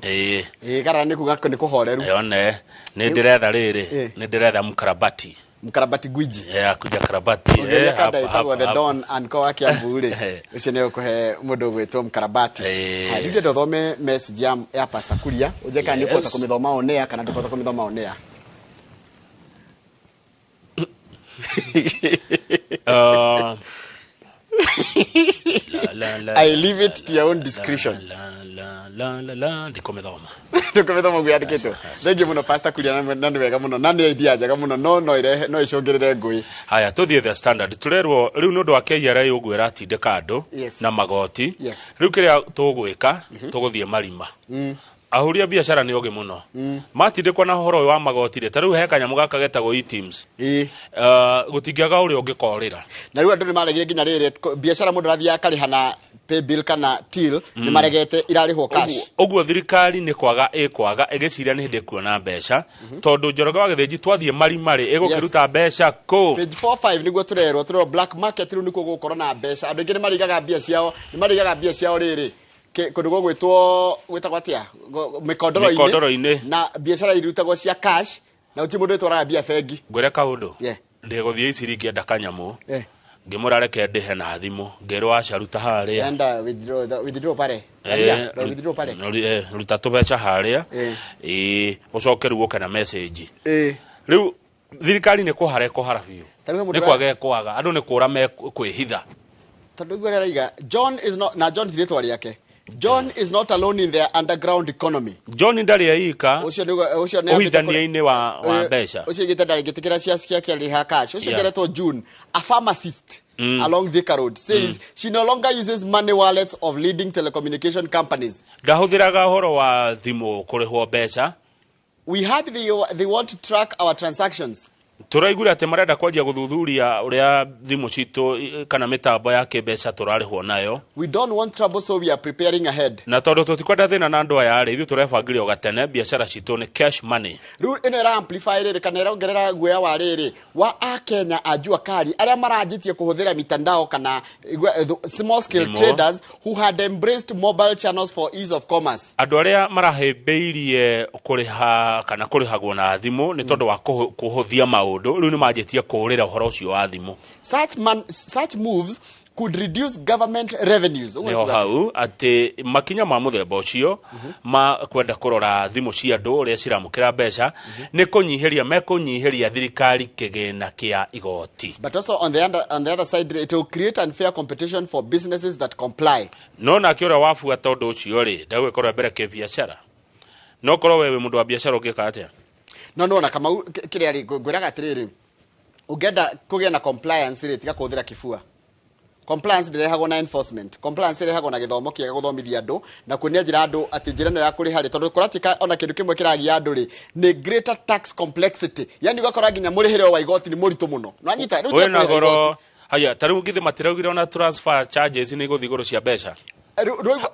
Gararan nĩ kuga nĩ kũhoreru. One nĩ ndĩretha rĩrĩ, nĩ ndĩretha mkarabati. Mkarabati gwiji. Akuja karabati. Ũngĩũria kanda ĩtagwo The Don and ko wa Kiambu rĩ, ũcio nĩ ũkũhe mũndũ ũgwĩtwo mkarabati. Rĩu ndĩrenda ũthome message ya Pastor Kuria, ũnjĩke kana nĩ ũkũhota kũmĩthoma on air kana ndũkũhota kũmĩthoma on air. I leave it to your own discretion. La ndikomethoma. Ndikomethoma gwĩandĩkĩtwo. Thengiũ mũno Pastor Kuria na nĩ wega mũno na nĩ idea njega mũno no no irehe no icũngĩrĩre ngũĩ. Haya tũthiĩ The Standard tũrerwo rĩu nĩ ũndũ wa KRA ũguo ĩratindĩka andũ na magoti. Rĩu kĩrĩa tũgwĩka tũgũthiĩ marima. Ahũri a biacara nĩ ogĩ mũno. Matindĩkwo na ũhoro ũyũ wa magoti rĩ, ta rĩu he kanyamũ gaka getagwo e-teams. Gũtingĩaga ũrĩa ũngĩkorĩra. Na rĩu andũ nĩ maregire nginya rĩrĩ biacara mũndũ arathiĩ akarĩha na paybill kana till nĩ maregete irarĩhwo cash. Ũguo thirikari nĩ kwaga ĩkwaga ĩgĩciria nĩ hĩndĩ ĩkuona mbeca tondũ Njoroge wa Gĩthĩnji twathiĩ marima rĩ ĩgũkĩruta mbeca kũ? Page 45 nĩguo tũrerwo black market rĩu nĩkuo gũgũkorwo na mbeca. Andũ aingĩ nĩ maraigaga mbia ciao, nĩ maraigaga mbia ciao rĩrĩ kũndũ gũgwĩtwo gwĩtagwo atĩa mĩkondoro-inĩ na biacara irutagwo cia cash na gũtirĩ mũndũ wĩtwaraga mbia bengi. Ngwĩre kaũndũ, ndĩgũthiĩ Iciri ngĩenda kanyamũ, ngĩmũra reke ndĩhe na thimũ, ngĩrwo aca ruta harĩa. Enda withdraw pare. Withdraw pare. Ruta tũbeca harĩa, ũcoke rĩu ũke na message. Rĩu thirikari nĩ kũhara ĩkũhara biũ. Nĩ kwaga ĩkwaga, andũ nĩ kũra mekwĩhitha. Tondũ ũguo araiga John is not, na John ti rĩtwa rĩake. John is not alone in their underground economy. John ndarĩ eika. Ũcio nĩ ũhithania-inĩ wa mbeca. Ũcio gĩte ndarĩ cia ciake arĩha cash. Ũcio ngeretwo June, a pharmacist along Thika Road says she no longer uses money wallets of leading telecommunication companies. Ndahũthĩraga ũhoro wa thimũ kũrĩhwo mbeca. We heard they want to track our transactions. Tũraiguire atĩ marenda kwanjia gũthuthuria ũrĩa thimũ citũ kana mĩtambo ya kĩmbeca tũrarĩhwo nayo. We don't want trouble, so we are preparing ahead. Na tondũ tũtikwenda thĩna na andũ aya rĩ, ithuĩ tũrebangire o gatene, biacara citũ nĩ cash money. Rĩu ĩno ĩra amplify rĩrĩ kana ĩrongerera guoya wa rĩrĩ wa akenya a jua kali arĩa maranjĩtie kũhũthĩra mitandao kana small scale traders who had embraced mobile channels for ease of commerce. Andũ arĩa marahĩmbĩirie kũrĩha kana kũrĩhagwo na thimũ nĩ tondũ wa kũhũthia maũndũ, rĩu nĩ manjĩtie kũũrĩra ũhoro ũcio wa thimũ. Such moves could reduce government revenues. Nĩho hau atĩ makinya ma mũthemba ũcio ma kwenda kũrora thimũ cia andũ ũrĩa ciramũkĩra mbeca nĩ kũnyihĩria mekũnyihĩria thirikari kĩgĩna kĩa igoti. But also on the other side, it will create unfair competition for businesses that comply. No nake ũrĩa wabuata ũndũ ũcio rĩ, ndagwĩkorwo mbere kĩbiacara. No korwo wewe mũndũ wa biacara ũngĩka atĩa? No na Kamau kĩrĩa rĩ ngwĩraga atĩrĩrĩ, ũngĩenda kũgĩa na compliance rĩ, tiga kũhũthĩra kĩbua. Compliance ndĩrehagwo na enforcement. Compliance ĩrehagwo na gĩthomo kĩega gũthomithia andũ na kuonia njĩra andũ atĩ njĩra ĩno ya kũrĩha rĩ, tondũ kũratika ona kĩndũ kĩmwe kĩragia andũ rĩ nĩ greater tax complexity. Yani ũgakora nginya mũrĩhĩre wa igoti nĩ mũritũ mũno. Nĩwanyita? Rĩu tiga kũrĩha igoti. Haya, ta rĩu githĩ matiraugire ona transfer charges nĩ igũthiĩ igũrũ cia mbeca.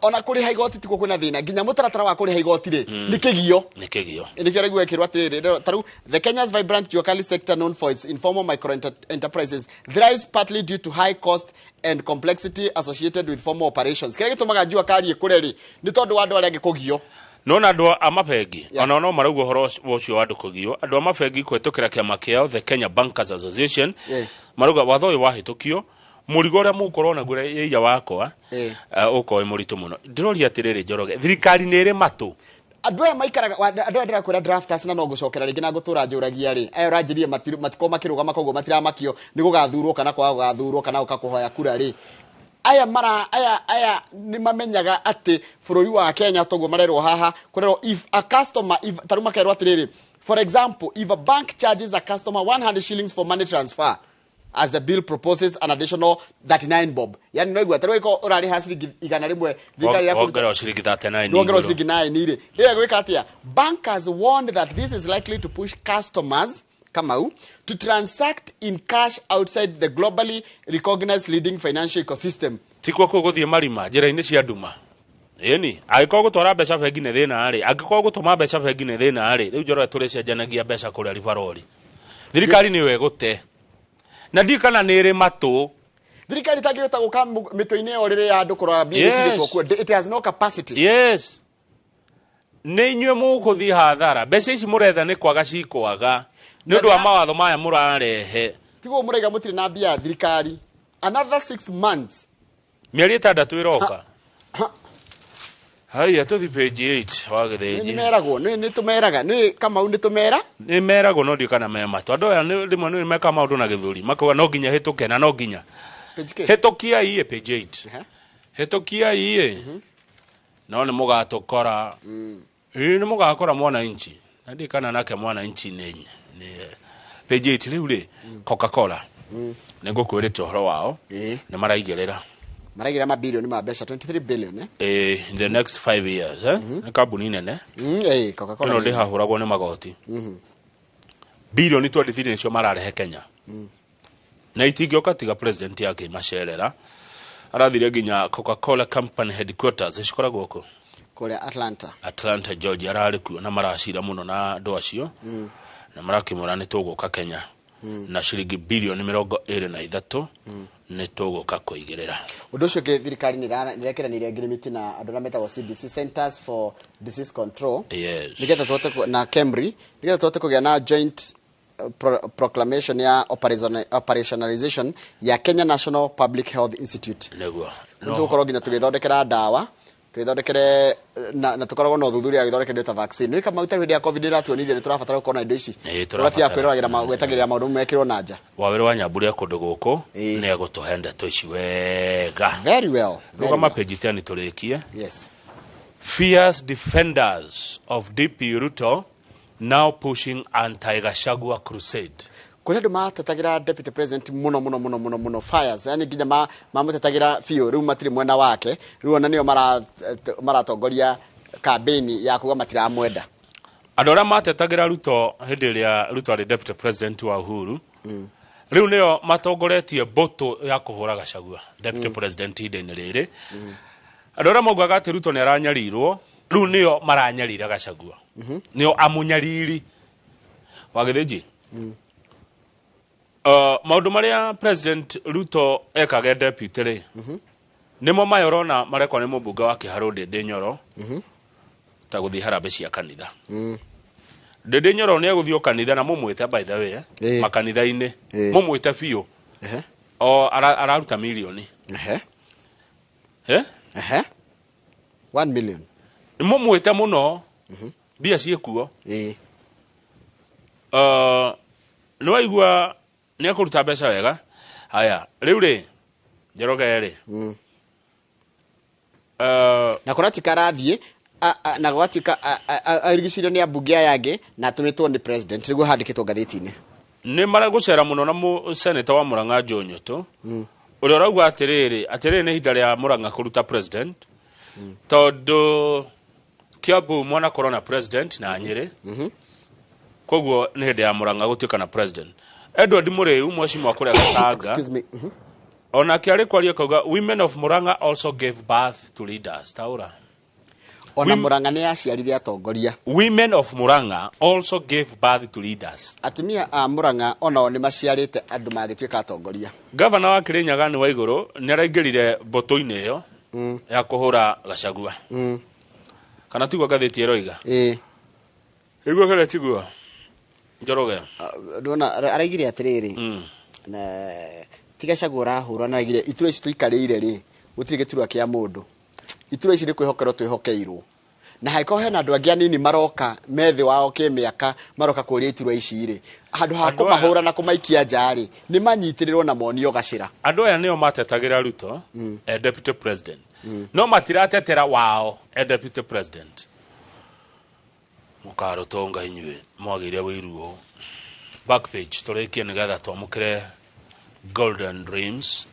Ona kũrĩha igoti tikuo kwĩna thĩna, nginya mũtaratara wa kũrĩha igoti rĩ nĩ kĩgio. Nĩ kĩgio. Nĩkĩo raigua ĩkĩrwo atĩrĩrĩ, ta rĩu the Kenya's vibrant jua kali sector known for its informal micro enterprises thrives partly due to high cost and complexity associated with formal operations. Kĩrĩa gĩtũmaga jua kali ĩkũre rĩ nĩ tondũ wa andũ arĩa angĩ kũgio. No na andũ a mabengi ona no marauga ũhoro ũcio wa andũ kũgio, andũ a mabengi kũhĩtũkĩra kĩama kĩao the Kenya Bankers Association marauga watho ũyũ wahĩtũkio mũrigo ũrĩa mũgũkorwo naguo ĩia wakwa ũkorwo wĩ mũritũ mũno. Ndĩroria atĩrĩrĩ Njoroge, thirikari nĩ ĩrĩ matũ? Andũ aya maikaraga, andũ aya ndĩrakwĩra drafters na no ngũcokera rĩngĩ na ngũtũra njũragia rĩ, aya ũranjĩrire matikorwo makĩrũgama koguo matiramakio nĩ gũgathurwo kana kwaga gũgathurwo kana gũka kũhoya kura rĩ, aya nĩ mamenyaga atĩ bũrũri wa Kenya toguo marerwo haha kũrerwo if a customer, if tarĩu makerwo atĩrĩrĩ, for example, if a bank charges a customer 100 shillings for money transfer as the bill proposes an additional 39 bob. Yani no igwa tarĩu ĩko ũrarĩha ciringi 100 thirikari ya wongerera ciringi 39 wongerera ciringi 9 rĩ, ĩyo ĩgwĩka atĩa? Bankers warned that this is likely to push customers Kamau to transact in cash outside the globally recognized leading financial ecosystem. Tikuo kũu gũthiĩ marima njĩra-inĩ cia nduma. Ĩni, angĩkorwo gũtwara mbeca bengi nĩ thĩna rĩ, angĩkorwo gũtũma mbeca bengi nĩ thĩna rĩ, rĩu Njoroge tũrĩcenjanagia mbeca kũrĩa ribarori. Thirikari nĩyo ĩgũte. Na ndiũĩ kana nĩ ĩrĩ matũ. Thirikari itangĩhota gũka mĩtwe-inĩ ĩyo rĩrĩa ya andũ kũrora mbia iria cigĩtwo kuo. It has no capacity. Yes. Nĩ inyuĩ mũgũthiĩ hathara. Mbeca ici mũretha nĩ kwaga cikwaga. Nĩ ũndũ wa mawatho maya mũrarehe. Tiguo mũraiga mũtirĩ na mbia ya thirikari. Another 6 months. Mĩeri 6 ĩroka. Haya, tũthiĩ page 8 wa gĩthĩnji. Nĩ meragwo, nĩ tũmeraga, nĩ Kamau nĩ tũmera? Nĩ meragwo no ndiũĩ kana me matũ. Andũ aya rĩmwe nĩ mekaga maũndũ na gĩthũri, makauga no nginya hĩtũke na no nginya. Hĩtũkia iĩ page 8. Hĩtũkia iĩ. No nĩ mũgatũkora. Ĩĩ nĩ mũgakora mwananchi. Na ndiũĩ kana nake mwananchi nĩ page 8 rĩu rĩ, Coca-Cola. Nĩ ngũkwĩrĩte ũhoro wao. Nĩ maraigĩrĩra. Maraigĩrĩra mabirioni ma mbeca 23 billion in the next 5 years nĩ kambuni nene. Coca-Cola. Ĩno ndĩhahũragwo nĩ magoti. Bilioni 23 nĩcio mararehe Kenya. Na itingĩoka tiga president yake macerera. Arathire nginya Coca-Cola company headquarters cikoragwo kũ? Kũrĩa Atlanta. Atlanta, Georgia ararĩ kuo na maracira mũno na andũ acio. Na marakĩmwĩra nĩ tũgũka Kenya. Na ciringi bilioni 23 nĩ tũgũka kũigĩrĩra. Ũndũ ũcio ũngĩ thirikari nĩ ĩrekeranĩire ngirimiti na andũ arĩa metagwo CDC, Centers for Disease Control. Yes. Nĩgetha tũhote na KEMRI, nĩgetha tũhote kũgĩa na joint proclamation ya operationalization ya Kenya National Public Health Institute. Nĩguo. Nĩ tũgũkorwo nginya tũgĩthondekera ndawa, tũgĩthondekere na tũkoragwo na ũthuthuria wa gĩthondekere indo ta vaccine. Nĩ kama ũtarĩ hĩndĩ ya COVID ĩratuonirie nĩ tũrabatara gũkorwo na indo ici. Tũgatiga kwĩroragĩra gwetagĩrĩra maũndũ mekĩrwo na nja. Wawĩra wa Nyambura kũndũ gũkũ nĩ egũtũhe ndeto ici wega. Very well. Rũgama page 10 tũrĩkie. Yes. Fierce defenders of DP Ruto now pushing anti-Gachagua crusade. Kũrĩ andũ matetagĩra deputy president mũno mũno mũno mũno mũno fires, yani nginya mamũtetagĩra biũ, rĩu matirĩ mwena wake, rĩu ona nĩo maratongoria campaign ya kuga matiramwenda. Andũ arĩa matetagĩra Ruto hĩndĩ ĩrĩa Ruto arĩ deputy president wa Uhuru, rĩu nĩo matongoretie mbũtũ ya kũhũra Gachagua deputy president ihinda-inĩ rĩrĩ. Andũ arĩa maugaga atĩ Ruto nĩ aranyarirwo, rĩu nĩo maranyarira Gachagua, nĩo amũnyariri wa Gĩthĩnji. Maũndũ marĩa President Ruto ekage deputy rĩ, nĩmo maya ũrona marekwo nĩ mũmbunge wa Kĩharũ Ndĩndĩ Nyoro, ta gũthiĩ harambĩ cia kanitha. Ndĩndĩ Nyoro nĩ egũthiĩ o kanitha na mũmwĩte, by the way, makanitha-inĩ, mũmwĩte biũ, o araruta milioni. Eh? Ehe. 1 million. Mũmwĩte mũno, mbia ciĩkuo. Nĩ waigua nĩ ekũruta mbeca wega. Haya, rĩu rĩ, Njoroge rĩ, na kũratuĩka arathiĩ na gwatuĩka arigicĩirio nĩ ambunge aya angĩ na atũmĩtwo nĩ president, nĩguo handĩkĩtwo ngathĩti-inĩ. Nĩ maragũcera mũno na senator wa Murang'a Joe Nyutu, ũrĩa ũrauga atĩrĩrĩ, atĩrĩrĩ, nĩ ihinda rĩa Murang'a kũruta president, tondũ Kiambu mwanakorwo na president na Nyĩrĩ, koguo nĩ hĩndĩ ya Murang'a gũtuĩka na president. Edward Mũrĩu, mheshimiwa kũrĩa Gatanga, Excuse me. Onake arĩ kwaria akauga women of Murang'a also gave birth to leaders. Taura. Ona Murang'a nĩ yaciarire atongoria. Women of Murang'a also gave birth to leaders. Atumia a Murang'a onao nĩ maciarĩte andũ magĩtuĩka atongoria. Gavana wa Kirinyaga nĩ Waigũrũ nĩ araingĩrire mbũtũ-inĩ ĩyo ya kũhũra Gachagua. Kana tiguo ngathĩti ĩroiga? Ĩĩ. Iguo kana tiguo? Njoroge. Ndona araigire atĩrĩrĩ, na ti Gachagua ũrahũra, na araigire iturwa ici tũikarĩire rĩ, gũtirĩ gĩturwa kĩa mũndũ. Iturwa ici nĩ kwĩhokerwo twĩhokeirwo, na hangĩkorwo hena andũ angĩ anini maroka me thĩ wao kĩmĩaka maroka kũria iturwa ici rĩ, handũ ha Andũ aya- kũmahũra na kũmaikia nja rĩ, nĩ manyitĩrĩrwo na monio gacĩra. Andũ aya nĩo matetagĩra Ruto deputy president, no matiratetera wao deputy president. Mũkarũtonga inyuĩ mwagĩire wĩiru ũũ. Back page tũrĩkie nĩgetha twamũkĩre Golden Dreams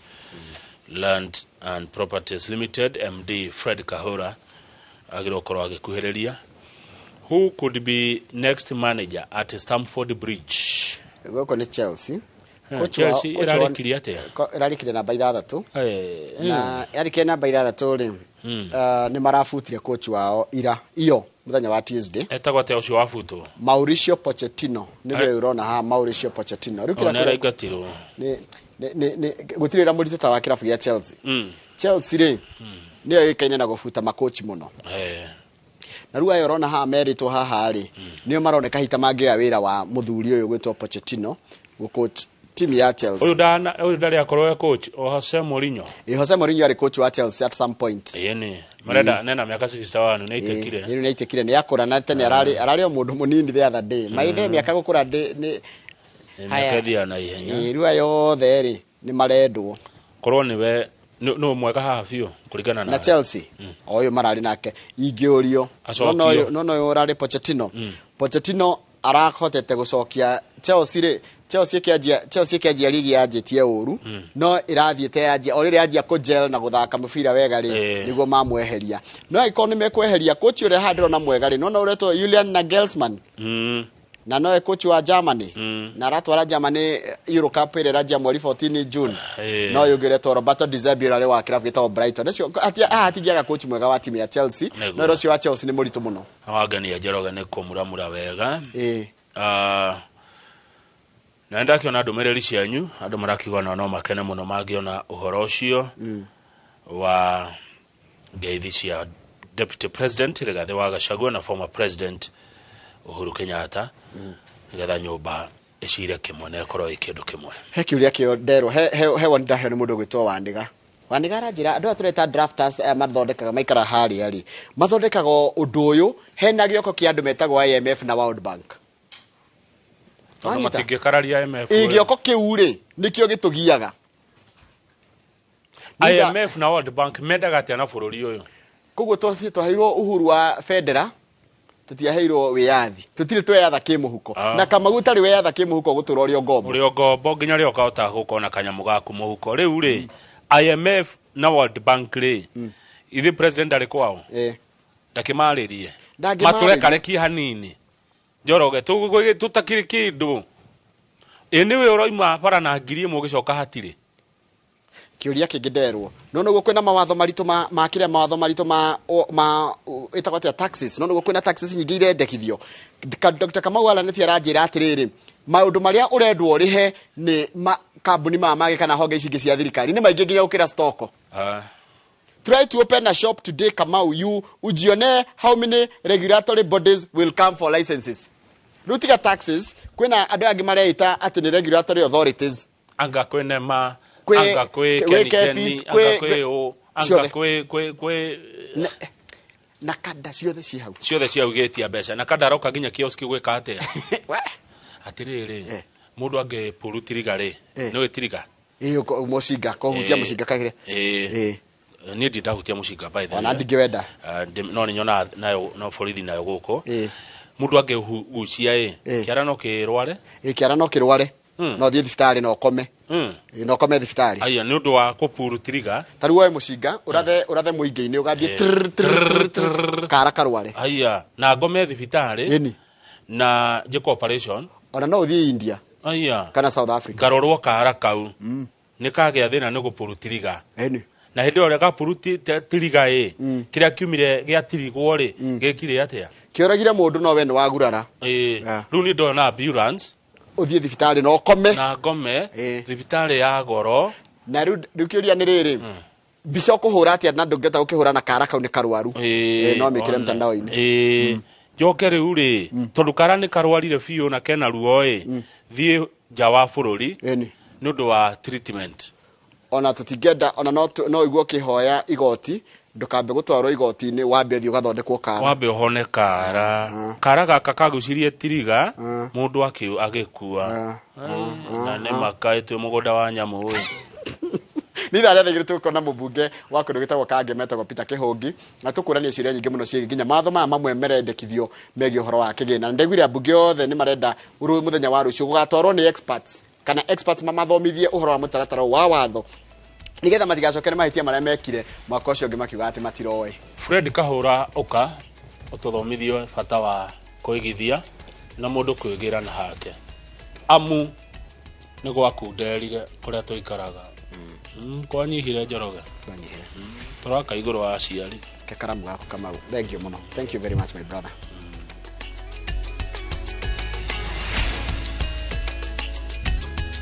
Land and Properties Limited MD Fred Kahura agĩrĩirwo gũkorwo agĩkuhĩrĩria. Who could be next manager at Stamford Bridge? Gũkũ nĩ Chelsea. Coach Chelsea coach wao- ĩrarĩkirie atĩa? Ĩrarĩkirie namba 6. Na yarĩkirie namba 6 rĩ, nĩ marabutire coach wao ira iyo mũthenya wa Tuesday. Etagwo atĩa ũcio wabutwo? Mauricio Pochettino nĩwe ũrona haha, Mauricio Pochettino. Rĩu O kĩrĩa nĩ araingatirwo. Nĩ gũtirĩ wĩra mũritũ ta wa kĩrabu gĩa Chelsea. Chelsea rĩ, nĩyo yũĩkaine na gũbuta makochi mũno. Na rĩu aya ũrona haha merĩtwo haha rĩ, nĩo maroneka hita mangĩoya wĩra wa mũthuri ũyũ gwĩtwo Pochettino gũcoach timu ya Chelsea. Ũyũ ndana ũyũ ndarĩ akorwo e coach o Jose Mourinho. Jose Mourinho arĩ coach wa Chelsea at some point. Ĩĩ, marenda nena mĩaka 61 nĩ aitekire. Ĩĩ, nĩ aitekire, nĩ akũra na tene ararĩ o mũndũ mũnini the other day. Maithe mĩaka gũkũra ndĩ nĩ Mĩaka ĩthiaga na ihenya. Ĩĩ, rĩu aya othe rĩ nĩ marendwo. Korwo nĩwe nĩ mwega haha biũ kũringana na Chelsea. O ũyũ mararĩ nake ingĩũrio. Acokio. No ũyũ ũrarĩ Pochettino. Pochettino arahotete gũcokia Chelsea rĩ, Chelsea ĩkĩanjia ligi yanjĩtie ũru, no ĩrathiĩte yanjia o rĩrĩa yanjia kũgel na gũthaka mũbira wega rĩ, nĩguo mamweheria. No angĩkorwo nĩ mekweheria coach ũrĩa haha ndĩrona mwega rĩ, nona ũretwo Julian Nagelsmann, na nowe coach wa Germany, na aratwara Germany Euro Cup ĩrĩa ĩranjia mweri 14 June. No ũyũ ũngĩ ũretwo Roberto De Zerbi ũrĩa wa kĩrabu gĩtagwo Brighton. Ũcio haha hatingĩaga coach mwega wa timu ya Chelsea. Nĩguo. No ũcio wa Chelsea nĩ mũritũ mũno. Wangenia Njoroge nĩ kũmuramura wega. Ah, na nĩ ndakĩona ndũmĩrĩri cianyu, andũ marakiuga nao no makene mũno mangĩona ũhoro ũcio wa ngeithi cia deputy president Rigathĩ wa Gachagua na former president Uhuru Kenyatta, nĩgetha nyũmba ĩcire kĩmwe na ĩkorwo ĩ kĩndũ kĩmwe. He kĩũria kĩo nderwo, he woni ndaheo nĩ mũndũ ũgwĩtwo Wanĩga. Wanĩga aranjĩra andũ aya tũreta drafters aya mathondekaga maikara harĩa rĩ, mathondekaga ũndũ ũyũ hena gĩoko kĩa andũ metagwo IMF na World Bank. Tondũ Wanyita? matingĩkararia IMF. Ĩ, gĩoko kĩu rĩ nĩkĩo gĩtũgiaga. IMF na World Bank mendaga atĩa na bũrũri ũyũ? Koguo twaheirwo uhuru wa bendera, tũtiaheirwo wĩyathi, tũtirĩ tweyatha kĩmũhuko. Na kamau ũtarĩ weyatha kĩmũhuko gũtũra ũrĩ o ngombo. Ũrĩ o ngombo nginya rĩrĩa ũkahota gũkorwo na kanyamũ gaku mũhuko. Rĩu rĩ, IMF na World Bank rĩ, ithuĩ president arĩ kwao, ndakĩmarĩrie? Ndangĩmarĩria. Matũrekarekie hanini. Njoroge tũtakĩrĩ kĩndũ. Ĩ nĩwe ũroima bara na 1000 ũgĩcoka hatirĩ. Kĩũria kĩngĩ nderwo no nĩguo kwĩna mawatho maritũ ma kĩrĩa mawatho maritũ ma ĩtagwo atĩa taxes no nĩguo kwĩna taxes nyingĩ irendekithio. Dr. Kamau Alaneti aranjĩra atĩrĩrĩ maũndũ marĩa ũrendwo ũrĩhe nĩ kambuni maya mangĩ kana honge ici ingĩ cia thirikari nĩ maingĩ nginya gũkĩra stoko. Try to open a shop today, Kamau, you ujione how many regulatory bodies will come for licenses. Rĩu tiga taxes kwĩna andũ angĩ mareita atĩ nĩ regulatory authorities. Anga kwĩ NEMA, anga kwĩ KenGen, anga kwĩ ũ, anga kwĩ na kada ciothe ci hau. Ciothe cia ugĩtia mbeca na kada aroka nginya kioski gwĩka atĩa? Atĩrĩrĩ, mũndũ angĩpuru tiriga rĩ, nĩũĩ tiriga? Ĩĩ, mũcinga, kũhutia mũcinga kagĩre. Ĩĩ. Niĩ ndindahutia mũcinga by the way. Ona ndingĩwenda. No nĩnyonaga nayo no borithi nayo gũkũ. Mũndũ angĩgucia ĩ, kĩara no kĩrware? Ĩĩ, kĩara no kĩrware. No thiĩ thibitarĩ na ũkome. No ũkome thibitarĩ. Aya, nĩ ũndũ wa kũpuru tiriga. Ta rĩu woe mũcinga, ũrathe mũingĩ-inĩ ũgambie trrr, trrr, trrr, kara karware. Aya, na ngome thibitarĩ. Na njĩke operation. Ona no ũthiĩ India. Aya. Kana South Africa. Ngarorwo kara kau. Nĩ kagĩa thĩna nĩ gũpuru tiriga. Na hĩndĩ ĩyo ũrĩa gapuru tiriga ĩ, kĩrĩa kiumire gĩa tirigwo rĩ, gĩkire atĩa? Kĩoragire mũndũ no we nĩ wagurara. Ĩĩ. Rĩu nĩ ndona ambulance. Ũthiĩ thibitarĩ na ũkome. Na ngome thibitarĩ ya goro. Na rĩu kĩũria nĩ rĩrĩ, mbica ũkũhũra atĩa na ndũngĩhota gũkĩhũra na kara kau nĩ karwaru. No mĩkĩre mtandao-inĩ. Njoke rĩu rĩ, tondũ kara nĩ karwarire biũ na kena ruo ĩ, thiĩ nja wa bũrũri nĩ ũndũ wa treatment. Ona tũtingĩenda ona no ũigue ũkĩhoya igoti ndũkambe gũtwarwo igoti-inĩ wambe ũthiĩ ũgathondekwo kara. Wambe ũhone kara. Kara gaka kagucirie tiriga mũndũ agĩkua. Na nĩ makaĩ twĩ mũgũnda wa nyamũ ĩ. Nĩ ithaa rĩa 2 tũgũkorwo na mũmbunge wa kũndũ gwĩtagwo Kange metagwo Peter Kĩhũngi na tũkũrania ciũria nyingĩ mũno ciĩgiĩ nginya mawatho maya mamwe merendekithio megiĩ ũhoro wa kĩgĩna. Ndaiguire ambunge othe nĩ marenda mũthenya wa rũciũ gũgatwarwo nĩ experts kana experts mamathomithie ũhoro wa mũtaratara wa watho nĩgetha matigacokere mahĩtia marĩa mekire mwaka ũcio ũngĩ makiuga atĩ matiroĩ. Fred Kahũra ũka ũtũthomithie bata wa kũigithia na mũndũ kwĩgĩra na hake. Amu nĩ gwakunderire kũrĩa tũikaraga. Kwanyihire Njoroge. Tũraka igũrũ wa aciari. Ke karamu gaku Kamau. Thank you mũno. Thank you very much my brother.